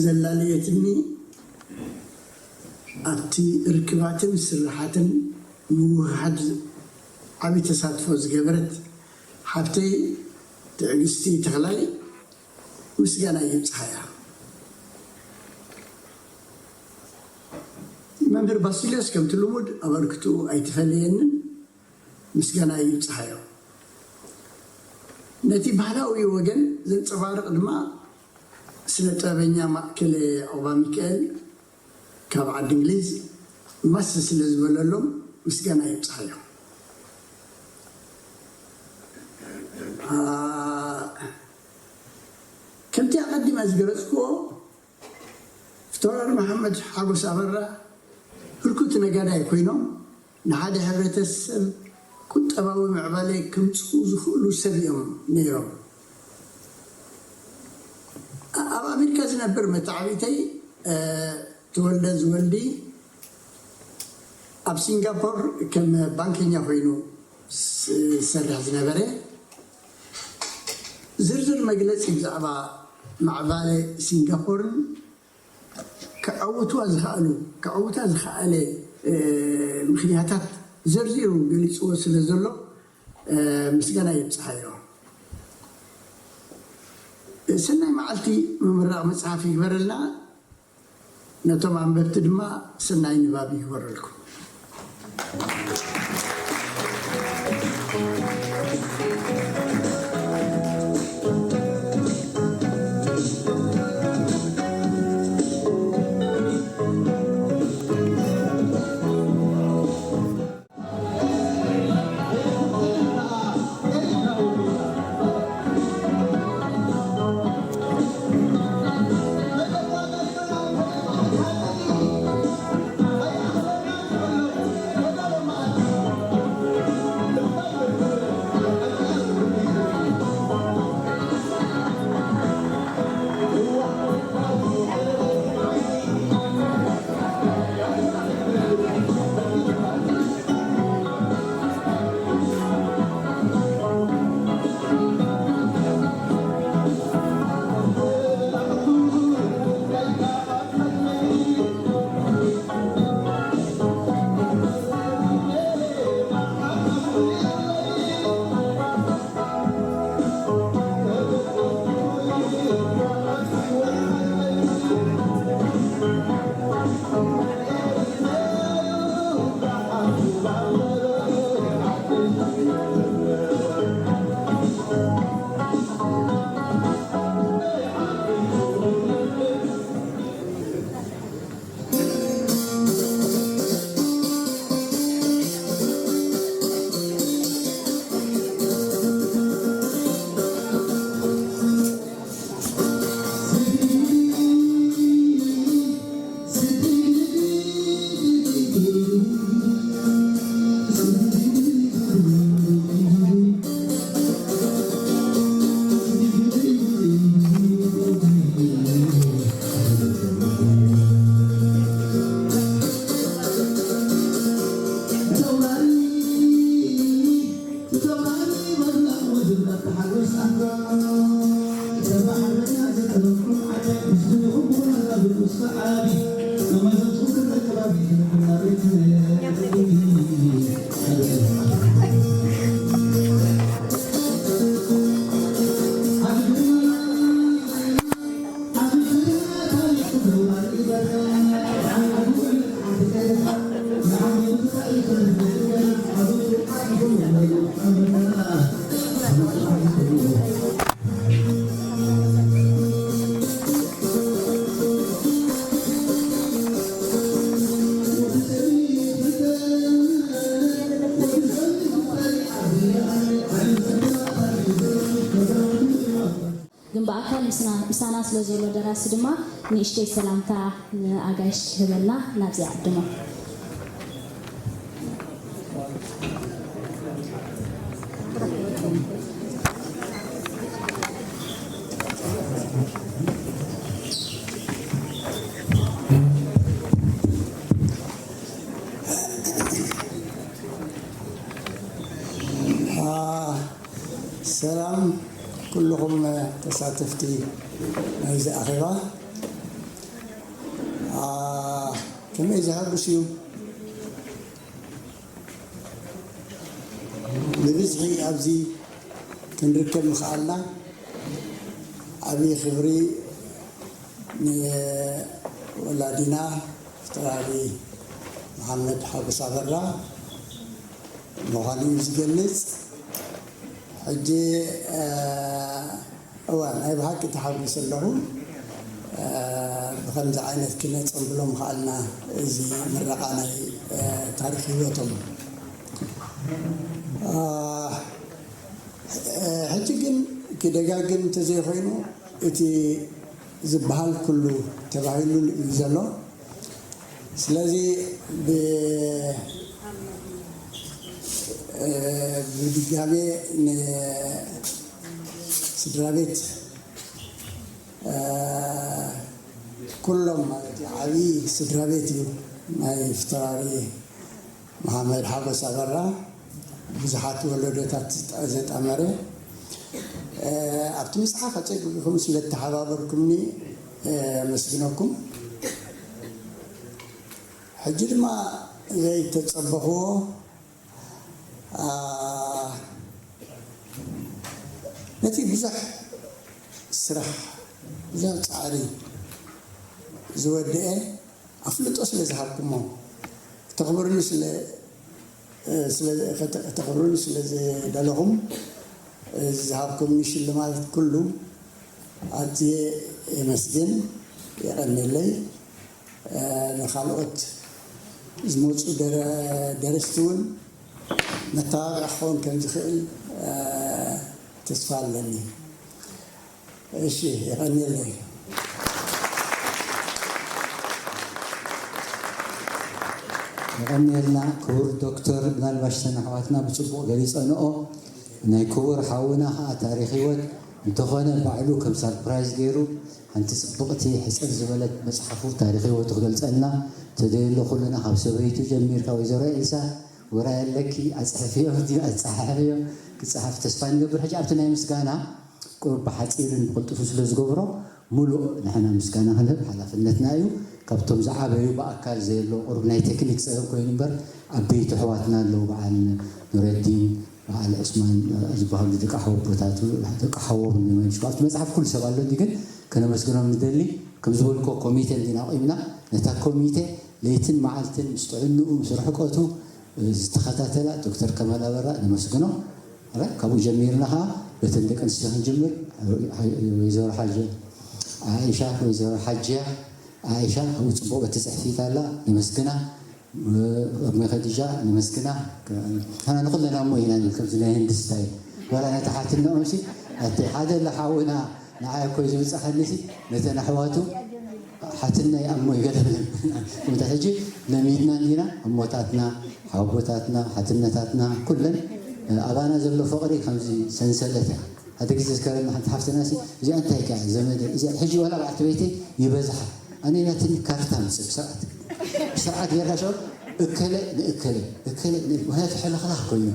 ዘላለየትኒ ኣብቲ ርክባትን ስርሓትን ምውህሃድ ዓቢ ተሳትፎ ዝገበረት ሓብተይ ትዕግስቲ ተኽላይ ምስጋና ይብጽሓያ። መምህር ባሲልዮስ ከምቲ ልሙድ ኣበርክትኡ ኣይተፈለየንን፣ ምስጋና ይብጽሓዮ። ነቲ ባህላዊ ወገን ዘንጸባርቕ ድማ ስነ ጥበበኛ ማእከል ዑቕባ ሚካኤል ካብ ዓዲ እንግሊዝ ማስ ስለ ዝበለሎም ምስጋና ይብጽሓዮ። ከምቲ ኣቐዲመ ዝገለጽክዎ፣ ፊተውራሪ መሓመድ ሓጎስ ኣበራ ህርኩት ነጋዳይ ኮይኖም ንሓደ ሕብረተሰብ ቁጠባዊ ምዕባለ ከምጽኡ ዝኽእሉ ሰብ እዮም ነይሮም። ኣብ ኣሜሪካ ዝነብር መተዓብይተይ ተወልደ ዝወልዲ ኣብ ሲንጋፖር ከም ባንከኛ ኮይኑ ዝሰርሕ ዝነበረ ዝርዝር መግለጺ ብዛዕባ ምዕባለ ሲንጋፖርን ክዕውትዋ ዝኸኣሉ ክዕውታ ዝኸኣለ ምኽንያታት ዘርዚሩ ገሊፅዎ ስለ ዘሎ ምስጋና የብፅሓዮ። ሰናይ መዓልቲ ምምራቕ መፅሓፍ ይግበረልና። ነቶም ኣንበብቲ ድማ ሰናይ ንባብ ይግበረልኩም። ግን ብኣካል ምስና- ምሳና ስለ ዘሎ ደራሲ ድማ ንእሽተይ ሰላምታ ንኣጋይሽ ክህበልና ናብዚ ይዕድሞ። ሰላም ኩልኹም ተሳተፍቲ ናይዚ ኣኼባ። ከመይ ዘሐጉስ እዩ። ብብዝሒ ኣብዚ ክንርከብ ምኽኣልና ዓብዪ ክብሪ ንወላዲና ዶክተር ዓብዪ መሓመድ ሓጎስ ኣበራ ምዃኑ እዩ ዝገልጽ። ሕጂ እዋ ናይ ብሓቂ ተሓጒሰ ኣለኹ። ብኸምዚ ዓይነት ኪነ ጸንብሎ ምኽኣልና እዚ ምረቓ ናይ ታሪኽ ህይወቶም። ሕጂ ግን ክደጋግም እንተዘይኮይኑ እቲ ዝበሃል ኩሉ ተባሂሉ እዩ ዘሎ። ስለዚ ብድጋሜ ንስድራ ቤት ኩሎም ማለት እዩ ዓብዪ ስድራ ቤት እዩ ናይ ፊታውራሪ መሓመድ ሓጎስ ኣበራ ብዙሓት ወለዶታት ዘጣመረ ኣብቲ ምፅሓፍ ኣፀጊዕኩም ስለ ተሓባበርኩምኒ ኣመስግነኩም። ሕጂ ድማ ዘይተፀበኽዎ ነቲ ብዙሕ ስራሕ ብዙሕ ፃዕሪ ዝወደአ ኣፍልጦ ስለ ዝሃብኩሞ ክተኽብሩኒ ስለ ከተኽብሩኒ ስለ ዝደለኹም ዝሃብኩምኒ ሽልማት ኩሉ ኣዝየ የመስግን። የቐንየለይ። ንኻልኦት ዝመፁ ደረስቲ እውን መተባብዒ ክኸውን ከም ዝኽእል ተስፋ ኣለኒ። እሺ፣ የቐንየለይ። የቐንየልና ክቡር ዶክተር። ምናልባሽ እተን ኣሕዋትና ብፅቡቕ ገሊፀንኦ። ናይ ክቡር ሓውና ከዓ ታሪኽ ህይወት እንተኾነ ባዕሉ ከም ሳርፕራይዝ ገይሩ ሓንቲ ፅብቕቲ ሕፅር ዝበለት መፅሓፉ ታሪኽ ህይወቱ ክገልፀልና ተደልዮ። ኩልና ካብ ሰበይቱ ጀሚርካ ወይዘሮ ኤልሳ ውራይ ኣለኪ ኣፅሕፍዮ ድዩ ኣፀሓሕፍዮ ክፀሓፍ ተስፋ ንገብር። ሕጂ ኣብቲ ናይ ምስጋና ቁሩብ ብሓፂርን ብቕልጡፍን ስለ ዝገብሮ ሙሉእ ንሕና ምስጋና ክንህብ ሓላፍነትና እዩ። ካብቶም ዝዓበዩ ብኣካል ዘየለዉ ቁሩብ ናይ ቴክኒክ ፀገም ኮይኑ እምበር ዓበይቲ ኣሕዋትና ኣለዉ በዓል ኑረዲን በዓል ዑስማን ዝበሃሉ ደቂ ሓወቦታቱ ደቂ ሓዎም ንመንሽኩ ኣብቲ መፅሓፍ ኩሉ ሰብ ኣሎ እንዲ ግን ከነመስግኖም ንደሊ። ከም ዝበልኮ ኮሚቴ እንዲና ኣቑምና ነታ ኮሚቴ ለይትን መዓልትን ምስ ጥዕንኡ ምስ ርሕቀቱ ዝተኸታተላ ዶክተር ከማል ኣበራ ነመስግኖ። ረ ካብኡ ጀሚርና ከዓ በተን ደቂ ኣንስትዮ ክንጅምር። ወይዘሮ ሓጀ ኣይሻ ወይዘሮ ሓጅያ ኣይሻ ኣብኡ ፅቡቕ በትፅሕፊት ኣላ ነመስግና። እርሚ ከዲጃ ነመስግና። ንሕና ንኩለና እሞ ኢና ንብል ከምዚ ናይ ህንዲ ስታይል ዋላ ነቲ ሓትንኦም ሲ ኣቲ ሓደ ለሓውና ንዓይ እኮ እዩ ዝብፅሓኒ ሲ ነተን ኣሕዋቱ ሓትነይ ኣሞ ይገለብለን። ከምታ ሕጂ ለሚድና እንዲና እሞታትና ሓወቦታትና ሓትነታትና ኩለን ኣባና ዘሎ ፍቕሪ ከምዚ ሰንሰለት እያ። ሓደ ግዜ ዝከረኒ ሓንቲ ሓፍትና ሲ እዚኣ እንታይ ከ ዘመደ እዚኣ ሕጂ ዋላ በዓልቲ ቤተይ ይበዝሓ ኣነ ናትኒ ካርታ ምፅእ ብስርዓት ብስርዓት ጌርካ ሸው እከለ ንእከለ እከለ ምክንያቱ ሕልኽላኽ ኮይኑ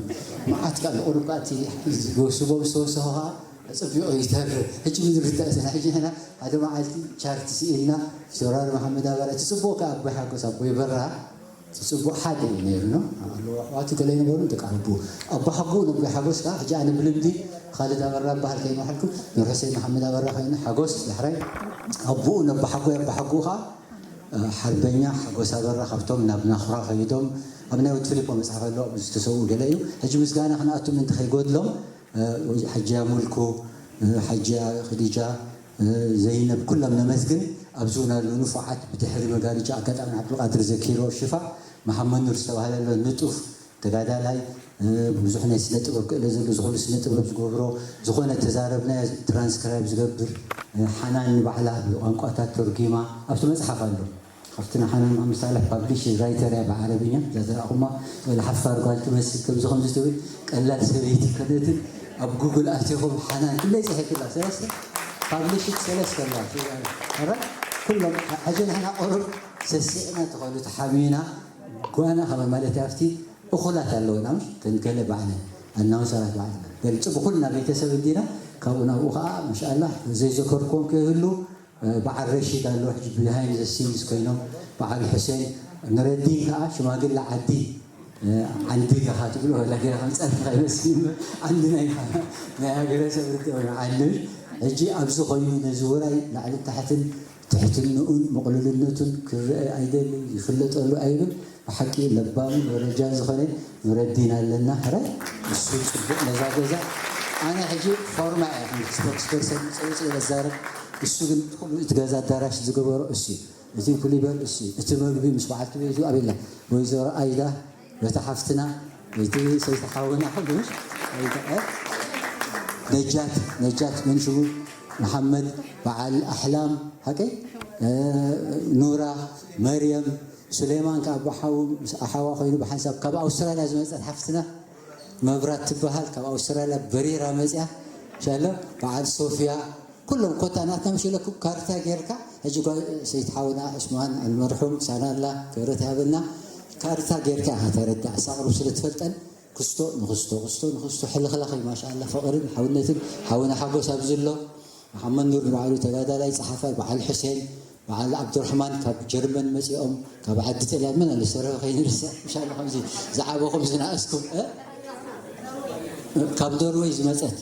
መዓት ቃል ቁሩብ እቲ ስቦም ዝተወሰኸ ከዓ ኣፀቢቑ ይተርፍ። ሕጂ ምዝርዳእ ሰና ሕጂ ንሕና ሓደ መዓልቲ ቻርት ስኢልና ፊታውራሪ መሓመድ ኣበራ እቲ ፅቡቕ ከዓ ኣቦይ ሓጎስ ኣቦይ በራ እቲ ፅቡቕ ሓደ እዩ ነይሩ ነው ኣለዎ ኣሕዋቱ ገለ ይነበሩ ደቂ ኣቦ ኣቦ ሓጎ ነቦይ ሓጎስ ከዓ ሕጂ ኣነ ብልምዲ ካልድ ኣበራ በሃል ከይመሓልኩ ኑርሕሰይ መሓመድ ኣበራ ኮይኑ ሓጎስ ዳሕራይ ኣቦኡ ነቦ ሓጎ ኣቦ ሓጎ ከዓ ሓርበኛ ሓጎስ ኣበራ ካብቶም ናብ ናኹራ ከይዶም ኣብ ናይ ወዲ ፊሊፖ መፅሓፍ ኣሎ፣ ዝተሰውኡ ገለ እዩ። ሕጂ ምስጋና ክንኣቱ ምእንቲ ከይጎድሎም፣ ሓጅያ ሙልኩ፣ ሓጅያ ክዲጃ፣ ዘይነብ፣ ኩሎም ነመስግን። ኣብዚ እውን ኣለዉ ንፉዓት፣ ብድሕሪ መጋረጃ ኣጋጣሚ ዓብዱልቃድር ዘኪሮ ሽፋ፣ መሓመድ ኑር ዝተባህለ ኣሎ፣ ንጡፍ ተጋዳላይ፣ ብዙሕ ናይ ስነ ጥበብ ክእለት ዘሎ፣ ዝኾነ ስነ ጥበብ ዝገብሮ፣ ዝኾነ ተዛረብናዮ ትራንስክራይብ ዝገብር፣ ሓናን ንባዕላ ብቋንቋታት ተርጊማ ኣብቲ መፅሓፍ ኣሎ። ካብቲ ንሓናን መሓመድ ሳልሕ ፓብሊሽ ራይተር እያ ብዓረብኛ፣ እዛ ዝረኣኹማ ወላ ሓፋር ጓል ትመስል ከምዚ ከምዚ ትብል ቀላል ሰበይቲ ከነትን ኣብ ጉግል ኣቲኹም ሓናን ክንደይ ጽሒፍላ ሰለስተ ፓብሊሽ ሰለስተ ኣላ። ኧረ ኩሎም ሕጂ ንሕና ቁሩብ ሰሲዕና ተኸሉ ተሓሚና ጓና ካብ ማለት ኣብቲ እኹላት ኣለውና፣ ምሽ ከንከለ ባዕለ ኣናውንሰራት ባዕልና ገል ጽቡቕ ኩልና ቤተሰብ እንዲና። ካብኡ ናብኡ ከዓ ማሻኣላ ዘይዘከርኩም ከይህሉ በዓል ረሺድ ኣሎ ሕጂ ቢሃይንድ ዘ ሲንስ ኮይኖም፣ በዓል ሑሴን፣ ኑረዲን ከዓ ሽማግለ ዓዲ፣ ዓንዲ ኢኻ ትብሎ ወላ ገለ ከም ጸርፊ ከይመስል እምበር፣ ዓንዲ ናይ ናይ ሃገረሰብ ርግእ ወይ ዓንዲ። ሕጂ ኣብዚ ኮይኑ ነዚ ውራይ ላዕልን ታሕትን ትሕትንኡን ምቕሉልነቱን ክረአ ኣይደልን፣ ይፍለጠሉ ኣይብል። ብሓቂ ለባምን ወረጃን ዝኾነ ኑረዲን ኣለና። ሕራይ እሱ ጽቡቕ ነዛ ገዛ። ኣነ ሕጂ ፎርማ እየ ከም ስፖክስ ፐርሰን ጽውጽ ኢለ ዝዛረብ። እሱ ግን ኩሉ እቲ ገዛ ኣዳራሽ ዝገበሮ እሱ እዩ። እቲ ኩሊበር እሱ እዩ። እቲ መግቢ ምስ በዓልቲ ቤቱ ኣቤላ፣ ወይዘሮ ኣይዳ፣ በቲ ሓፍትና፣ በቲ ሰይቲ ሓውና፣ ኩሉ ምስ ኣይዳ፣ ነጃት፣ ነጃት መንሽቡ፣ መሓመድ፣ በዓል ኣሕላም፣ ሓቀይ? ኑራ፣ መርየም፣ ሱሌማን ከኣ ብሓው ምስ ኣሓዋ ኮይኑ ብሓንሳብ ካብ ኣውስትራልያ ዝመጸት ሓፍትና መብራት ትበሃል፣ ካብ ኣውስትራልያ በሪራ መጽያ። ሻሎ በዓል ሶፍያ፣ ኩሎም ኮታ ናትና ምሽ ኢለኩም ካርታ ጌርካ፣ ሕጂ ጓ-፣ ሰይቲ ሓውና ዑስማን ኣልመርሑም ሳናላ ክብረት ይሃበና፣ ካርታ ጌርካ ኢኻ ተረዳእ። ሳቕርብ ስለ ትፈልጠን ክስቶ ንኽስቶ፣ ክስቶ ንኽስቶ፣ ሕልኽላኽ እዩ። ማሻኣላ ፍቕርን ሓውነትን ሓውና ሓጎስ ኣብዚ ኣሎ። መሓመድ ኑር ንባዕሉ ተጋዳላይ ጸሓፋይ፣ በዓል ሑሴን፣ በዓል ዓብዱራሕማን ካብ ጀርመን መጺኦም፣ ካብ ዓዲ ጥልያን መን ኣሎ ዝተረፈ ከይንርስዕ፣ ምሻሎ ከምዚ ዝዓበኹም ዝነኣስኩም፣ እ? ካብ ኖርወይ ዝመጸት።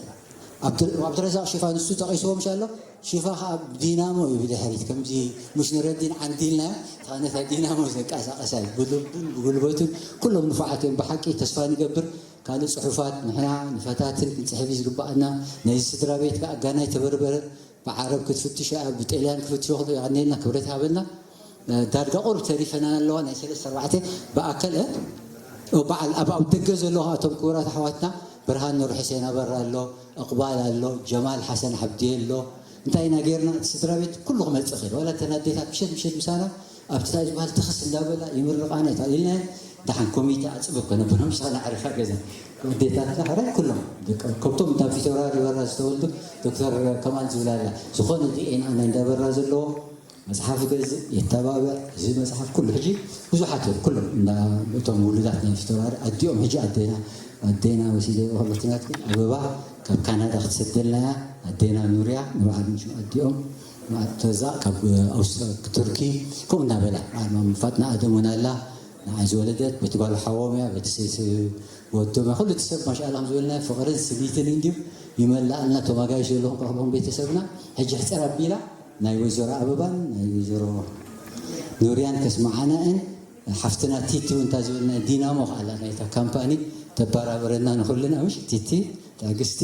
ዓብዱ-፣ ዓብዱረዛቕ ሽፋ ንሱ ጠቒስዎ ምሻሎ፣ ሽፋ ኸዓ ዲናሞ እዩ ብድሕሪት፣ ከምዚ ሙሽ ንረዲን ዓንዲ ኢልና፣ እታ ነታ ዲናሞ ዘንቀሳቐሳ እዩ። ብልቡን ብጉልበቱን ኩሎም ንፉዓት እዮም። ብሓቂ ተስፋ ንገብር ካልእ ጽሑፋት ንሕና ንፈታትን ክንጽሕፍ እዩ ዝግብኣና። ናይዚ ስድራ ቤት ከኣ ጋናይ ተበርበረ ብዓረብ ክትፍትሾ እያ፣ ብጠልያን ክፍትሾ ክኽእሉ የቐንየልና፣ ክብረት ይሃበልና። እ፣ ዳርጋ ቁሩብ ተሪፈና ኣለዋ፣ ናይ ሰለስተ ኣርባዕተ ብኣካል፣ እ፣ ኦ፣ በዓል ኣብ፣ ኣብ ደገ ዘለዉ እቶም ክቡራት ኣሕዋትና ብርሃን ኑር፣ ሕሴን ኣበራ ኣሎ፣ እቕባል ኣሎ፣ ጀማል ሓሰን ዓብዲ ኣሎ። እንታይ ኢና ጌርና? እቲ ስድራ ቤት ኩሉ ክመጽእ ክእል፣ ዋላ እተን ኣዴታት ምሸት ምሸት ምሳና ኣብቲ ታይ ዝበሃል ትኽስ እንዳበላ ይምርቓና፣ ይታ ኢልና ደሓን ኮሚቴ ኣጽብብ ከነብሎም፣ ምሳና ዓሪፋ ገዛ ኣዴታትና ሕራይ ኩሎም ደቂ፣ ከምቶም እንዳ ፊተውራሪ በራ ዝተወልዱ ዶክተር ከማል ዝብላላ፣ ዝኾነ ዲኤንኤ ናይ እንዳበራ ዘለዎ መጽሓፍ ገዝእ የተባብዕ። እዚ መጽሓፍ ኩሉ ሕጂ ብዙሓት እዮም፣ ኩሎም እንዳ እቶም ውሉዳት ናይ ፊተውራሪ ኣዲኦም ሕጂ ኣዴና፣ ኣዴና ወሲደ ከለትናት ኣበባ ካብ ካናዳ ክትሰደልና እያ። ኣዴና ኑርያ ንባዕል ምሽ ኣዲኦም ተዛ ካብ ኣውስ-፣ ቱርኪ ከምኡ እናበላ ኣርማ ምፋጥ ንኣደም እውን ኣላ። ንዓይ ዝወለደት በቲ ጓል ሓዎም እያ፣ በቲ ሰይቲ ወዶም እያ። ኩሉ እቲ ሰብ ማሻኣላ ከም ዝበልና ፍቕርን ስኒትን እንድዩ ይመላእልና። እቶም ኣጋይሽ ዘለኹም ክረኽቦም ቤተሰብና ሕጂ ሕፅር ኣቢላ ናይ ወይዘሮ ኣበባን ናይ ወይዘሮ ኑርያን ከስመዓና እን ሓፍትና ቲቲ እውን እንታ ዝበልና ዲናሞ ከኣላ ናይታ ካምፓኒ ተበራበረና ንኹልና። ምሽ ቲቲ ትዕግስቲ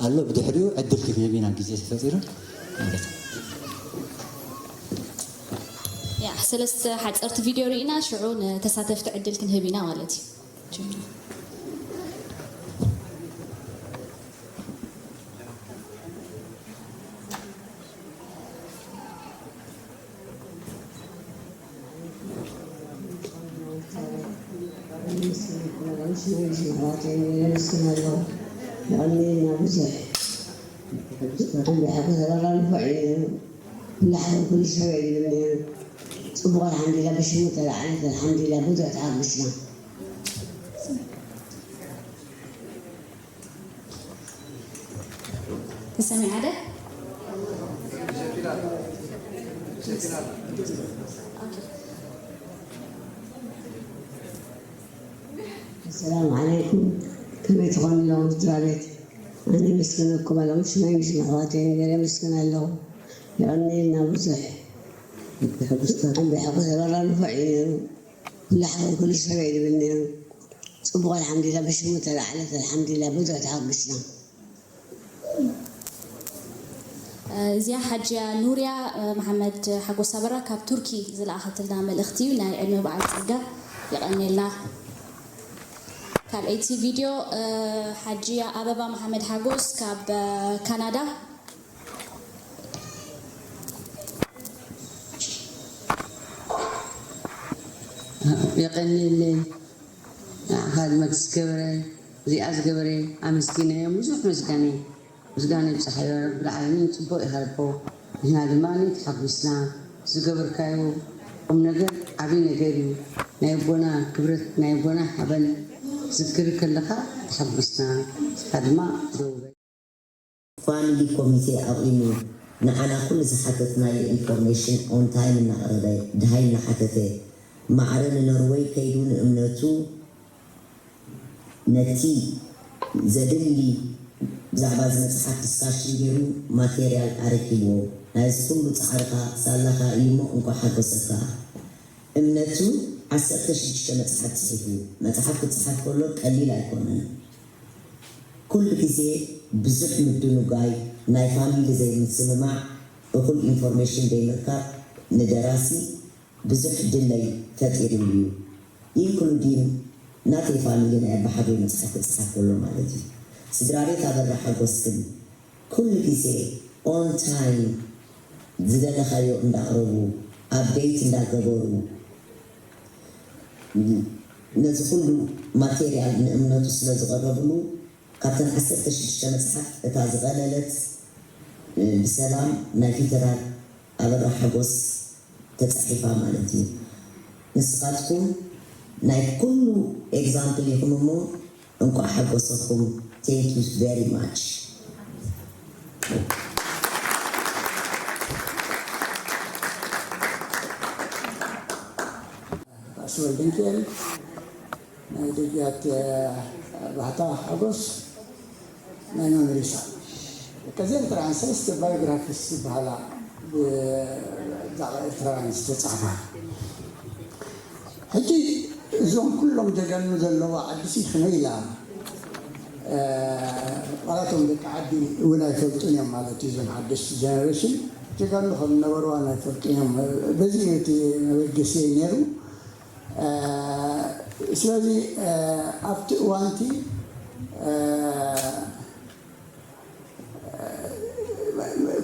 ኣሎ ብድሕሪኡ ዕድል ክንህብ ኢና ግዜ ተፈጢሩ ማለት እዩ። ያ ሰለስተ ሓፀርቲ ቪድዮ ርኢና ሽዑ ንተሳተፍቲ ዕድል ክንህብ ኢና ማለት እዩ። ጽቡቕ ኣልሓምዱሊላ ብሽሙ ተላዓለት ኣልሓምዱሊላ ብዙሕ ተሓጒስና። ተሰሚዓ ደ? ሰላም ዓለይኩም ከመይ ትኾኑ ኣለኹም ስድራ ቤት? ኣነ የመስግነኩም ኣለኹ ሽመይ ምስ ኣሕዋተይ ገለ የመስግን ኣለኹ። የቐንየልና ብዙሕ። ብሕጉስ ተበራርፎ እዩ ነይሩ። ኩሉ ሓወይ ኩሉ ሰበይ ዝብል ነይሩ። ጽቡቕ ኣልሓምዱሊላ፣ ብሽሙ ተላዕለት ኣልሓምዱሊላ፣ ብዙሕ ተሓጒስና። እዚኣ ሓጅያ ኑርያ መሓመድ ሓጎስ ኣበራ ካብ ቱርኪ ዝለኣኸትልና መልእኽቲ እዩ። ናይ ዕድመ በዓል ጸጋ የቐንየልና። ካልኣይቲ ቪድዮ ሓጅያ ኣበባ መሓመድ ሓጎስ ካብ ካናዳ። የቐንየለይ። ንዓኻ ድማ ዝገበረ እዚኣ ዝገበረ ኣመስጊናዮም ብዙሕ ምስጋና ምስጋና ይብፅሓዮ ረቢ ዓለሚን ፅቡቕ ኢኻ ኣቦ። ንሕና ድማ ተሓጒስና ዝገበርካዮ ቁም ነገር ዓብዪ ነገር እዩ። ናይ ኣቦና ክብረት ናይ ኣቦና ሓበን ዝክር ከለኻ ተሓጒስና። ንስኻ ድማ ደው በል። ፋሚሊ ኮሚቴ ኣቑሙ ንዓና ኩሉ ዝሓተትናዮ ኢንፎርሜሽን ኦን ታይም እናቕረበ ደሃይ እናሓተተ ማዕረ ንኖርወይ ከይዱ ንእምነቱ ነቲ ዘድሊ ብዛዕባ እዚ መፅሓፍ ዲስካሽን ገይሩ ማቴርያል ኣረኪብዎ። ናይዚ ኩሉ ፃዕርኻ ሳላኻ እዩ እሞ እንኳዕ ሓጎሰካ። እምነቱ ዓሰርተ ሽዱሽተ መፅሓፍ ፅሒፉ። መፅሓፍ ክፅሓፍ ከሎ ቀሊል ኣይኮነን። ኩሉ ግዜ ብዙሕ ምድንጓይ፣ ናይ ፋሚሊ ዘይምስምማዕ፣ እኹል ኢንፎርሜሽን ዘይምርካብ ንደራሲ ብዙሕ ድለይ ፈጢሩሉ እዩ። ኢንክሉዲን ናተይ ፋሚሊ ናይ ኣባሓጎይ መፅሓፍ ክፅሓፍ ከሎ ማለት እዩ። ስድራ ቤት ኣበራ ሓጎስ ግን ኩሉ ግዜ ኦን ታይም ዝደለኻዮ እንዳቕረቡ ኣፕደይት እንዳገበሩ ነዚ ኩሉ ማቴርያል ንእምነቱ ስለ ዝቐረብሉ ካብተን ዓሰርተ ሽዱሽተ መፅሓፍ እታ ዝቐለለት ብሰላም ናይ ፊተራል ኣበራ ሓጎስ ተፃሒፋ ማለት እዩ። ንስኻትኩም ናይ ኩሉ ኤግዛምፕል ኢኹም እሞ እንኳዕ ሓጎሰኩም። Thank you very much። ራእሲ ወልደንኪኤል ናይ ደጃት ባህታ ሓጎስ ናይ መምሪሳ ከዚን ጥራን ሰለስተ ባዮግራፊስ ዝበሃላ ብዛዕባ ኤርትራውያን ዝተፃሕፋ። ሕጂ እዞም ኩሎም ጀጋኑ ዘለዋ ዓዲሲ ከመይ ኢላ ዋላቶም ደቂ ዓዲ እውን ኣይፈልጡን እዮም ማለት እዩ። እዞም ሓደሽቲ ጀነሬሽን ጀጋኑ ከም ነበርዋን ኣይፈልጡን እዮም። በዚ እቲ መበገሲ ነይሩ። ስለዚ ኣብቲ እዋንቲ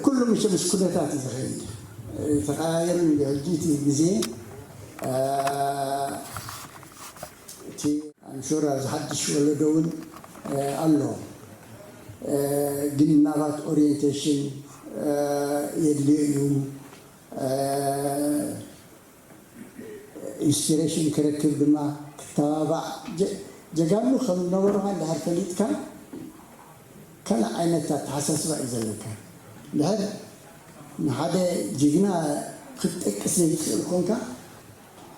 ኩሉ ምሸ ምስ ኩነታት እዩ ዝኸይድ። ተቐያየሩ እንዲ ሕጂ እቲ ግዜ እቲ ኣምሹር ኣብዚ ሓድሽ ወለዶ እውን ኣሎ። ግን ናባት ኦሪየንቴሽን የድልዮ እዩ። ኢንስፒሬሽን ክረክብ ድማ ክተባባዕ ጀጋኑ ከም ዝነበሩኻ እንድሕር ፈሊጥካ ካልእ ዓይነት ኣተሓሳስባ እዩ ዘለካ። እንድሕር ንሓደ ጅግና ክትጠቅስ ዘይትኽእል ኮንካ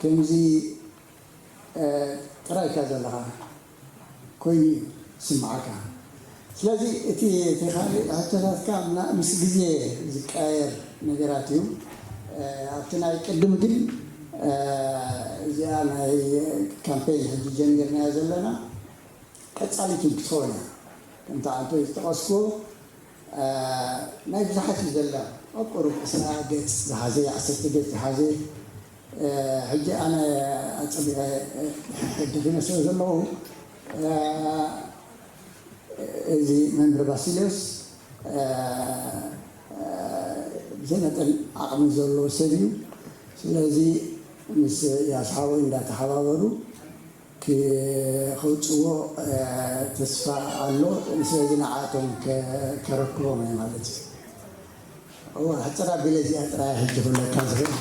ከምዚ ጥራይካ ዘለኻ ኮይኑ እዩ ዝስምዓካ። ስለዚ እቲ እቲ ካልእ ሕቶታትካ ምስ ግዜ ዝቀያየር ነገራት እዩ። ኣብቲ ናይ ቅድም ግን እዚኣ ናይ ካምፔን ሕጂ ጀሚርናዮ ዘለና ቀጻሊት ክትኸውን እያ። ከምቲ ኣንቶይ ዝጠቐስኩዎ ናይ ብዙሓት እዩ ዘላ። ኣብ ቁሩብ ዕስራ ገጽ ዝሓዘ፣ ዓሰርተ ገጽ ዝሓዘ ሕጂ ኣነ ኣጸቢቐ ደኺመ ስለ ዘለኹ እዚ መምህር ባሲልዮስ ብዘይ መጠን ዓቕሚ ዘለዎ ሰብ እዩ። ስለዚ ምስ ያስ ሓወይ እንዳተሓባበሩ ክኸውፅዎ ተስፋ ኣሎ። ስለዚ ንዓቶም ከረክቦም እየ ማለት እዩ። እወ ሕፅር ኣቢለ እዚኣ ጥራይ ሕጂ ክብለካ ዝኽእል።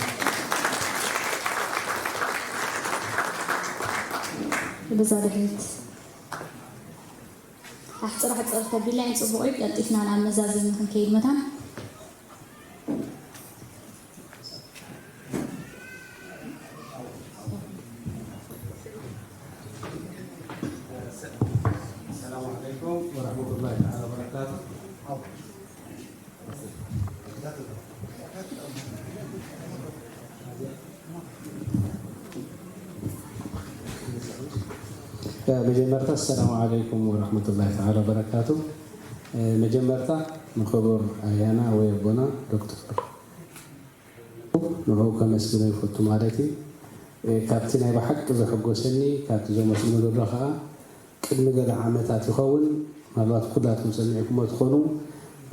በዛ ድሕሪት ኣሕፅር ኣሕፅር ተቢልና እዩ ፅቡቕ እዩ። ቀልጢፍና ናብ መዛዘሚ ክንከይድ መታን። السلام عليكم ورحمة الله تعالى وبركاته. መጀመርታ ኣሰላሙ ዓለይኩም ወረሕመቱላሂ ተዓላ ወበረካቱ። መጀመርታ ንክቡር ኣያና ወይ ኣቦና ዶክተር ንዕኡ ከመስግኖ ይፈቱ ማለት እዩ። ካብቲ ናይ ብሓቂ ዘሐጎሰኒ ካብቲ ዘመስግኖ ዘሎ ከዓ ቅድሚ ገለ ዓመታት ይኸውን፣ ምናልባት ኩላትኩም ሰሚዕኩሞ ትኾኑ፣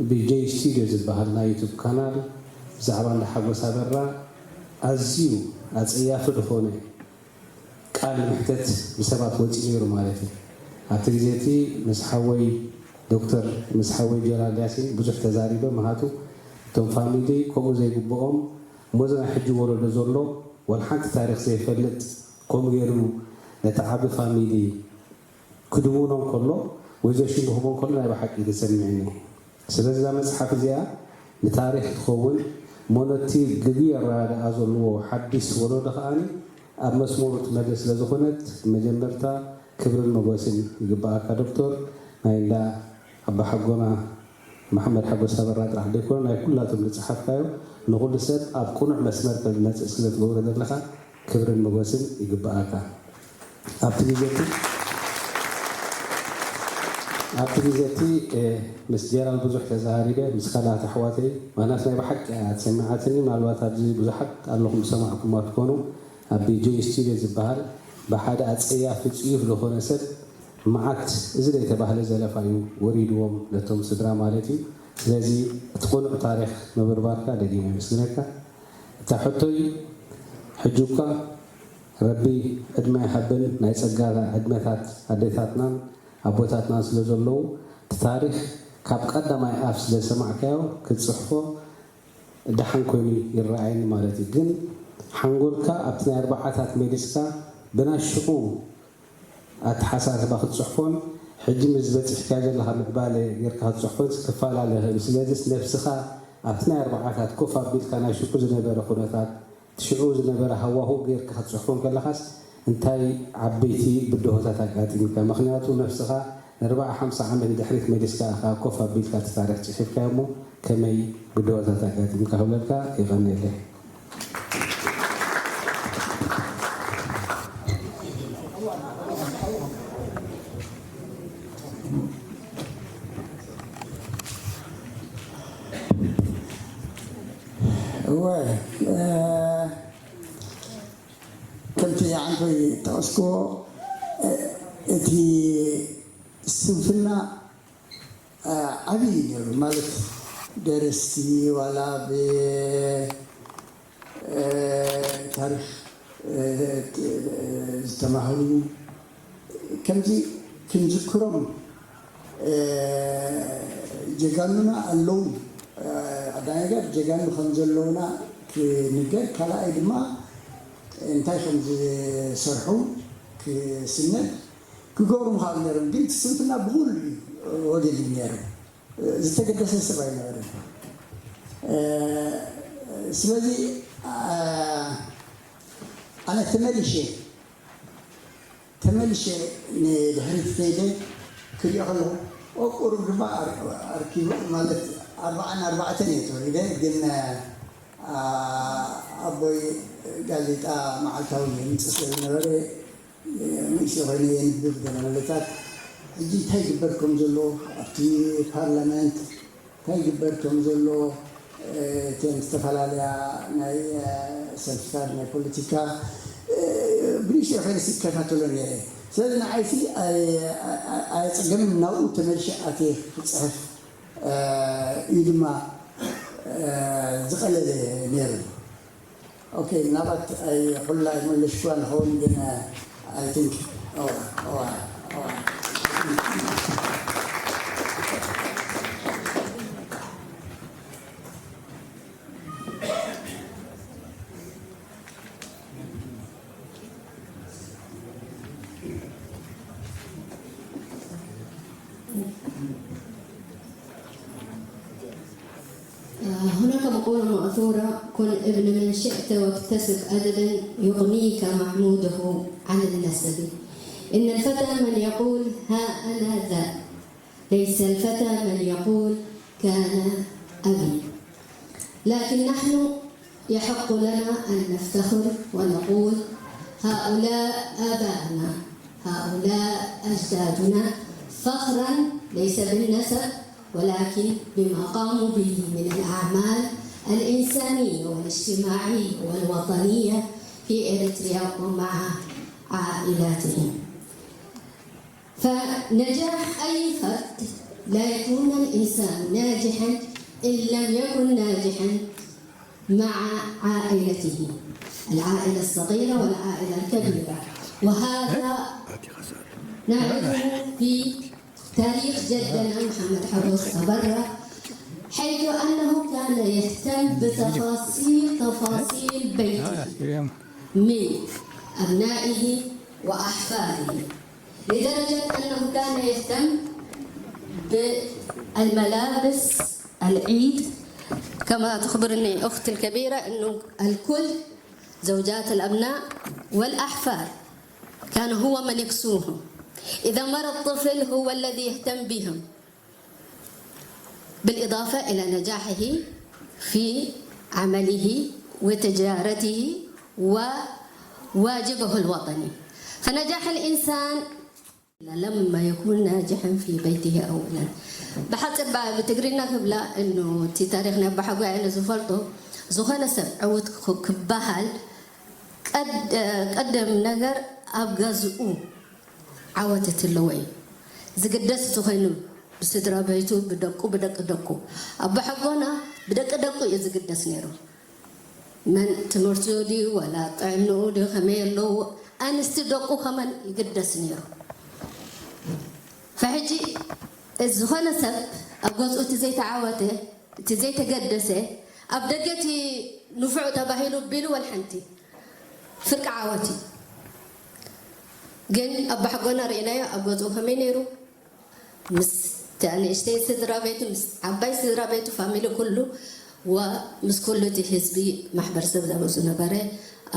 ብጀይ ስቱድዮ ዝበሃል ናይ ዩቱብ ካናል ብዛዕባ እንዳ ሓጎስ ኣበራ ኣዝዩ ኣጸያፊ ዝኾነ ቃል መሕተት ብሰባት ወፂኡ ነይሩ ማለት እዩ። ኣብቲ ግዜ እቲ ምስ ሓወይ ዶክተር ምስ ሓወይ ጀላል ያሲን ብዙሕ ተዛሪበ። ምሃቱ እቶም ፋሚሊ ከምኡ ዘይግብኦም እሞ እዚ ናይ ሕጂ ወለዶ ዘሎ ወላ ሓንቲ ታሪክ ዘይፈልጥ ከምኡ ገይሩ ነቲ ዓቢ ፋሚሊ ክድውኖ እንከሎ ወይ ዘሽንግኽቦ እንከሎ ናይ ብሓቂ ተሰሚዕኒ። ስለዚ እዛ መጽሓፍ እዚኣ ንታሪኽ ትኸውን እሞ ነቲ ግጉይ ኣረዳድኣ ዘለዎ ሓዲስ ወለዶ ከኣ ኣብ መስመሩ ትመልስ ስለ ዝኾነት መጀመርታ ክብርን መጎስን ይግበኣካ ዶክተር። ናይ እንዳ ኣባሓጎና መሓመድ ሓጎስ ኣበራ ጥራሕ ዘይኮነ ናይ ኩላቶም ዝጸሓፍካዮ ንኹሉ ሰብ ኣብ ቅኑዕ መስመር ከም ዝመጽእ ስለ ትገብሮ ዘለኻ ክብርን መጎስን ይግበኣካ። ኣብቲ ግዜ እቲ ኣብቲ ግዜ እቲ ምስ ጀራል ብዙሕ ተዛሪበ ምስ ካልኣት ኣሕዋተይ ማናት ናይ ብሓቂ እያ ትሰሚዓትኒ። ምናልባት ኣብዚ ብዙሓት ኣለኹም ዝሰማዕኩማ ትኾኑ ኣብ ቢጂ ስቱድዮ ዝበሃል ብሓደ ኣጸያፊ ጽዩፍ ዝኾነ ሰብ መዓት እዚ ዘይተባህለ ዘለፋ እዩ ወሪድዎም ነቶም ስድራ ማለት እዩ። ስለዚ እቲ ቅኑዕ ታሪኽ ምብርባርካ ደጊመ የመስግነካ። እታ ሕቶይ ሕጂ እኳ ረቢ ዕድመ ይሃበን ናይ ጸጋ ዕድመታት ኣዴታትናን ኣቦታትናን ስለ ዘለዉ እቲ ታሪኽ ካብ ቀዳማይ ኣፍ ስለ ዝሰማዕካዮ ክትጽሕፎ ደሓን ኮይኑ ይረኣየኒ ማለት እዩ። ግን ሓንጎልካ ኣብቲ ናይ ኣርባዓታት መሊስካ ብናይ ሽዑ ኣተሓሳስባ ክትጽሕፎን ሕጂ ምስ በጺሕካዮ ዘለኻ ምዕባለ ጌርካ ክትጽሕፎን ክፈላለ ይኽእል እዩ። ስለዚስ ነብስኻ ኣብቲ ናይ ኣርባዓታት ኮፍ ኣቢልካ ናይ ሽዑ ዝነበረ ኩነታት እቲ ሽዑ ዝነበረ ሃዋሁ ጌርካ ክትጽሕፎ እንከለኻስ እንታይ ዓበይቲ ብድሆታት ኣጋጢምካ? ምኽንያቱ ነብስኻ ንኣርብዓ ሓምሳ ዓመት ንድሕሪት መሊስካ ኢኻ ኮፍ ኣቢልካ እቲ ታሪኽ ጽሒፍካዮ እሞ ከመይ ብድሆታት ኣጋጢምካ ክብለካ የቐንየለይ። እወ፣ ከምቲ ዓንቶይ ጠቐስክዎ እቲ ስንፍና ዓብዪ እዩ ነይሩ። ማለት ደረስቲ ዋላ ብታሪክ ዝተማህሩ ከምዚ ክንዝክሮም ጀጋኑና ኣለዉ። ቀዳማይ ነገር ጀጋኑ ከም ዘለዉና ክንገር፣ ካልኣይ ድማ እንታይ ከም ዝሰርሑ ክስነድ ክገብሩ ምኽኣሉ ነይሮም። ግን እቲ ስንፍና ብኹሉ እዩ ወገን እዩ ነይሩ። ዝተገደሰ ሰብ ኣይነበረን። ስለዚ ኣነ ተመሊሸ ተመልሸ ንድሕሪት ከይደ ክሪኦ ከለኹ ቁሩብ ድማ ኣርኪቡ ማለት ኣርባዓን ኣርባዕተን እየ ተወሊደ። ግን ኣቦይ ጋዜጣ መዓልታዊ የምፅእ ስለ ዝነበረ ንእሽተይ ኮይነ የንብብ ገለ መለታት። ሕጂ እንታይ ይግበር ከም ዘሎ ኣብቲ ፓርላመንት እንታይ ይግበር ከም ዘሎ እተን ዝተፈላለያ ናይ ሰልፍታት ናይ ፖለቲካ ብንእሽተይ ኮይነ ይከታተሎ ነይረ። ስለዚ ንዓይሲ ኣየፀገምን ናብኡ ተመልሸ ኣትየ ክፅሕፍ እዩ ድማ ዝቐለለ ነይሩ። ኦኬ፣ ምናልባት ኣይ ኩላ ኣይመለሽኩዋን ኸውን ግን ኣይ ቲንክ هناك مقولة مأثورة: كن ابن من شئت واكتسب أدبا يغنيك محموده عن النسب. إن الفتى من يقول: ها أنا ذا. ليس الفتى من يقول: كان أبي. لكن نحن يحق لنا أن نفتخر ونقول: هؤلاء آباؤنا. هؤلاء أجدادنا فخرا ليس بالنسب، ولكن بما قاموا به من الأعمال الإنسانية والاجتماعية والوطنية في إريتريا ومع عائلاتهم. فنجاح أي فرد لا يكون الإنسان ناجحا إن لم يكن ناجحا مع عائلته، العائلة الصغيرة والعائلة الكبيرة. وهذا نعرفه في تاريخ جدنا محمد حوس أبرة، حيث أنه كان يهتم بتفاصيل تفاصيل بيته من أبنائه وأحفاده، لدرجة أنه كان يهتم بالملابس العيد. كما تخبرني أختي الكبيرة أنه الكل، زوجات الأبناء والأحفاد، كان هو من يكسوهم. إذا مرض طفل هو الذي يهتم بهم، بالإضافة إلى نجاحه في عمله وتجارته وواجبه الوطني. فنجاح الإنسان لما يكون ناجحا في بيته أولا. ብሓፂር ብትግርኛ ክብላ እኑ እቲ ታሪክ ናይ ኣባሓጎይ ኣነ ዝፈልጦ፣ ዝኾነ ሰብ ዕውት ክበሃል ቀደም ነገር ኣብ ገዝኡ ዓወት ኣለዎ እዩ ዝግደስ። እንተኾይኑ ብስድራ ቤቱ፣ ብደቁ፣ ብደቂ ደቁ። ኣባሓጎና ብደቂ ደቁ እዩ ዝግደስ ነይሩ። መን ትምህርቱ ድዩ ዋላ ጥዕንኡ ድዩ ከመይ ኣለዎ፣ ኣንስቲ ደቁ ከመን ይግደስ ነይሩ። ፈሕጂ ዝኾነ ሰብ ኣብ ገዝኡ እቲ ዘይተዓወተ፣ እቲ ዘይተገደሰ፣ ኣብ ደገ እቲ ንፉዕ ተባሂሉ ቢሉ ወልሓንቲ ፍርቂ ዓወት እዩ። ግን ኣባሓጎና ርኢናዮ ኣብ ገዝኡ ከመይ ነይሩ፣ ምስ ንእሽተይ ስድራ ቤቱ፣ ምስ ዓባይ ስድራ ቤቱ፣ ፋሚሊ ኩሉ፣ ወምስ ኩሉ እቲ ህዝቢ ማሕበረሰብ ዘበ ዝነበረ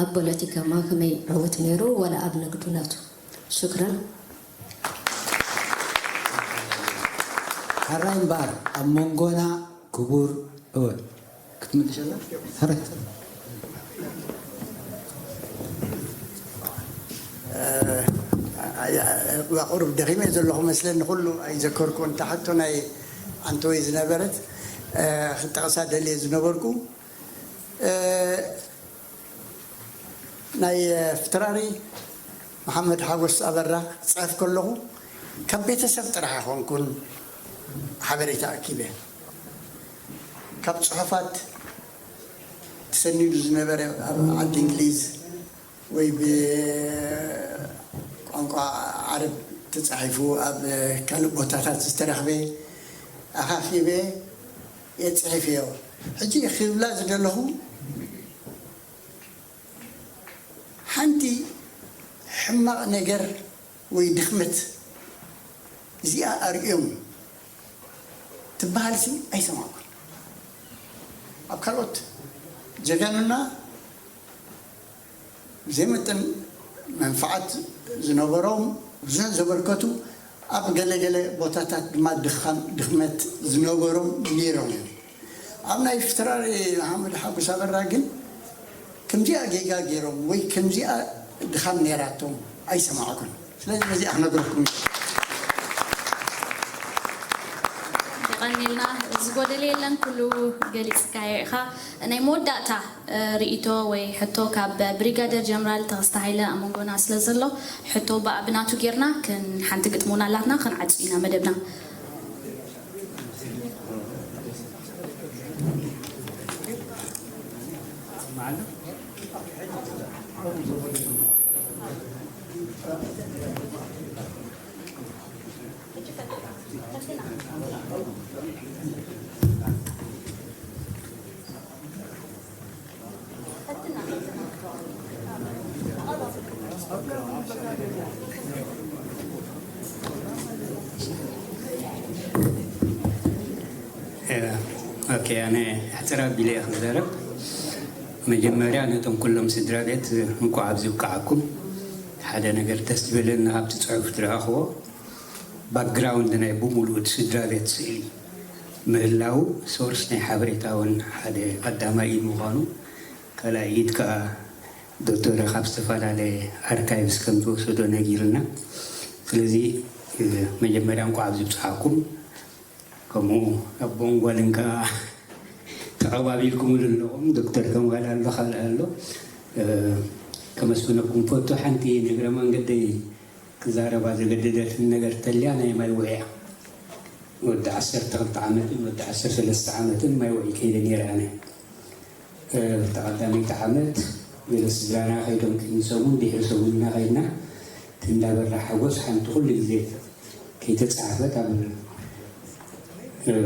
ኣብ ፖለቲካማ ከመይ ዕውት ነይሩ፣ ወላ ኣብ ንግዱ ናቱ። ሽክረን። ሕራይ እምበኣር ኣብ መንጎና ክቡር እወ ክትምልሸላ ሕራይ ቁሩብ ደኺመ ዘለኹ መስለኒ፣ ኩሉ ኣይዘከርኩን። እታ ሕቶ ናይ ኣንተወይ ዝነበረት ክጠቕሳ ደልየ ዝነበርኩ ናይ ፍትራሪ መሓመድ ሓጎስ ኣበራ ክፅሕፍ ከለኹ ካብ ቤተሰብ ጥራሕ ኣይኮንኩን ሓበሬታ ኣኪበ። ካብ ፅሑፋት ተሰኒዱ ዝነበረ ኣብ ዓዲ እንግሊዝ ወይ ብቋንቋ ዓረብ ተፃሒፉ ኣብ ካልእ ቦታታት ዝተረኽበ ኣኻኺበ እየ ፅሒፈዮ። ሕጂ ክብላ ዝደለኹ ሓንቲ ሕማቕ ነገር ወይ ድኽመት እዚኣ ኣርእዮም ትበሃልሲ ኣይሰማዕኩን። ኣብ ካልኦት ጀጋኑና ዘይምጥን መንፍዓት ዝነበሮም ብዙሕ ዘበርከቱ ኣብ ገለገለ ቦታታት ድማ ድኻም ድኽመት ዝነበሮም ነይሮም እዮም። ኣብ ናይ ፍትራሪ መሓመድ ሓጎስ ኣበራ ግን ከምዚኣ ጌጋ ገይሮም ወይ ከምዚኣ ድኻም ነይራቶም ኣይሰማዕኩን። ስለዚ በዚኣ ክነግረኩም እዩ። የቐንየልና። ዝጎደለ የለን፣ ኩሉ ገሊፅካዮ ኢኻ። ናይ መወዳእታ ርእይቶ ወይ ሕቶ ካብ ብሪጋደር ጀነራል ተኸስተ ሃይለ ኣብ መንጎና ስለ ዘሎ ሕቶ ብኣ- ብናቱ ጌርና ክን ሓንቲ ግጥሚ እውን ኣላትና ክንዓጹ ኢና መደብና። ኦኬ፣ ኣነ ሕፅር ኣቢለ እየ ክዛረብ። መጀመርያ ነቶም ኩሎም ስድራ ቤት እንኳዕ ኣብዚ ብቅዓኩም። ሓደ ነገር ደስ ዝበለኒ ካብቲ ፅሑፍ ዝረኣኽዎ ባክግራውንድ ናይ ብሙሉእ እቲ ስድራ ቤት ስእሊ ምህላው ሶርስ ናይ ሓበሬታ እውን ሓደ ቀዳማይ ኢድ ምዃኑ ካልኣይ ኢድ ከዓ ዶክተር ካብ ዝተፈላለየ ኣርካይቭስ ከም ዝወሰዶ ነጊርና። ስለዚ መጀመርያ እንኳዕ ኣብዚ ብፅሓኩም። ከምኡ ኣቦን ጓልን ከዓ ተቐባቢልኩምሉ ኣለኹም። ዶክተር ከማል ኣሎ፣ ካልእ ኣሎ። ከመስግነኩም ፈቱ። ሓንቲ ንእግረ መንገደይ ክዛረባ ዘገደደትን ነገር ተልያ ናይ ማይ ውዒያ። ወዲ ዓሰርተ ክልተ ዓመትን ወዲ ዓሰርተ ሰለስተ ዓመትን ማይ ውዒ ከይደ ነይረ ኣነ። ተቐዳመይቲ ዓመት ገለ ስድራና ከይዶም ቅድሚ ሰሙን ድሕሪ ሰሙን ኢና ከይድና። እቲ እንዳበራ ሓጎስ ሓንቲ ኩሉ ግዜ ከይተፃሕፈት ኣብ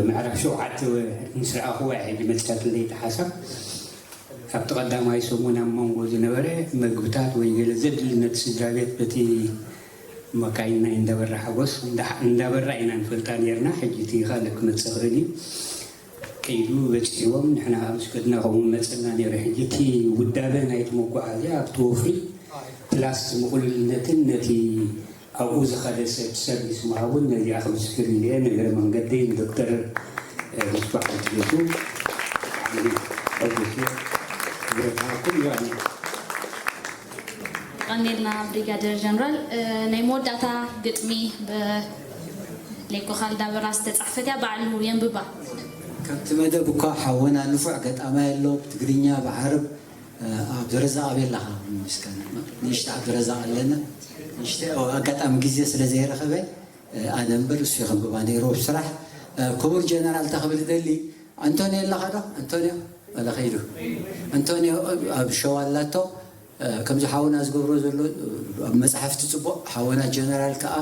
ምዕራፍ ሸውዓተ ምስ ረኣኹዋ ሕጂ መፅያትለይ ተሓሳብ ኣብቲ ቀዳማይ ሰሙን ኣብ መንጎ ዝነበረ መግብታት ወይ ገለ ዘድሊ ነቲ ስድራ ቤት በቲ መካይን ናይ እንዳበራ ሓጎስ እንዳበራ ኢና ንፈልጣ ነርና። ሕጂ እቲ ካልእ ክመፅእ ክእል እዩ። ከይዱ በፂሕዎም ንሕና ምስ ከድና ከምኡ መፀና ነይሩ። ሕጂ እቲ ውዳበ ናይቲ መጓዓዝያ ኣብቲ ወፍሪ ፕላስ ምቕሉልነትን ነቲ ኣብኡ ዝኸደ ሰብ ሰርቪስ ምሃቡን ነዚኣ ክምስክር ኢለ እየ። ንእግረ መንገደይ ንዶክተር ምስባሕ ትጌቱ ብጣዕሚ ሕጉስ እየ። ክብረት ሃብኩም። ዮኒ። ቀኒልና ብሪጋደር ጀነራል። ናይ መወዳእታ ግጥሚ ብሌኮ ካልዳበራ ዝተፃሕፈት እያ፣ ባዕሉ የንብባ። ከምቲ መደብ እኳ ሓወና ንፉዕ ገጣማይ ኣሎ፣ ብትግርኛ ብዓረብ ኣብ ደረዛ ኣበይ ኣለኻ? ምስጋና ንእሽተ ኣብ ደረዛ ኣለና። ንእሽተ ኣጋጣሚ ግዜ ስለ ዘይረኸበ ኣነ እምበር እሱ ይኸንብባ ነይሩ ኣብ ስራሕ። ክቡር ጀነራል እንታይ ክብል ደሊ፣ ኣንቶንዮ ኣለኻ ዶ? ኣንቶንዮ ኣለ ከይዱ። ኣንቶንዮ ኣብ ሸው ኣላቶ። ከምዚ ሓውና ዝገብሮ ዘሎ ኣብ መፅሓፍቲ ፅቡቕ፣ ሓወና ጀነራል ከዓ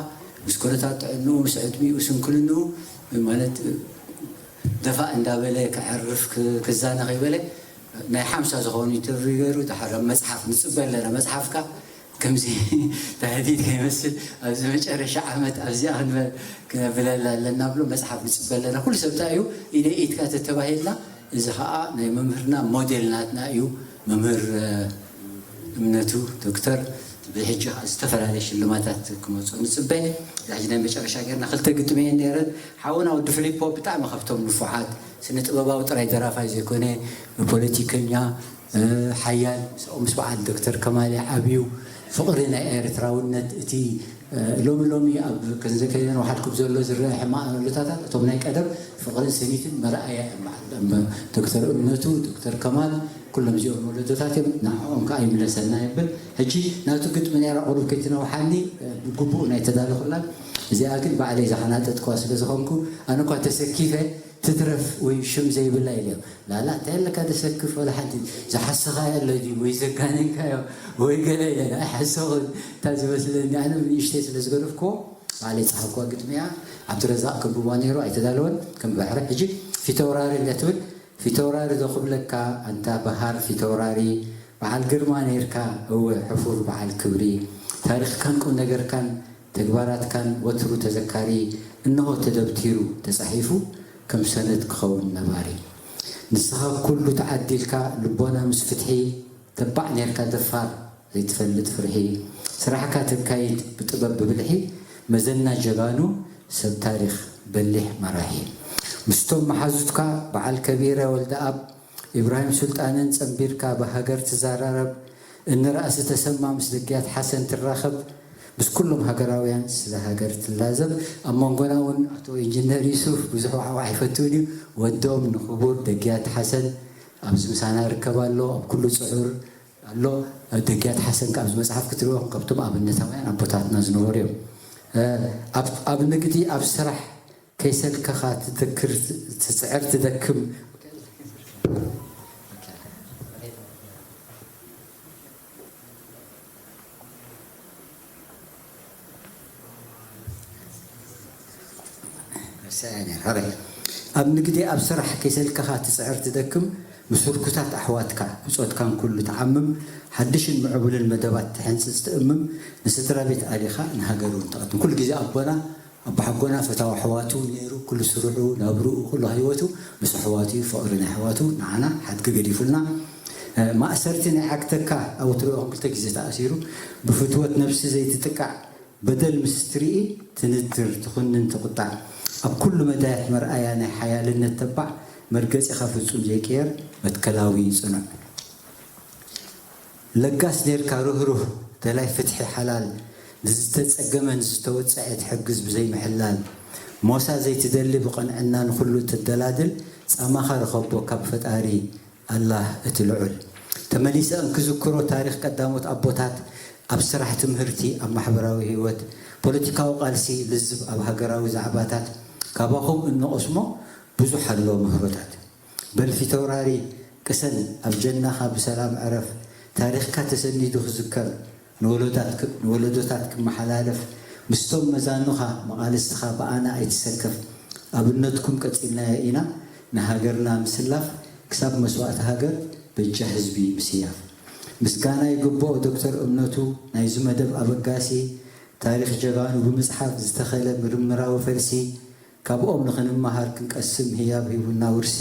ምስ ኩነታት ጥዕንኡ፣ ምስ ዕድሚኡ፣ ስንክልንኡ ማለት ደፋእ እንዳበለ ከዕርፍ ክዛነ ከይበለ ናይ ሓምሳ ዝኾኑ ኢንተርቪው ገይሩ ድሓር ኣብ መፅሓፍ ንፅበ ኣለና። መፅሓፍካ ከምዚ ተህዲድ ከይመስል ኣብዚ መጨረሻ ዓመት ኣብዚኣ ክንበ- ክነብለላ ኣለና ብሎ መፅሓፍ ንፅበ ኣለና። ኩሉ ሰብ እንታይ እዩ ኢደ ኢድካ ተተባሂልና፣ እዚ ከዓ ናይ መምህርና ሞዴል ናትና እዩ። መምህር እምነቱ ዶክተር ብሕጂ ከዓ ዝተፈላለየ ሽልማታት ክመፁ ንፅበ። ሕጂ ናይ መጨረሻ ጌርና ክልተ ግጥሚ እየን ነይረን። ሓውና ወዲ ፍሊፖ ብጣዕሚ ካብቶም ንፉዓት ስነ ጥበባዊ ጥራይ ደራፋይ ዘይኮነ ፖለቲከኛ ሓያል ምስኦም ምስ በዓል ዶክተር ከማል ዓብዩ ፍቕሪ ናይ ኤርትራውነት እቲ ሎሚ ሎሚ ኣብ ክንዘከየን ወሓድኩም ዘሎ ዝረአ ሕማቕ ኣሉታታት እቶም ናይ ቀደም ፍቕርን ስኒትን መርኣያ እዮም። በዓል ዶክተር እምነቱ፣ ዶክተር ከማል ኩሎም እዚኦም ወለዶታት እዮም። ንዕኦም ከዓ ይምለሰና የብል። ሕጂ ናቱ ግጥሚ ነይራ ቁሩብ ከይትነውሓኒ ብግቡእ ናይ ተዳለኹላን እዚኣ ግን ባዕለይ ዝሓናጠጥኳ ስለ ዝኾንኩ ኣነ እኳ ተሰኪፈ ትትረፍ ወይ ሽም ዘይብላ ኢለ ላላ እንታይ ኣለካ ደሰክፍ ወላ ሓንቲ ዝሓሰኻዮ ኣሎ ድዩ ወይ ዘጋነንካዮ ወይ ገለ ኢለ ኣይሓሰኹን እታ ዝመስለኒ ኣነ ንእሽተይ ስለ ዝገደፍክዎ ባዕለይ ጸሓፍክዋ ግጥሚ እያ። ዓብድረዛቕ ከንብባ ነይሩ ኣይተዳለወን ከም ባሕሪ ሕጂ ፊተውራሪ እያ ትብል ፊተውራሪ ዶ ክብለካ ኣንታ በሃር ፊተውራሪ በዓል ግርማ ነይርካ እወ ሕፉር በዓል ክብሪ ታሪኽካን ቁም ነገርካን ተግባራትካን ወትሩ ተዘካሪ እንሆ ተደብቲሩ ተጻሒፉ ከም ሰነድ ክኸውን ነባሪ ንስኻ ኩሉ ተዓዲልካ ልቦና ምስ ፍትሒ ተባዕ ነይርካ ደፋር ዘይትፈልጥ ፍርሒ ስራሕካ ተካይድ ብጥበብ ብብልሒ መዘና ጀጋኑ ሰብ ታሪኽ በሊሕ መራሒ ምስቶም መሓዙትካ በዓል ከቢረ ወልደኣብ ኢብራሂም ሱልጣንን ጸንቢርካ ብሃገር ትዘራረብ እኒ ራእሲ ተሰማ ምስ ደጊያት ሓሰን ትራኸብ ምስ ኩሎም ሃገራውያን ስለ ሃገር ትላዘብ ኣብ መንጎና እውን ኣቶ ኢንጅነር ዩሱፍ ብዙሕ ዋዕዋዕ ኣይፈትውን እዩ ወዶም ንኽቡር ደጊያት ሓሰን ኣብዚ ምሳና ይርከብ ኣሎ ኣብ ኩሉ ፅዑር ኣሎ ደጊያት ሓሰን ካብ መፅሓፍ ክትሪኦ ካብቶም ኣብነታውያን ኣቦታትና ዝነበሩ እዮም ኣብ ንግዲ ኣብ ስራሕ ከይሰልከኻ ትደክር ትፅዕር ትደክም ኣብ ንግዲ ኣብ ስራሕ ከይሰልከኻ ትፅዕር ትደክም ምስ ህርኩታት ኣሕዋትካ ብፆትካን ኩሉ ትዓምም ሓድሽን ምዕቡልን መደባት ትሕንፅፅ ትእምም ንስድራ ቤት ኣሊኻ ንሃገር እውን ትቐድም ኩሉ ግዜ ኣቦና ኣቦሓጎና ፈታዊ ኣሕዋቱ ነይሩ ኩሉ ስርሑ ናብርኡ ኩሉ ህይወቱ ምስ ኣሕዋቱ እዩ ፍቕሪ ናይ ኣሕዋቱ ንዓና ሓድጊ ገዲፉልና ማእሰርቲ ናይ ዓግተካ ኣብ ትሪኦ ክልተ ግዜ ተኣሲሩ ብፍትወት ነብሲ ዘይትጥቃዕ በደል ምስ ትርኢ ትንድር ትኹንን ትቑጣዕ ኣብ ኩሉ መዳያት መርኣያ ናይ ሓያልነት ተባዕ መርገጺኻ ፍጹም ዘይቅየር መትከላዊ ጽኑዕ። ለጋስ ኔርካ ርህሩህ ደላይ ፍትሒ ሓላል ንዝተጸገመ ንዝተወጸዐ ትሕግዝ ብዘይ ምሕላል ሞሳ ዘይትደሊ ብቕንዕና ንኹሉ ተደላድል ጻማኻ ርኸቦ ካብ ፈጣሪ ኣላህ እቲ ልዑል። ተመሊሰ እንክዝክሮ ታሪኽ ቀዳሞት ኣቦታት ኣብ ስራሕ ትምህርቲ ኣብ ማሕበራዊ ህይወት ፖለቲካዊ ቃልሲ ልዝብ ኣብ ሃገራዊ ዛዕባታት ካባኹም እንቐስሞ ብዙሕ ኣሎ ምህሮታት። በል ፊተውራሪ ቅሰን ኣብ ጀናኻ ብሰላም ዕረፍ ታሪኽካ ተሰኒዱ ክዝከር ንወለዶታት ክመሓላለፍ ምስቶም መዛኑኻ መቓልስትኻ ብኣና ኣይትሰከፍ ኣብነትኩም ቀጺልናዮ ኢና ንሃገርና ምስላፍ ክሳብ መስዋእቲ ሃገር በጃ ህዝቢ ምስያፍ ምስጋና ይግብኦ ዶክተር እምነቱ ናይዚ መደብ ኣበጋሲ ታሪኽ ጀጋኑ ብምጽሓፍ ዝተኸለ ምርምራዊ ፈልሲ ካብኦም ንኽንመሃር ክንቀስም ህያብ ሂቡና ውርሲ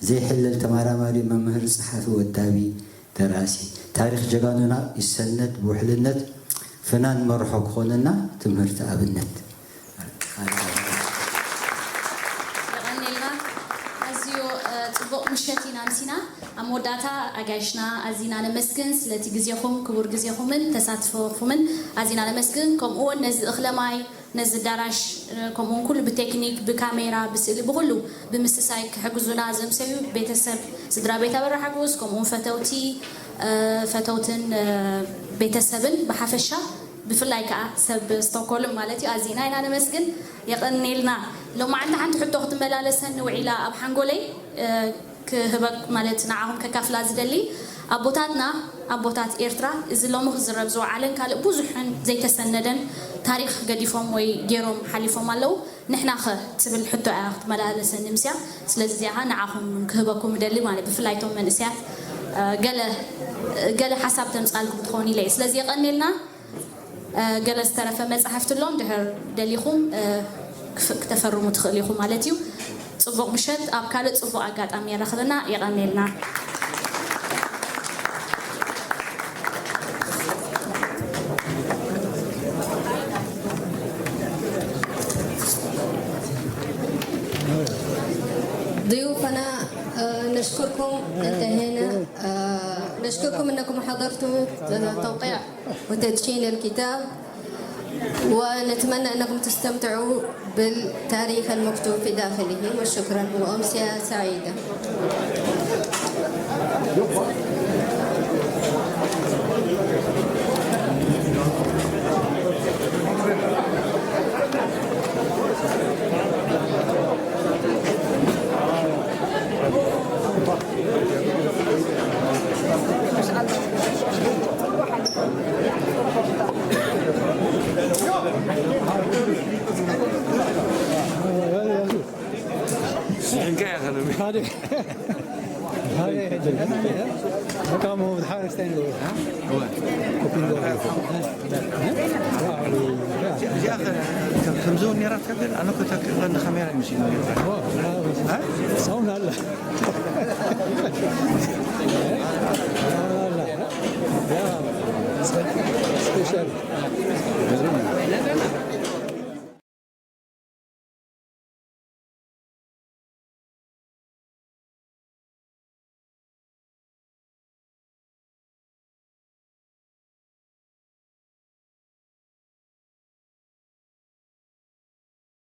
ዘይሕለል ተማራማሪ መምህር ጸሓፊ ወዳቢ ደራሲ ታሪኽ ጀጋኑና ይሰነድ ብውሕልነት ፍናን መርሖ ክኾነና ትምህርቲ ኣብነት። የቐኔልና ኣዝዩ ጽቡቕ ምሸት ኢና ምሲና ኣብ መወዳእታ ኣጋይሽና ኣዚና ነመስግን ስለቲ ግዜኹም ክቡር ግዜኹምን ተሳትፎኹምን ኣዚና ነመስግን ከምኡ እውን ነዚ እኽለ ማይ ነዚ ኣዳራሽ ከምኡውን ኩሉ ብቴክኒክ ብካሜራ ብስእሊ ብኩሉ ብምስሳይ ክሕግዙና ዘምሰዩ ቤተሰብ ስድራ ቤት ኣበራ ሓጎስ ከምኡውን ፈተውቲ ፈተውትን ቤተሰብን ብሓፈሻ ብፍላይ ከዓ ሰብ ስቶኮልም ማለት እዩ ኣዚና ኢና ነመስግን የቐኔልና ሎማዓንቲ ሓንቲ ሕቶ ክትመላለሰኒ ውዒላ ኣብ ሓንጎለይ ክህበ ማለት ንዓኹም ከካፍላ ዝደሊ ኣቦታትና ኣቦታት ኤርትራ እዚ ሎሚ ክዝረብ ዝወዓለን ካልእ ብዙሕን ዘይተሰነደን ታሪኽ ገዲፎም ወይ ገይሮም ሓሊፎም ኣለዉ ንሕና ኸ ትብል ሕቶ እያ ክትመላለሰኒ ምስያ ስለዚ እዚኣ ንዓኹም ክህበኩም እደሊ ማለት ብፍላይ ቶም መንእሰያት ገለ ሓሳብ ተምፃልኩም ትኸውን ኢለ ስለዚ የቐኔልና ገለ ዝተረፈ መጻሕፍቲ ኣሎ እንድሕር ደሊኹም ክተፈርሙ ትኽእሉ ኢኹም ማለት እዩ። ጽቡቕ ምሸት። ኣብ ካልእ ጽቡቕ ኣጋጣሚ የራኽበና። የቐንየልና። ضيوفنا نشكركم انتهينا نشكركم انكم حضرتوا توقيع وتدشين الكتاب ونتمنى أنكم تستمتعوا بالتاريخ المكتوب في داخله وشكرا وأمسية سعيدة. እዚኣ ከምዚ እውን ነይራ ትከብል ኣነ ኮታ ቀንዲ ካሜራ ይመስሉ ነይሩ።